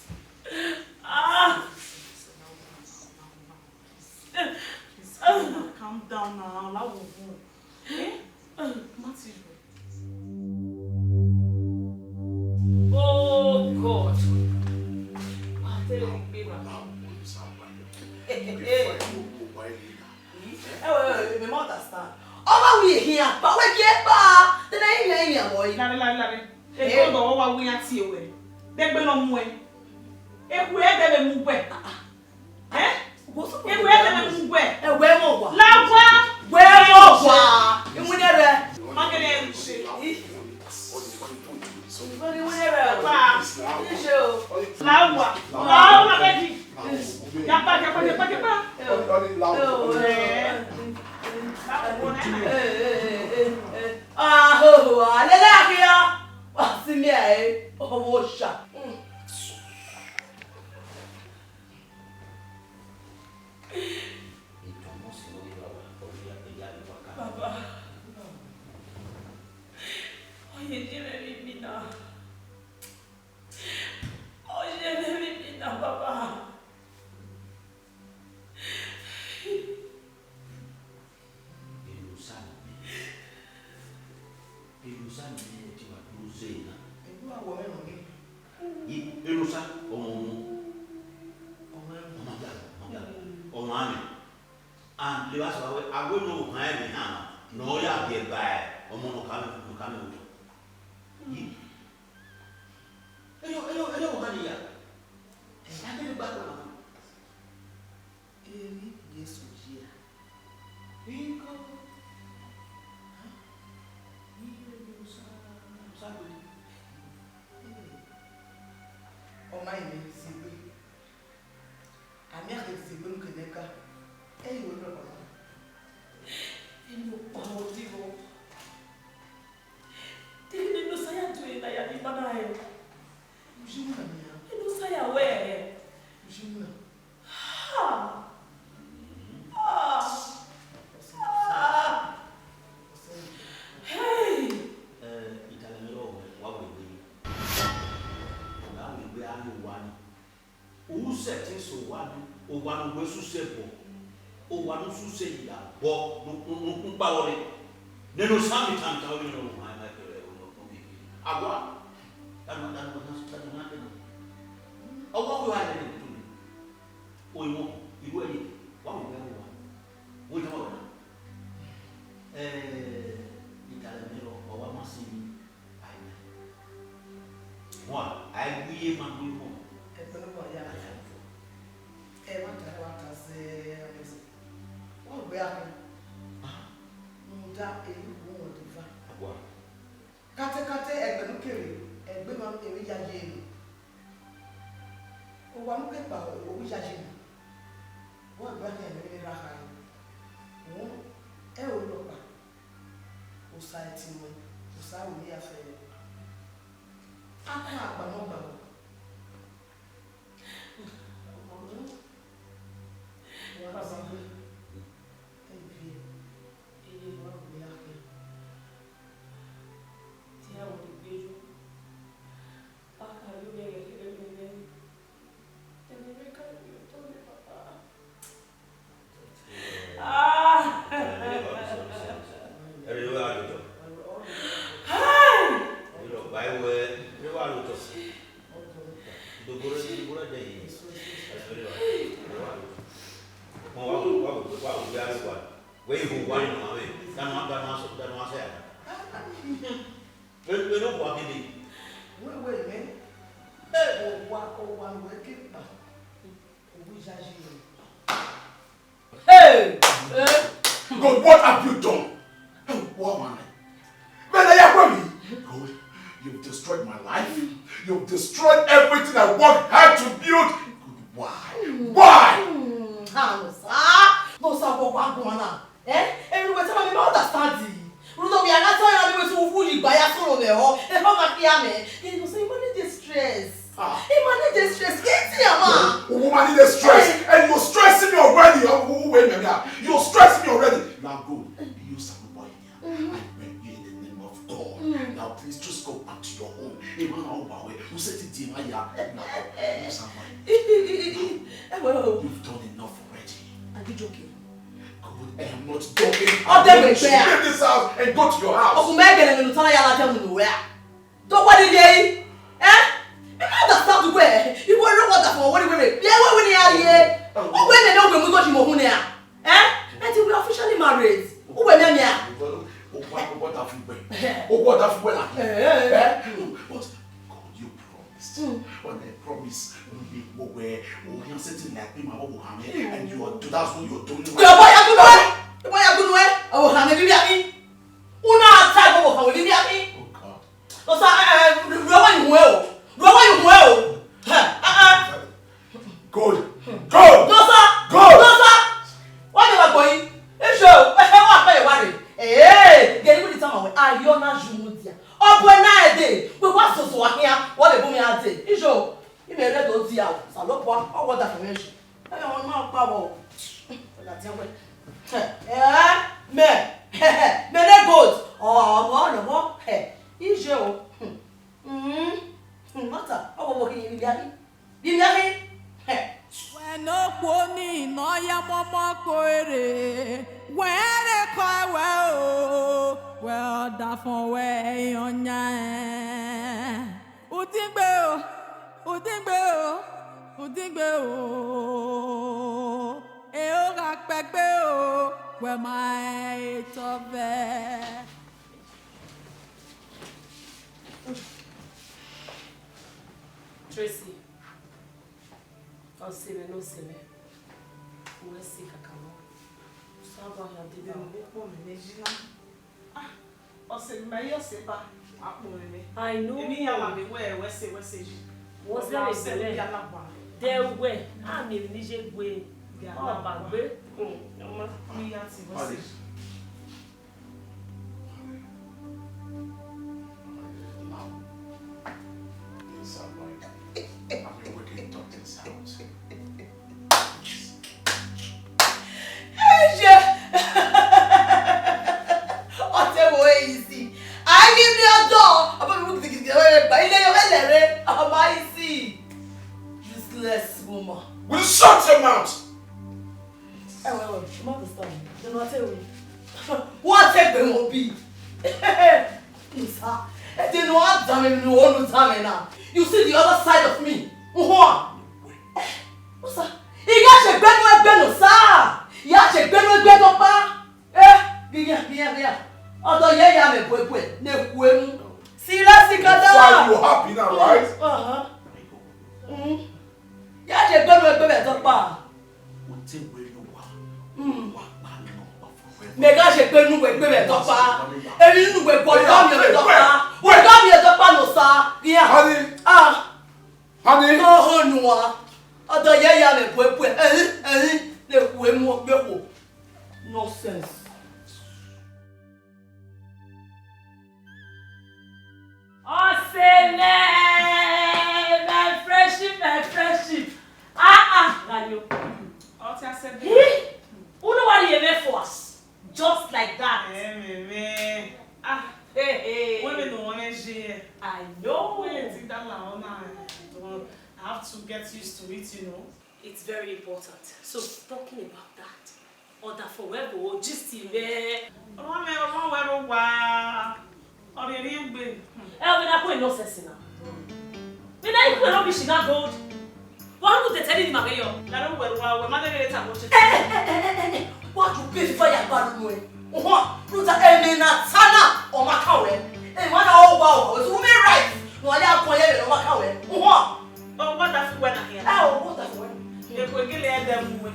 Ah! Please, calm down, calm down now. Allow her go. Eh? Matthew. Oh God. I tell you, babe. Ẹ wẹ, ẹ wẹ, mi ma understand. Ọ ma wi ehian kpa, wẹ gie kpa, then I hear him. Lare, lare, lare. Eko do wa wi ya tie wẹ. Degbe nọ mu ẹ. Eku ẹdẹ vbe mu wẹ. Eh? Eku ẹdẹ vbe mu wẹ. Ẹ wẹ mọ wa. La wa. Wẹ mọ wa. Iwinna rẹ. Ma kere ẹ se. Iwinna rẹ. Pa. Iṣẹ o. La wa. La wa, baby. Japa, japa, japa, japa. Ahoho, alele akhian. Wa si mi ẹ, ọmọ Osa. Baba. Ọ ye je mwẹ vbe emi na. Ọ ye mwẹ vbe emi na, baba. Erosa mẹ, Erosa mẹ, te wa duro zẹ na. Ẹgbẹ wa wọ mwẹ nọ ghe. Yi, Erosa, ọmọ ọmọ. Ọmọ ọmọ. Ọmọ ya, ọmọ ya. Ọmọ amẹ. And levba sẹ wẹ, a wẹ ne ọ han ẹmwẹ han, ne ọ ya biẹ ba ọmọ ne ọ ka mwẹ, ne ọ ka mwẹ otọ. Yi. Erriọ, erriọ, erriọ, ọmọ ne ya. Ẹ, a gele gba gba. Emwi Jesu jia. Biko. Iye ne Osa, Osa gbele. Ee. Ọ ma rẹn ne zigbe. A miẹn a keghi zigbe ne u kene ẹga. Ẹ i wẹ rrọọ baba. Inu kpao odibo. Te ne Osa ya do ẹre na ya ni ma na rẹn. U yi winna nian. Inu Osa ya wẹ. U yi winna. Ha! Ah! Ah! Hey! Ẹ, italẹmẹ rọ wẹ, wa wẹ egbe. Wa wẹ egbe a ye owa ni. U sẹtin sẹ owa ni, owa ne uwẹ suse bọ, owa ne u suse ya bọ, ne u, ne u, ne u kpawọ rre. Nene Osa mitan mitan, ọ ghi nọ owa ma kere ẹvbo nọ kpọnmwẹ. Awa, danu, danu, danu, danu, danu. Ọwa wẹ wa rẹn ne tu ni. Orinmwọ, iru ẹre, wa wẹ egbe a ye owa. Wẹ tama wẹ na. Ẹ, italẹmẹ rọ, wa wa ma si mi. Amen. Wa, a i gu iye ma gu imọ. Ẹgbẹlọkpa ya. A ya fo. Ẹ wa ta, ẹ wa ta zẹ amẹsẹ. Wa gbe akhin. Ah. Rhunmwuda, erha wu wẹ deva. Awa. Katekate, ẹgbẹe ne u kere, ẹgbẹe ma emwi ya ye enu. Owa ne u ke kpa, owa ya ye enu. Wa gbe akhin emwi ne erha khare. Uhunmwu, ẹ o rhie ọkpa. Osa ẹtin ruẹ. Osa wẹ ya fẹ. A kha gba nọ gba. Wa si gbe. Eviẹ, eye wa wẹ ya khin. Te iran mu egbe yo. A ka ru mwẹ ghẹ kherhe mwẹ nẹ. Ẹmwẹ mwẹ ka ru otọ mwẹ, papa. Ah. Ẹre wa ru otọ. Hai. Iro ba wẹ, ẹre wa ru otọ. Dogbore, dogbore de yi. Ẹre wa, ẹre wa ru otọ. Mo wa, wa, wa, wa, wa. Wẹ ihu wa ni ma vbe. Danu, danu, danu, danu, danu. Vbene okhuo gidi. Wẹ wẹ mẹ, owa, owa ne uwẹ ke kpa, owa iyayi rẹ. Hey! Eh? God, what have you done? Hey, what man? Man, are you me? God, you've destroyed my life. You've destroyed everything I worked hard to build. God, why? Why? Hmm, ha, no, sir. No, sir, what, what going on? Eh? Every time I don't understand it. Rhunmwuda wẹ a na ta iran ni wẹ sẹ uwu yi gba ya sọnrọn mwẹ họ, ehọ gha khian mẹ. Then you say, "Imani dey stress." Ah. Imani dey stress. Get here, man. Woman, you dey stress, and you're stressing me already. Oh, oh, wait a minute. You're stressing me already. Now go. You, Samuel boy, I beg you in the name of God. Mm. Now please just go back to your home. Emma, how about we? Who said it? Now, you, Samuel. Eh, well, you've done enough already. Are you joking? God, I am not joking. Ọ dẹ wẹ gbẹ a? Leave this house and go to your house. Ọkun mẹ gẹlẹ nínú tán ya la tẹ mu nowhere. Tó wá nílé yìí. Eh? Mi ma understand wẹ. Iwọ ló wọ dàpọ̀ wọ́n ní wẹ́wẹ́. Bí ẹ wẹ́wẹ́ ni a rí ẹ. Ó wẹ́ mi ní ògbé mú tó ti mọ̀ hún ni a. Eh? Ẹ ti wẹ officially married. Ó wẹ́ mi àmì a. Ó wá, ó wá dà fún gbẹ. Ó wá dà fún gbẹ náà. Eh, eh. Eh? But God, you promised. Mm. When I promise, you make what where, oh, you setting like me, my own hand, and you are, that's what you're doing. Yọ bọ ya gunu ẹ. Yọ bọ ya gunu ẹ. Ọwọ hàn mi bíbí àmì. Una ta gbogbo hàn mi bíbí àmì. Oh God. Lọ sa, eh, eh, rọ wá ìhun ẹ o. Rọ wá ìhun ẹ o. Eh, eh, eh. Good. Good. Lọ sa. Good. Lọ sa. Wọ́n yẹ wá gbọ́ yín. Iṣẹ́ o, ẹ wá pẹ́ ìwà rẹ̀. Ee, gẹ̀ẹ́dì wíìlì táwọn àwọn ayé ọ̀nà jùmọ̀ díà. Ọ̀bọ ẹ̀ náà ẹ̀ dé. Pé wá sọ̀sọ̀ wá kíá, wọ́n lè bú mi á dé. Iṣẹ́ o, ìmọ̀ ẹ̀rẹ́ tó di àwọ̀. Sàlọ́pọ̀, ọwọ́ dà fún mi ṣe. Ẹ wọ́n máa pa wọ̀. Ọ̀dà tí wọ́n. Ẹ mẹ. Mẹ lẹ́ gold. Ọ̀nà ọ̀nà mọ́. Iṣẹ́ o. Hmm. Hmm. Mọ́tà, ọwọ́ wọ kí yẹn níbi àbí? Bibiani. Hẹ. Wẹ ne okhuo ni nọ ya mọmọ ko ere, wẹ rre kọ ẹwẹ o, wẹ ọdafọn wẹ yan yan ẹn. Udigbe o, udigbe o, udigbe o, e o gha kpẹgbe o, wẹ ma rẹn etọ vẹ. Tracy, ọse mwẹ ne ọse mwẹ, wẹ se kakabọ. Saba ya deba. Vbe kpọ mẹ ne ji na. Ah, ọse ne ma ye ọse ba, a kpọ mwẹ mwẹ. I know. Emwi ya ma vbe wẹ, wẹ se, wẹ se ji. Wọ se vbe ọse bẹlẹ. Ya na gba. Dẹ wẹ, a miẹn emwi ne I ye gbe. Ya na gba. Ọ ba gbe. Mm, ọma. Mi ya ti wẹ se ji. Now, yes, I'm going. I'm a wicked doctor's house. Ẹyẹ. Ọtẹ wo easy. Ayi ni ọdọ. Ọba mi mú gidigidi ọwọ́ rẹ̀ gbà. Ilé yọ mẹ́lẹ̀ rẹ̀. Ọmọ easy. Useless woman. Will you shut your mouth? Ẹwẹ, ẹwẹ, you must understand. Then what tell we? What take them will be? Musa, ẹ dẹnu a dàn mí nínú òòlù dàn mí náà. You see the other side of me. Uhua. Musa, ìyá ṣe gbẹnu ẹgbẹnu sáà. Ìyá ṣe gbẹnu ẹgbẹnu pa. Eh, gíga, gíga, gíga. Ọdọ yẹ ya mẹ buẹbuẹ, ne kue mu. See, let's see, kada. Fine, you happy now, right? Uh-huh. Mm. Ya ṣe gbẹnu ẹgbẹnu ẹtọ pa. Ote wẹ yo wa. Mm. Wa pa mi nọ pa fọ wẹ. Mẹ ga ṣe gbẹnu ẹgbẹnu ẹtọ pa. Eri nu wẹ bọ ya mi ẹtọ pa. Wẹ ga mi ẹtọ pa no sa. Yeah. Honey. Ah. Honey. No ho nu wa. Ọdọ yẹ ya mẹ buẹbuẹ. Ẹhin, ẹhin. Ne kue mu ọgbẹ wo. Nonsense. Eh, my friendship, my friendship. Ah, ah, Ganyo. Ọtẹn sẹ. Hi, unu wa rhie mwẹ force, just like that. Eh, me, me. Ah, hey, hey. Women don't want to share. I know. Wait, that la ona. I have to get used to it, you know. It's very important. So, talking about that, ọdafẹn wẹ vbe gist mwẹ. Ọmọ mwẹ, ọmọ wẹ ro wa. Ọ rhie rhie egbe. Ẹ, ọ vbe na kue nonsense na. Vbe na ikue rubbish na gold. Wa ru de tẹni ni ma vbe yọ. La ro wẹ ro wa, wẹ ma de vbe ta wo che. Ẹ, ẹ, ẹ, ẹ, ẹ, ẹ, ẹ. Wa ju be fire gba lu ẹ. Uhua, rhunmwuda emwi ne a ta na, ọ ma kan wẹ. Emwa na ọ wa, ọ wa, wẹ so, u mwẹ right. Ne uwa ya guan ye vbe ne ọ ma kan wẹ. Uhua. Ọ wa da fu wẹ na hia. Ẹ, ọ wa da fu wẹ. Ekhue gele ẹdẹ mu wẹ.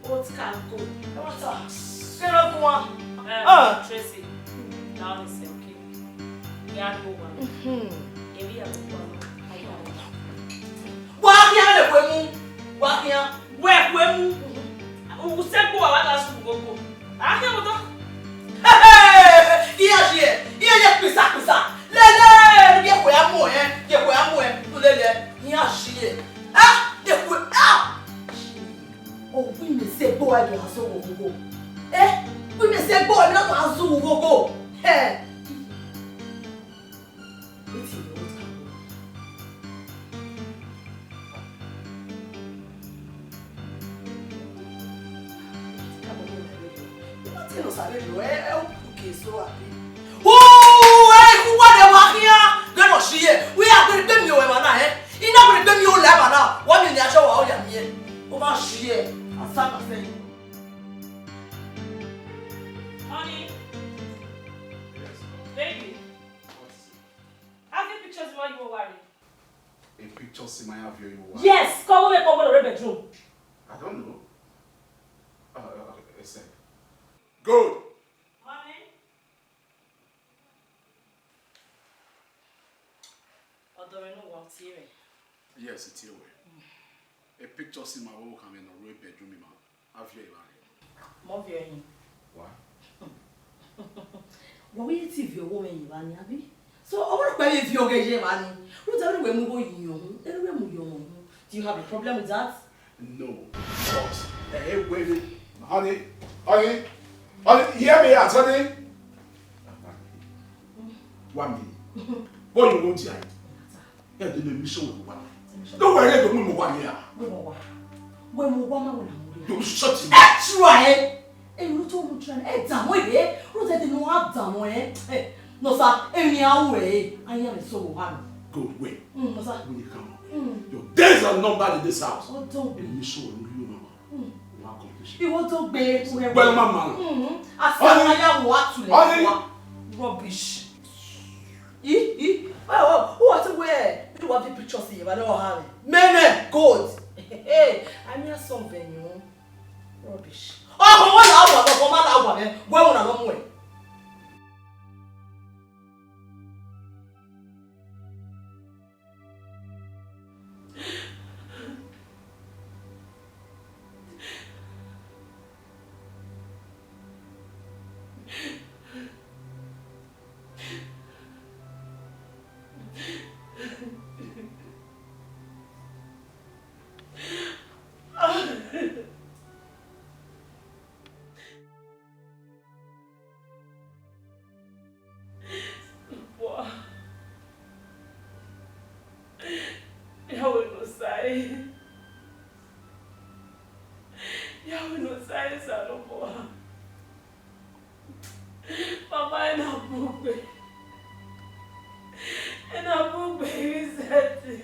Old car go. Ẹ wa ta. Kere guan. Eh, ah. Tracy, that one is okay. Ya do one. Mhm. Ebi ya do one. Ayi ya one. Wa khian le kue mu. Wa khian. Wẹ kue mu. U sẹ gbe wa wa gha su gogo. A khian moto. Iran ye, iran ye kpisa kpisa. Lele, ye kue amu ẹ, ye kue amu ẹ. Lele, iran ye. Ah, ye kue, ah. Ọ wi mẹ sẹ gbe wa do a zẹ oghogho. Eh, wi mẹ sẹ gbe wa do a zẹ oghogho. Eh. Wetin you want to come on? Come on, come on. You want to know something? Eh, eh, okay, so happy. Oh, eh, who want to walk here? Get us here. We are going to be your man, eh? Ina wẹ gbe mi o la ba na, wa mi ni aṣọ wa o ya mi e. O ma ṣi e, a sa na sẹ. Honey, baby, have you pictures of you worry? A picture si ma ya vio you worry. Yes, come over, come over the bedroom. I don't know. Uh, uh, okay, a sec. Good. Honey? Ọdọ mwẹ ne uwa, ọ tie mwẹ? Yes, I tie wẹ. A picture si ma vbe okhan mwẹ ne ọ rre bedroom ima, a viọ evba rre. Mọ viọ ẹre. Wa? Wa wẹ te viọ ọghọ mwẹ ye evba ni, abi? So, ọ wẹ okpẹ vbe viọ ọghọ ye evba ni? Rhunmwuda wẹ mu igho yi uhunmwu, erriọ wẹ mu ye ọmwa uhunmwu. Do you have a problem with that? No, but, eh, wait, honey, honey, honey, hear me out, honey. Wa mi. What you want here? Yeah, they make me show you what. Don't worry, don't move what here. Wẹ mu wa. Wẹ mu wa ma wẹ na mu ya. You shut him. Extra, eh? Ẹ, ru to mu try. Ẹ da wẹ ye. Ru de de no ha da wẹ. Eh, no sir, ẹ ni a wẹ. Ayan me so wa. Go away. Mm, no sir. When you come up, mm, your days are numbered in this house. Oh, don't. Ẹ ni so wa ni yo mama. Mm. Wa accomplish. Iwọ to gbe. Well, mama. Mm. Asa ya wa tule. Honey. Rubbish. Ih, ih. Oh, oh, what a way. You want the pictures here, but no have. Meme, good. Hey, I'm here something, you know. Rubbish. Ọkọ wọn là wà, ọkọ wọn là wà, ẹ, wẹ wọn là lọ mu ẹ. Wa. Ya wẹ ne Osae. Ya wẹ ne Osae, Osanobua. Mama, ẹ na bugbe. Ẹ na bugbe, Vincent.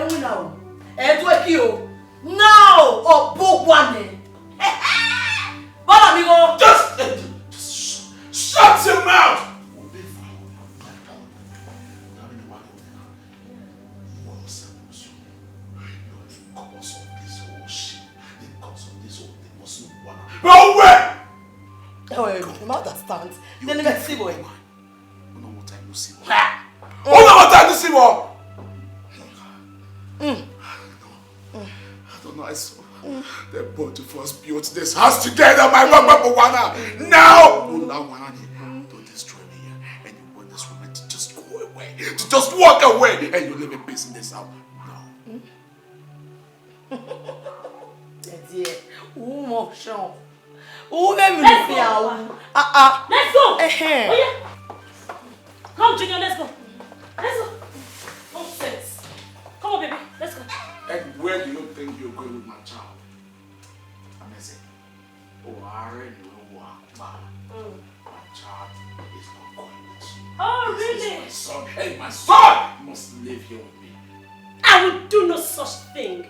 Ẹ winna o. Ẹ do ẹki o. Now, ọ bu owa nẹ. Bọlọ mi gho. Just, eh, just sh- shut your mouth. What the fuck? What the fuck? What the fuck? You're the cause of this whole shit. The cause of this whole thing was you wanna. No way! Oh, you don't understand. Then let's see, boy. Una want time to see what? Una want time to see what? I don't know. I saw them both to first build this house together, my papa Wana. Now, Ula Wana, don't destroy me here. To just walk away and you live in peace in this house. No. Ẹdie, u mọ ọshọn. U vbe emwi ne u khian ru. Ah, ah. Let's go. Ẹhẹn. Oh, yeah. Come, Junior, let's go. Let's go. Nonsense. Come on, baby. Let's go. And where do you think you're going with my child? Amazing. Oh, I already know what. Mm. My child is not going with you. Oh, really? This is my son. Hey, my son! You must live here with me. I will do no such thing.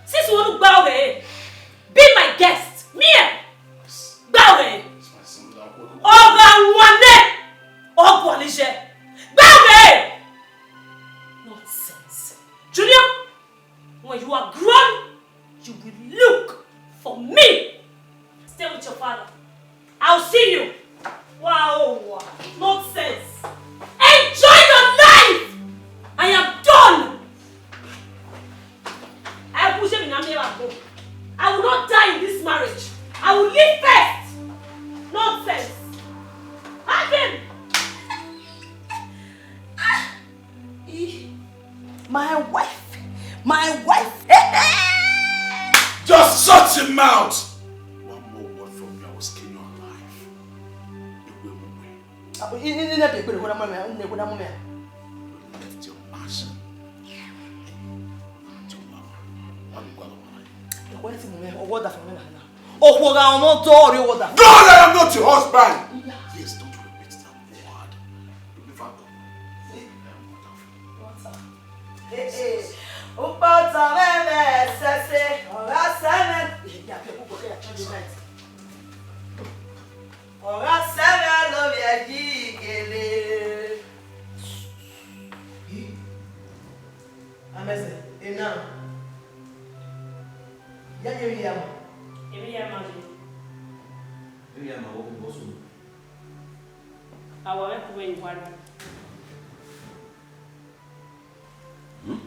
Since you want to bow here, be my guest. Me, bow here. It's my son. Ọgha wane, ọgua nije. Bow here. Nonsense. Junior, when you are grown, you will look for me. Stay with your father. I'll see you. Wow, nonsense. Enjoy your life. I am done. I will not die in this marriage. I will live first. Nonsense. Have him. Ah! Eh, my wife, my wife. Just shut your mouth! One more word from me, I will skin you alive. Ewe mu we. Ah, i, i, i, na bi ekpere, wena mu me, ne wena mu me. You left your mansion. Your mama. Why you go out of my life? Ewe ti mu me, ọwọ da fun me na na. Okhuo gha ọmọ dọ ọre ọwọ da. God, I am not your husband. Yes, don't repeat that word. Ukpọtọ mwẹ vbe ẹsẹse, ọ gha sẹ mwẹ. Ọ gha sẹ mwẹ lovbiẹ yi gele. Amẹzẹ, ena. Ya ye emwi hia ma. Emwi hia ma ye. Emwi hia ma, vbọ sunu? A wa mwẹ ku vbe ye uwa na. Hmm?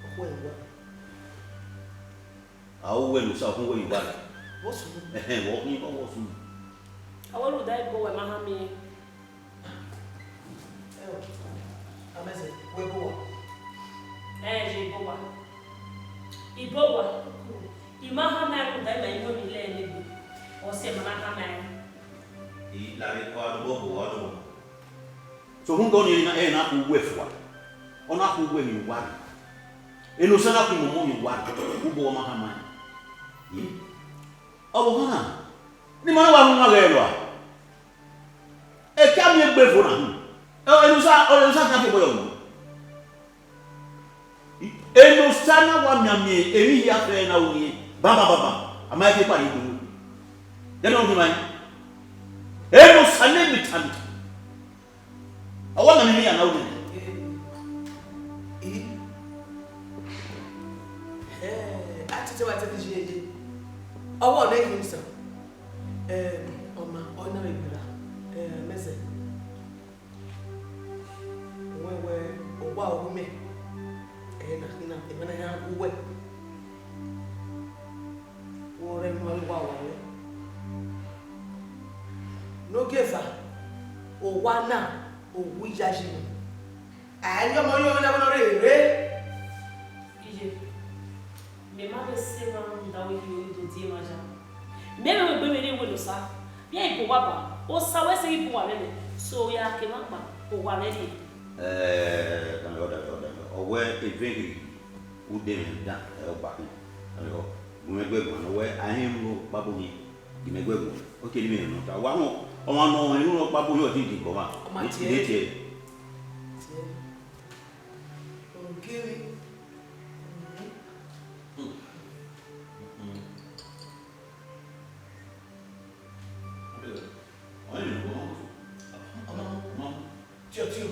Ọ khu ẹre uwa. A ho wẹ ne Osa, ọ khu wẹ ye uwa na. Vbọ sunu? Ẹhẹn, vbọ khin, vbọ sunu? A wẹ rhunmwuda ebo wẹ ma han miẹn. Ẹo, Amẹzẹ, wẹ ebo uwa? Ẹ, ye ebo uwa. Ebo uwa. I ma han ma rhunmwuda ima inu emwi lẹ ẹlegbe. Ọ sẹ ma na han ma rẹn. I la vbe kọ adobọ bu uwa do. So rhunmwuda ọnii, ẹ na khu wẹ fua, ọ na khu wẹ emwi uwa rre. Enosa na khu imọmọ emwi uwa rre, ugbugbo ọ ma khama rẹn. Ye, ọvbokhan na, ne ima na wa rhunmwuda ghẹ rua. Ẹka miẹn egbe fo na, Enosa, Enosa khian fi obọ yọ wu. Enosa na wa mianmian emwi hia fẹ na ru rrie banbanbanban, a ma fi ekpa rhie gbe. Dẹdẹ ọ rhie ma rẹn. Enosa ne mitan mitan. A wa mianmian emwi hia na ru rrie. Eh, a tete wa te fi ye ye. Ọwọ ne khin sa. Eh, ọma, ọ na vbe gbera. Eh, Amẹzẹ. Wẹ wẹ, owa ọghe mẹ, ẹ na khin na, emwa na ya gu uwẹ. Wẹ ọre emwa wa wa wẹ. Ne ogieva, owa na, owa iyayi nọ. A i re ọmọ ye ọmọ na wẹ ne ọ rre rre. Iye. Mẹ ma vbe sẹ emwa rhunmwuda wẹ khin ne u do die emwa ya. Mẹ vbe wegbe mwẹ rhie wẹ ne Osa, vbe a i bu owa ba, Osa wẹ sẹ ghi bu owa vbe nẹ, so ya ke emwa kpa, owa mwẹ rhie. Ẹ, danmwehọ, danmwehọ, danmwehọ. Ọ wẹ evẹn ghi u de mwẹ dan, ẹ, ọ gba khin. Danmwehọ, gu mwẹ guẹ guan, ọ wẹ a i mwẹ unu ọkpa bu hin, gu mwẹ guẹ guan. Ọ ke ne imẹ nọ ta. Wa họn, ọmwa ne ọ mwẹ unu ọkpa bu hin, ọ di di gọ mwa. Ọ ma tie. Tie. Ogiri. Tio, tio.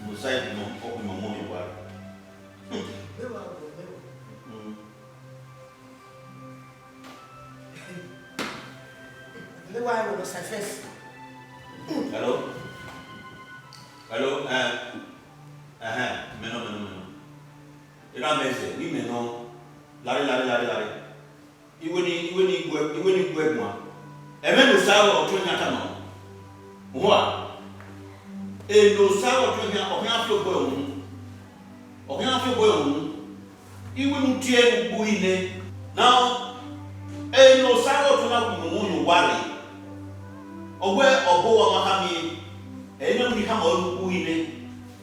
Musa, ọ ku imọmọ wa. Mẹ wa rọ, mẹ wa. Mẹ wa rọ, sir, first. Hello? Erha mwẹ zẹ, ne imẹ nọ, lare, lare, lare, lare. Iwe ni, iwe ni gu ẹ, iwe ni gu ẹ guan. Ẹmwẹ ne Osa ọtuẹn khian tama. Uhua. Eno Osa ọtuẹn khian, ọ khian fi obọ ẹre unu. Ọ khian fi obọ ẹre unu. Iwe ne u tie ne u gbe uri nẹ. Na, eno Osa ọtuẹn na gu imọmọ ye owa rre. Ọ wẹ ọbọ owa ma khama ẹre, ẹre ne u ni khama ọre ne u gbe uri nẹ.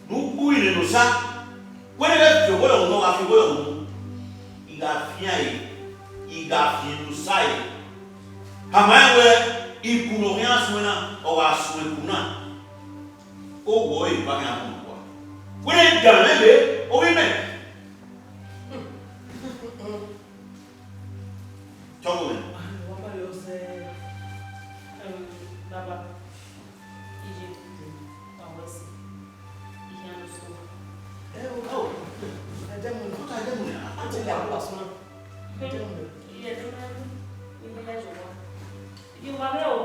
Ne u gbe uri nẹ ne Osa. Wẹ ne ghẹ fi owẹ lọghọ ne ọ gha fi owẹ lọghọ, I gha fian ẹre, I gha fian enu sa ẹre. Khama rẹn wẹ, ikun ne ọ khian suẹn na, ọ gha suẹn ikun na, owẹ ọre I wa khian mu kua. Wẹ ne dan mwẹ vbe ovbi mẹ. Tọgho mwẹ. Wa ma yo sẹ, em, baba. Iye, wa wẹ sẹ. Iye, ano so. Ẹ o, o, ẹ dẹ mu, o ta ẹ dẹ mu. A ti lẹ aro asuna. Ẹ dẹ mu. Iye, ẹ dẹ mu. Iye, ẹ jọ wa. Iye, wa mẹ o.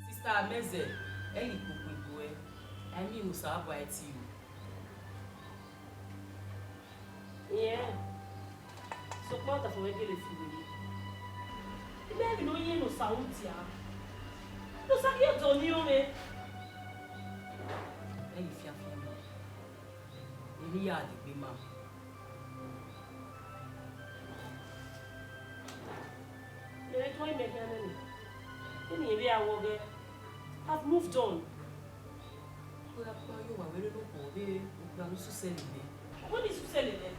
Sista Amẹzẹ, ẹ i kpokpo ebo ẹre, a i miẹn ne Osanobua ẹtin o. Iẹn, sokpan ọdafẹn mwẹ gele fi wẹ. I ma emwi ne ọ yẹn ne Osa ru dia. Ne Osa ghi dọ ne irọnmwẹ. Ẹ i fianfian ma. Emwi ya degbe ma. Mẹ vbe tuẹn imẹ khian nẹ nẹ. Eni emwi a wọ ghẹ. I've moved on. Wẹ ra kpa ye owa vbe rre ne okhuo vbe okpia ne ususẹ lele. Wẹ ne ususẹ lele?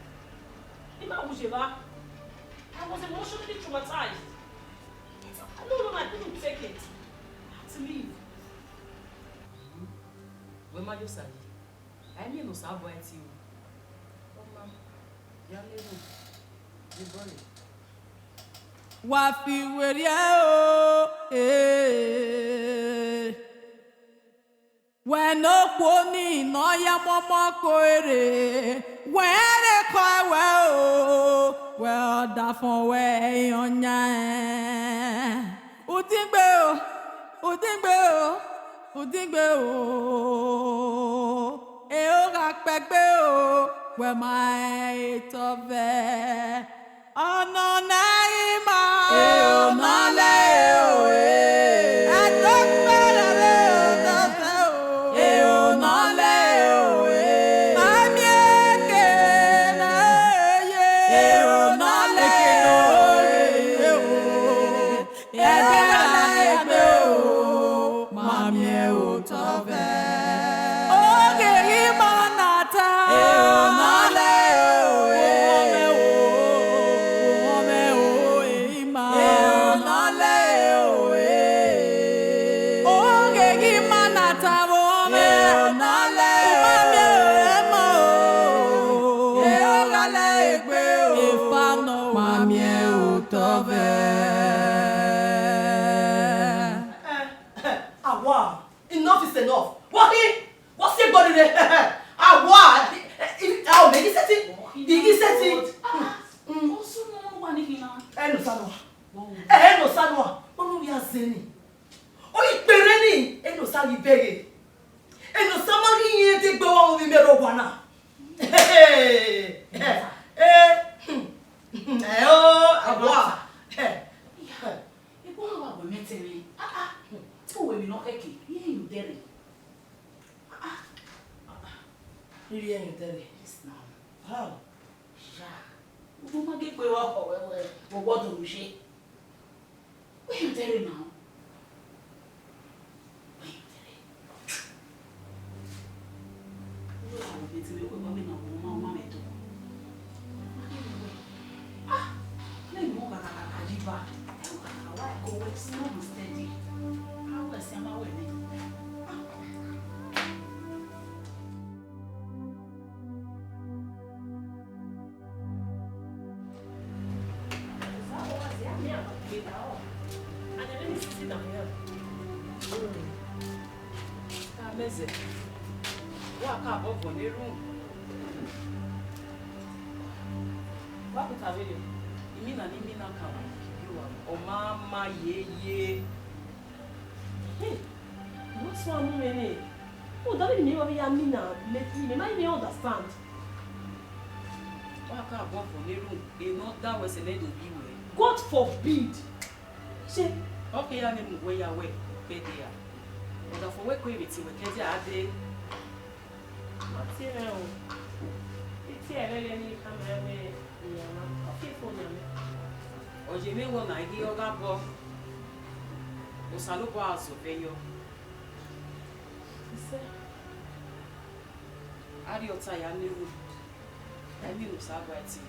I ma wu ye evba. I was emotionally traumatized. No, no, no, I couldn't take it. I had to leave. Wẹ ma ye Osa yi. A i miẹn ne Osanobua ẹtin o. Ọ ma, ya ne erhunmwu, vbe obọ rre. Wa fi werriẹ o, ee. Wẹ ne okhuo ni ne ọ ya mọmọ ko ere, wẹ rẹn ekhọe wẹ o, wẹ ọdafẹn wẹ iran yan ẹn. Udigbe o, udigbe o, udigbe o, e o gha kpẹgbe o, wẹ ma rẹn etọ vẹ. Ọnọ na i ma o. E o nọ lẹ e o e. Ẹdọkpẹrẹ rẹ ọdọ fẹ o. E o nọ lẹ e o e. A miẹn eke na ye. E o nọ lẹ e o e. Ẹdẹ gha la egbe o, ma miẹn otọ vẹ. Ogheghi ma na ta. E o nọ lẹ e o e. Ọmẹ o, ọmẹ o, e i ma. E o nọ lẹ e o e. Ogheghi ma na ta vbe ọmẹ. E o nọ lẹ e o e. U ma miẹn o, ẹ ma o. E o gha la egbe o. Efa nọ ma miẹn otọ vẹ. Awa, enough is enough. Wa khin, wa si egbe rre. Awa, a o mẹ ghi sẹtin, I ghi sẹtin. Osunmọ wa ni khin na. Enosa nọ. Enosa nọ. Ọmọ vbe a zẹ ni. Ọ ghi kperre ni, Enosa ghi bẹghe. Enosa ma ghi rẹn degbe ọmọ vbe imẹ rre owa na. Eh, eh, oh, awa. Ebo na wa wẹ mẹ tẹn mwẹ. Ah, ah. Te uwẹ emwi ne ọ khẹke, rhie ẹre ye odẹ rre. Ah, ah. Rhie ẹre ye odẹ rre? Yes, now. How? Ya. Ugbẹn ma ghe kpe vbe ọkhọ wẹ, wẹ, wẹ, wẹ ọdọ unu ye. Wẹ ye odẹ rre now. Wẹ ye odẹ rre. Ẹzẹ, wa ka bọ vọ ne erhunmwu. Wa kota vberriọ, imina ne imina kan vbe ikibi uwa, ọ ma ma yeye. Hey, what's wrong with me? Oh, that baby, me ya mina lately. Me might even understand. Wa ka bọ vọ ne erhunmwu, enọ da wẹ sẹ ne do bi wẹ. God forbid. Ṣe ọ ke ya ne mu wẹ ya wẹ kẹdẹ a. Ọdafọ wẹ kue vbe tie wẹ kẹdẹ a dee. Ma tie mwẹ o. I tie ẹre vbe ne I khama ẹre wẹ, iran ma, ọ ke fo yan mwẹ. Ọ ye mwẹ wẹ ọna ghi ọ gha bọ. Osanobua a zọ vbe yọ. Isẹ. Arhiọta ya ne erhunmwu. Ẹmwẹ ne Osa gua ẹtin.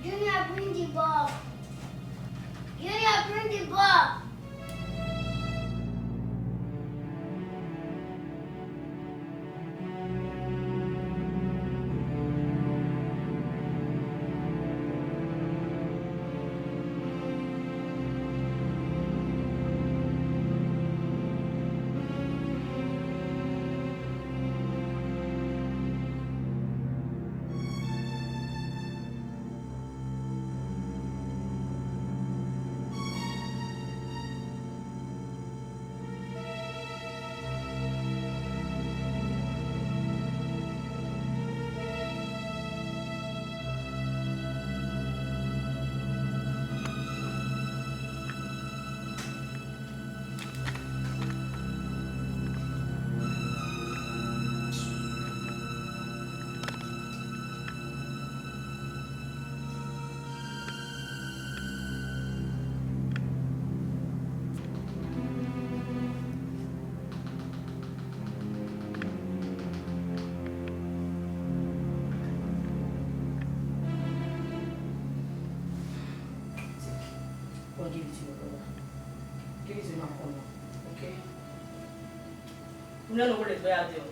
Junior, bring the ball. Junior, bring the ball. Go and give it to your brother. Give it to him and come now, okay? Unu na wẹ ne ọ ya dee o.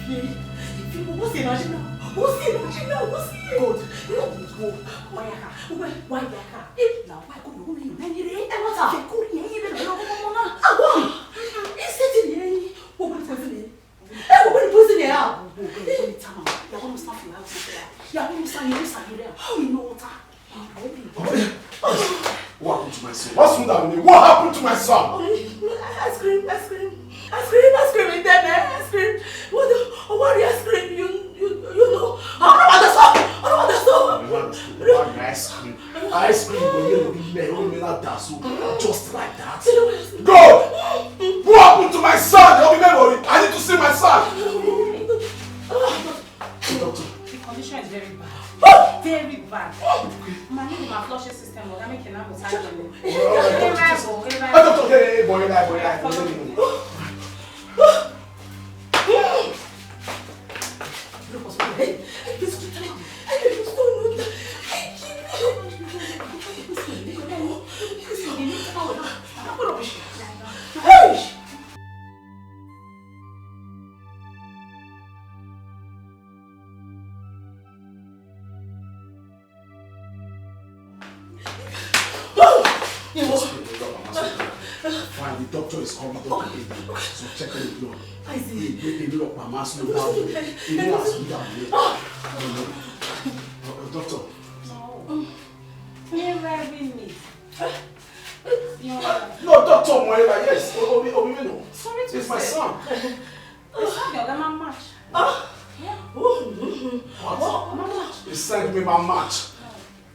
What's the energy now? What's the energy now? What's the Good. Why ya ka? Why ya ka? Eh, now why go you me? Na yere. Eh, what? Ye ko ni ye me lo mo na. Ah, what? Is it in here? What will poison me? Eh, what will poison me? Ah, what will poison me? Ya ko no sa fi la. Ya ko no sa, ya ko no sa yere. You know what? What happened to my son? What's wrong with me? What happened to my son? Ice cream, ice cream, ice cream, ice cream is there, man. Ice cream. What? The, what the ice cream? You, you, you know. I don't want the song. I don't want the song. Ice cream. Ice cream. Ice cream. Just like that. God! What happened to my son? Help me, memory. I need to see my son. Doctor. The condition is very bad. Very bad. Ma need ma flushing system, but I make an apple side. Hey, doctor, hey, hey, boy, hey, boy, hey, boy. Fine, the doctor is coming, doctor. So check the blood. I see. Wait, wait, wait, look, mama, slow down. He has to down here. No, no. Uh, uh, doctor. No. You're right with me. No, doctor, my, yes. Obi, Obi, no. Sorry to say. It's my son. It's not your grandma match. Ah. Yeah. What? Mama match. He sent me my match.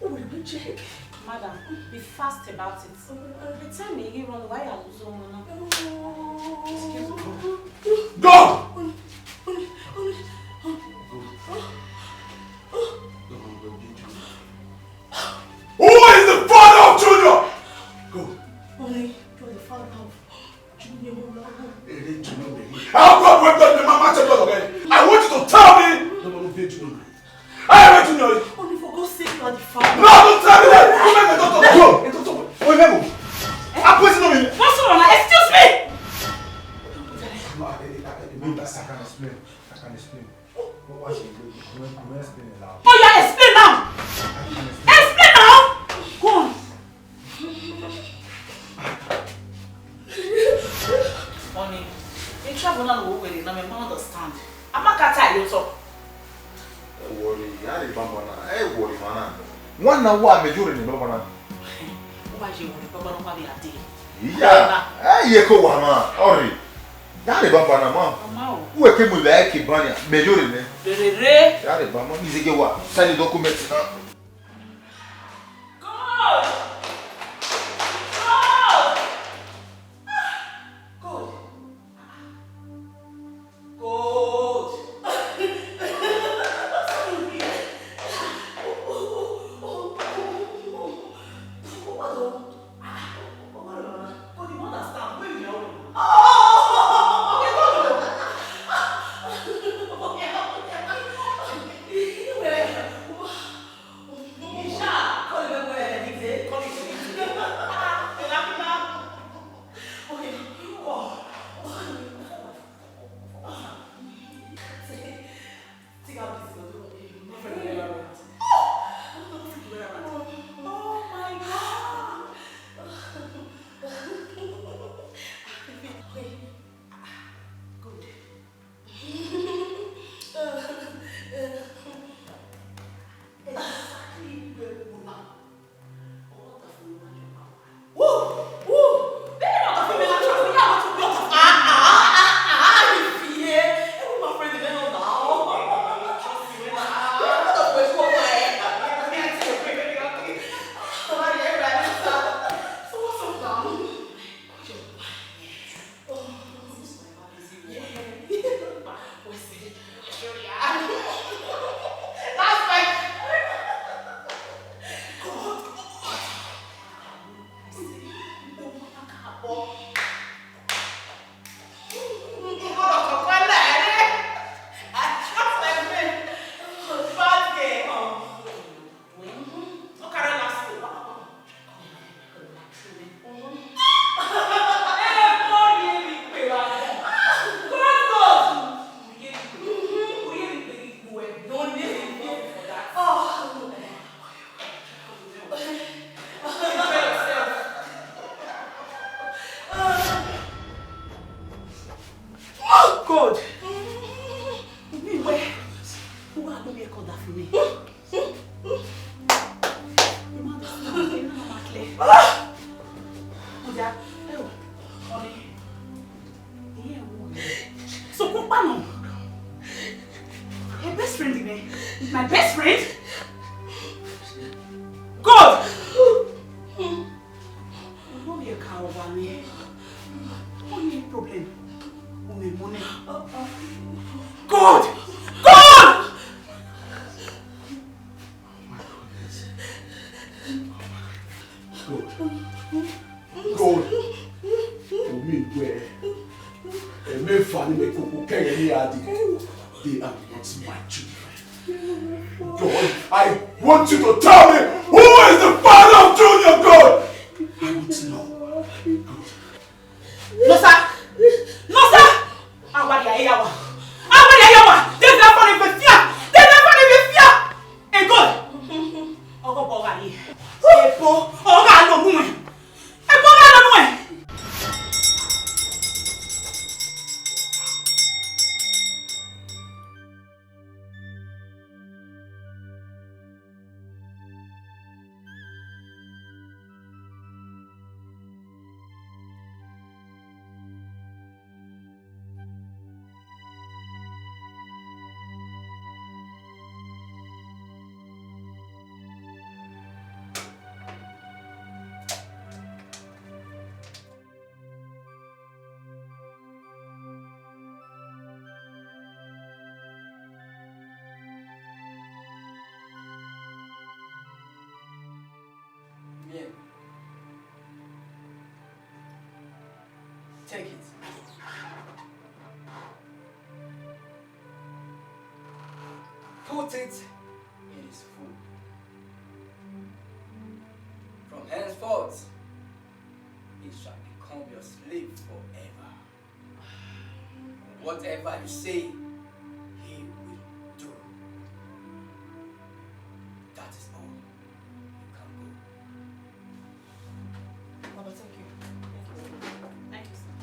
Oh, let me check. Madam, be fast about it. By the time you run, why are you so now? Excuse me. Go! Who is the father of Junior? Go. Only you're the father of Junior. Ere Junior, baby. How come when God, my mama tell you, okay? I want you to tell me. No, no, no, baby, no. I want to know. Only for God's sake, you are the father. No, don't tell me that. You make the doctor go. The doctor go. Wait, let me go. I put it on me. What's wrong? Excuse me. No, I, I, I, I, I can explain. I can explain. What was it? You, you, you explain it loud. Oh, yeah, explain now. I can explain. Explain now. Go on. Honey, the trouble now we really now me understand. I'm not gonna tell you so. Ẹ worry, ya rre banbanna, ẹ worry, man. Wan na wa mẹ yore ni banbanna. Uwa ye worry banbanna wa vbe a dee. Iya, ẹ ye ko wa ma, ọrị. Ya rre banbanna ma. Ọma o. Uwẹ ke mu ivbi ke ban nia, mẹ yore nẹ. Rere. Ya rre banbanna, izege wa, sign the document na. God! God! God! God! Laugh me. You man dey smile, you know, mama clear. Oya, ewo, honey. Iye wo? So, kó pa nọ. Your best friend, man. My best friend? God! What be a cow over me? What be problem? Woman, money. God! God! God. God. Omi wẹ. Ẹmwẹ eva ne mẹ koko kẹghẹ ne a di. They are not my children. God, I want you to tell me who is the father of Junior, God. I want to know. God. No, sir. No, sir. Awari a ya wa. Awari a ya wa. They never find me fear. They never find me fear. Hey, God. Ọgọ bọ gha ye. Ebo, ọ gha lo mu ẹ. Ebo gha lo mu ẹ. Yeah. Take it. Put it in his food. From henceforth, he shall become your slave forever. Whatever you say, he will do. That is all. You can go. Baba, thank you. Thank you, sir.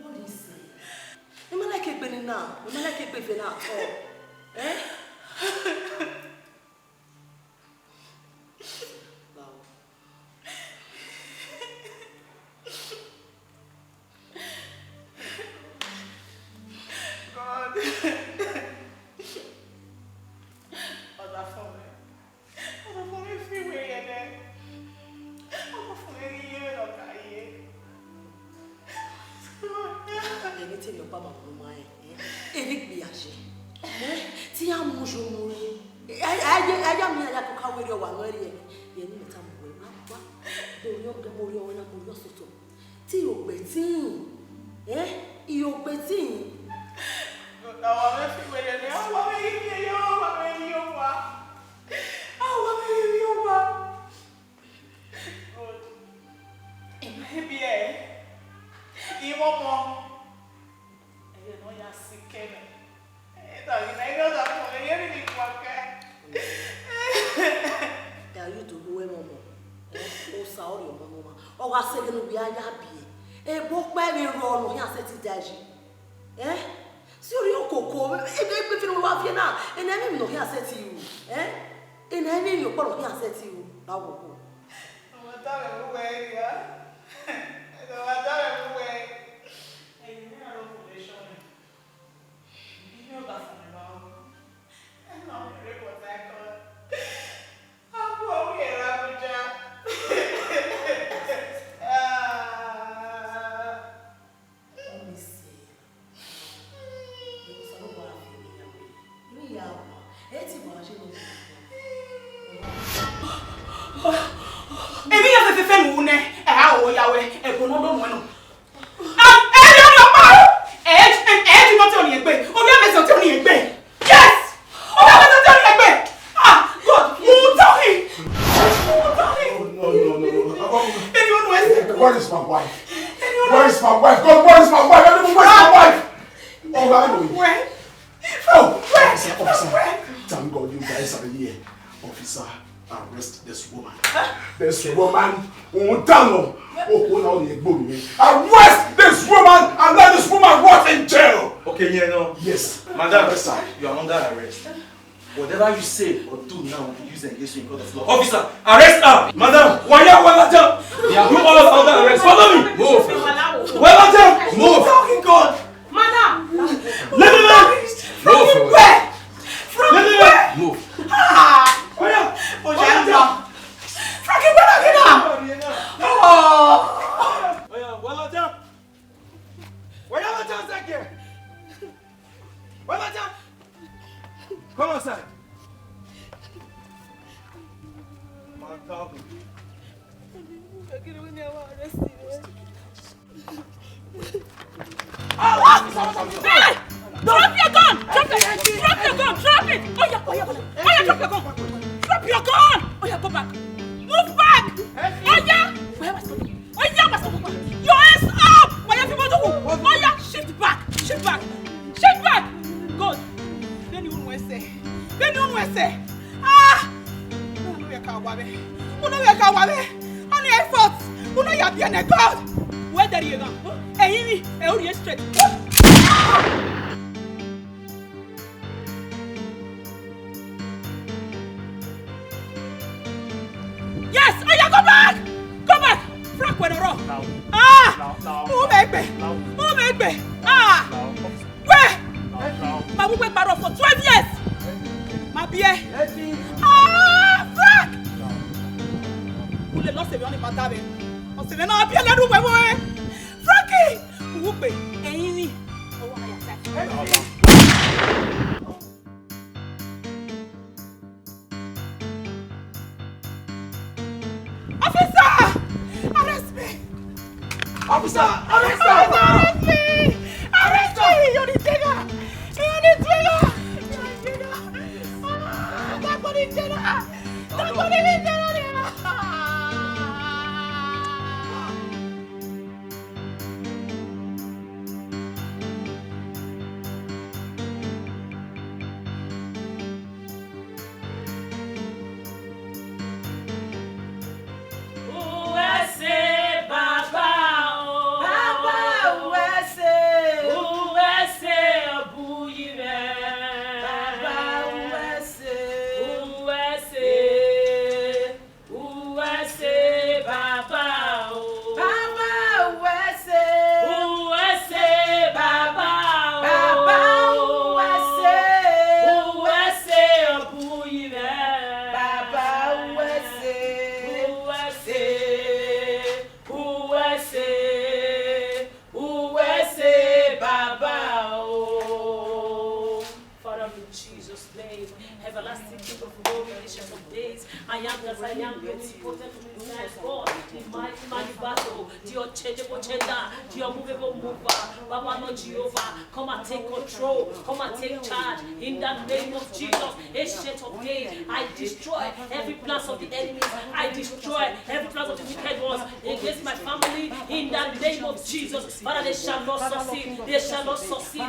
What is it? Ẹ ma like egbe ne na, ẹ ma like egbe vbe na at all. Eh? Wow. God. Ọdafẹn mwẹ. Ọdafẹn mwẹ fi wẹ yẹ nẹ. Ọdafẹn mwẹ ghi ye vbene ọ ka ye. Ẹni te emwi ọkpa ma mu ma rẹn, eh? Erha igbe a ye. Eh? Te iran mu yo mu rẹn. Eh, a, a, a, a ya miẹn a ya koko werriẹ ọwa nọ rriẹ. Rẹn ne imẹ tama wẹ, wa, wa. Do orhiọn, do orhiọn wẹ na, do orhiọn sotọ. Te irogbe tin. Eh? Irogbe tin. Ọwa mwẹ fi wẹ yẹ nẹ, ọwa mwẹ ghi miẹn ye, ọwa mwẹ ghi ye owa. Ọwa mwẹ ghi ye owa. Good. I ma he biẹ, I mwẹ ọmọ. Ẹghẹ ne ọ ya sikẹ mẹ. Ẹ da ghi na, I rhie ọdafẹn mwẹ, I rhie emwi ne I guan kẹ. Ya yu do ru ẹmwẹ ọmọ. Osa ọrọre ọmọ ne ọmwa, ọ gha sẹ ẹghẹ ne uwẹ a ya biẹ. Ebe okpẹ vbe rrọọ ne ọ khian sẹtin da yi. Eh? Si orhiọn koko, ebe, ebe fẹnẹ wa viẹ na, ena emwi ne ọ khian sẹtin ru. Eh? Ena emwi ọkpọ ne ọ khian sẹtin ru, ra wọ koko. Ọ ma tama mwẹ uwẹ hia. Ọ ma tama mwẹ uwẹ. Ẹyin ne a rọ foundation na. Iyẹn ọba fẹnẹ ma ru. Ẹ ma rre Port Harcourt. Akhuẹ vbe rre Abuja. Ah. Ọ miẹn sẹ, Osanobua gha fi emwi yan wẹ, ne u ya wa, ẹ i te wa ye ne u ya. Emwi iran fẹfẹfẹ ne u ru nẹ, ẹ i gha ho ya wẹ, ẹbọ ne ọ do nuẹn nọ. Ah, ẹ i rhie ọnii ọkpa o. Ẹ, ẹ, ẹ i rhie ọnii ọtẹn ọnii egbe. Ovbi Amẹsẹ ọtẹn ọnii egbe. Yes! Ovbi Amẹsẹ ọtẹn ọnii egbe. Ah, God, u tell him. U tell him. No, no, no, no, no. Eni unu ẹse. Where is my wife? Eni unu. Where is my wife? God, where is my wife? Everyone, where is my wife? Oh, where are you? Where? Oh, officer, officer. Thank God you guys are here. Officer, arrest this woman. This woman, oh, down. Oh, oh, now you go, man. Arrest this woman and let this woman rot in jail. Okay, yeah, no. Yes. Madam, yes, sir. You are under arrest. Whatever you say or do now will be used against you in court of law. Officer, arrest her! Madam, waya walaja! Yeah. You all are under arrest. Follow me! Move! Walaja! Move! Fucking God! Madam! Let me know! From where? From where? Move! Ah! Oya! Oya! From where? Oh! Oya, walaja! Waya walaja! Walaja! Come outside. My God. Hey! Drop your gun! Drop it! Drop your gun! Drop it! Oh yeah, oh yeah, oh yeah. Oh yeah, drop your gun! Drop your gun! Oh yeah, go back! Move back! Oh yeah! Where was the Oya, Pastor Papa. Your hands up! Oya, fi moto wo. Oya, shift back, shift back, shift back. God, vbene unu ẹse, vbene unu ẹse. Ah! Unu ya ka wa vbe, unu ya ka wa vbe. Ọni effort, unu ya biẹ nẹ God. Wẹ dẹrriẹ gha, ẹrinmwi, ẹ o rhie straight. Yes, oya, go back! Go back! Frank wẹrẹ ọrọ. Now. Ah! Now, now. U mẹ gbe. Now. U mẹ gbe. Ah! Now. Wẹ! Now, now. Ma wu wẹ kparọ for twelve years. Ma biẹ. Ah, Frank! Now. U lele ọse mwẹ ọni ma da mwẹ. Ọse mwẹ na biẹ lẹnu wẹ wẹ. Frankie! Uwu gbe, ẹrinmwi. Ọwọ na ya ta. Now, now. Officer! Arrest me! Officer, arrest her! Officer, arrest me! Arrest me! You're the trigger! You're the trigger! You're the trigger! Ah, that body trigger! That body trigger! Uwẹ sẹ, Baba o. Baba, uwẹ sẹ. Uwẹ sẹ, ọ bu yi mwẹ. Baba, uwẹ sẹ. Uwẹ sẹ. Uwẹ sẹ, Baba o. Baba, uwẹ sẹ. Uwẹ sẹ, Baba o. Baba, uwẹ sẹ. Uwẹ sẹ, ọ bu yi mwẹ. Baba, uwẹ sẹ. Uwẹ sẹ. Uwẹ sẹ. Uwẹ sẹ, Baba o. Father, in Jesus' name, everlasting King of glory, ancient of days, I am that I am, the omnipotent, omniscient God, the mighty man in battle, the unchangeable changer, the unmovable mover. Baba, Lord Jehovah, come and take control, come and take charge in the name of Jesus. Ancient of days, I destroy every plans of the enemies, I destroy every plans of the wicked ones against my family in the name of Jesus. Father, they shall not succeed, they shall not succeed.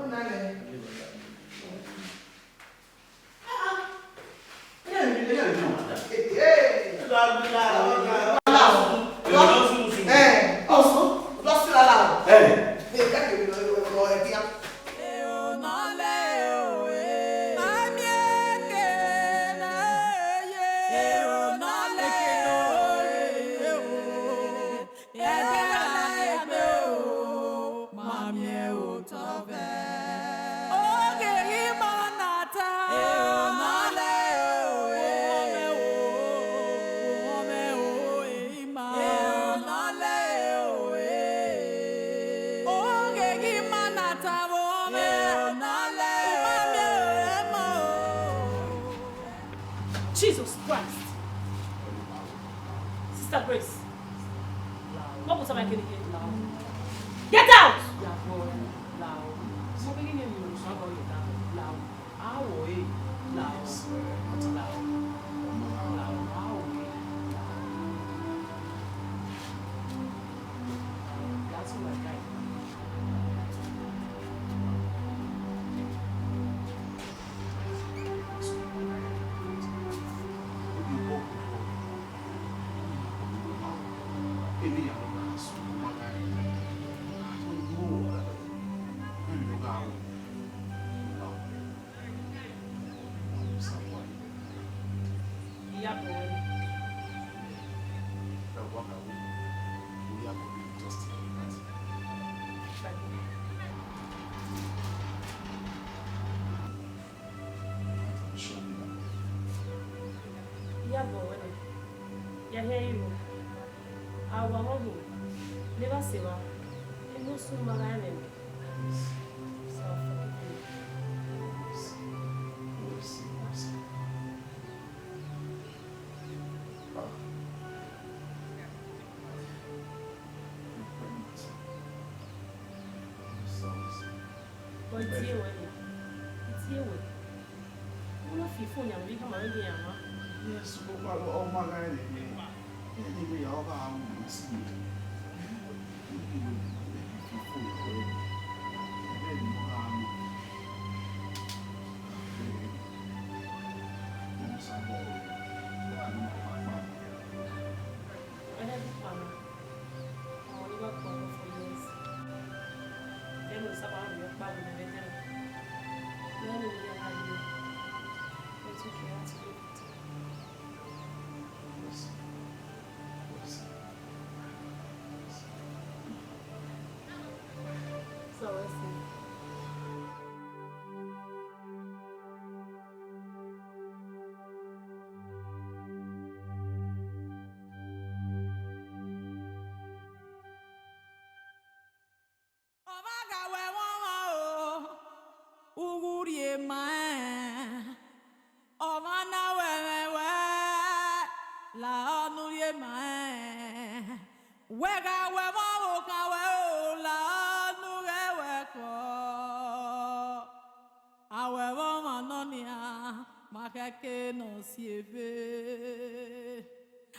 Ọ na nẹ. Ah, ah. Ena ni, ena ni, madam. Hey, hey. Ila, ila, ila, ila. Jesus Christ. Sister Grace. What was I getting here? Get out! Iyabọ wẹ nẹ. Iyabọ wẹ nẹ. Ya hẹ iro. A wa mwẹ ọghe ne evba sẹ evba, enosu ma gha rẹn. So forgive me. Ọ tie wẹ nẹ, ọ tie wẹ. U na fi phone yan vbe khama vbe ya mwa. Yes, sokpan ọ ma gha rẹn nẹ. Ẹni vbe ya ọ gha ru si. Ẹhẹ, bu kpama. Ọmọ ni wa kpama for years. Then we suffer, we kpa we never tell. Then we are here. But you can't do it. So, I see. Ọmwa gha wẹ ẹmwẹ ọmwa o, u ghu rhie ma rẹn. Ọmwa na wẹ ẹmwẹ wẹ, la ọ ne u rhie ma rẹn. Wẹ gha wẹ ẹmwẹ ọmwa okhan wẹ o, la ọ ne u ghẹ wẹ kọ. A wẹ ẹmwẹ ọmwa nọ nian, ma khẹke ne ọ si eve.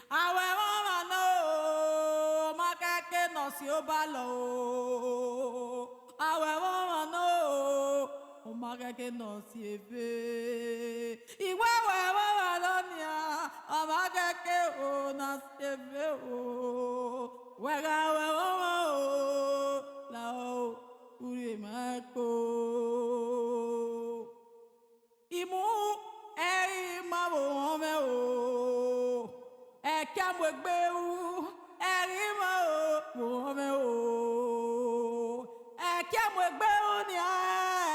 A wẹ ẹmwẹ ọmwa nọ o, ma khẹke ne ọ si obalọ o. A wẹ ẹmwẹ ọmwa nọ o, ma khẹke ne ọ si eve. I wẹ wẹ ẹmwẹ ọmwa nọ nian, ọ ma khẹke o ne a si eve o. Wẹ gha wẹ ẹmwẹ ọmwa o, la ọ, u rhie ma rẹn kpo. Imu ẹre ima vbe ohọn mwẹ o, ẹkia mu egbe ru, ẹre ima vbe ohọn mwẹ o, ẹkia mu egbe ru nian,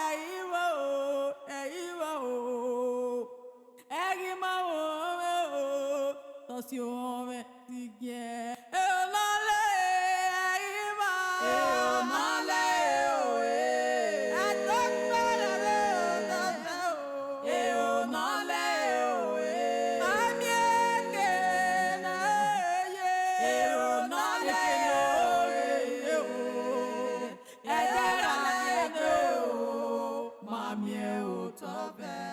ẹre ima o, ẹre ima o, ẹre ima vbe ohọn mwẹ o, tọ si ohọn mwẹ. Igiẹn, e o nọ le, ẹre ima. E o nọ le, o, e. Ẹdọkpẹrẹ re o nọ le, o. E o nọ le, o, e. A miẹn eke ne ye. E o nọ le, o, e, o. Ẹdẹ ra le o, ma miẹn otọ vẹ.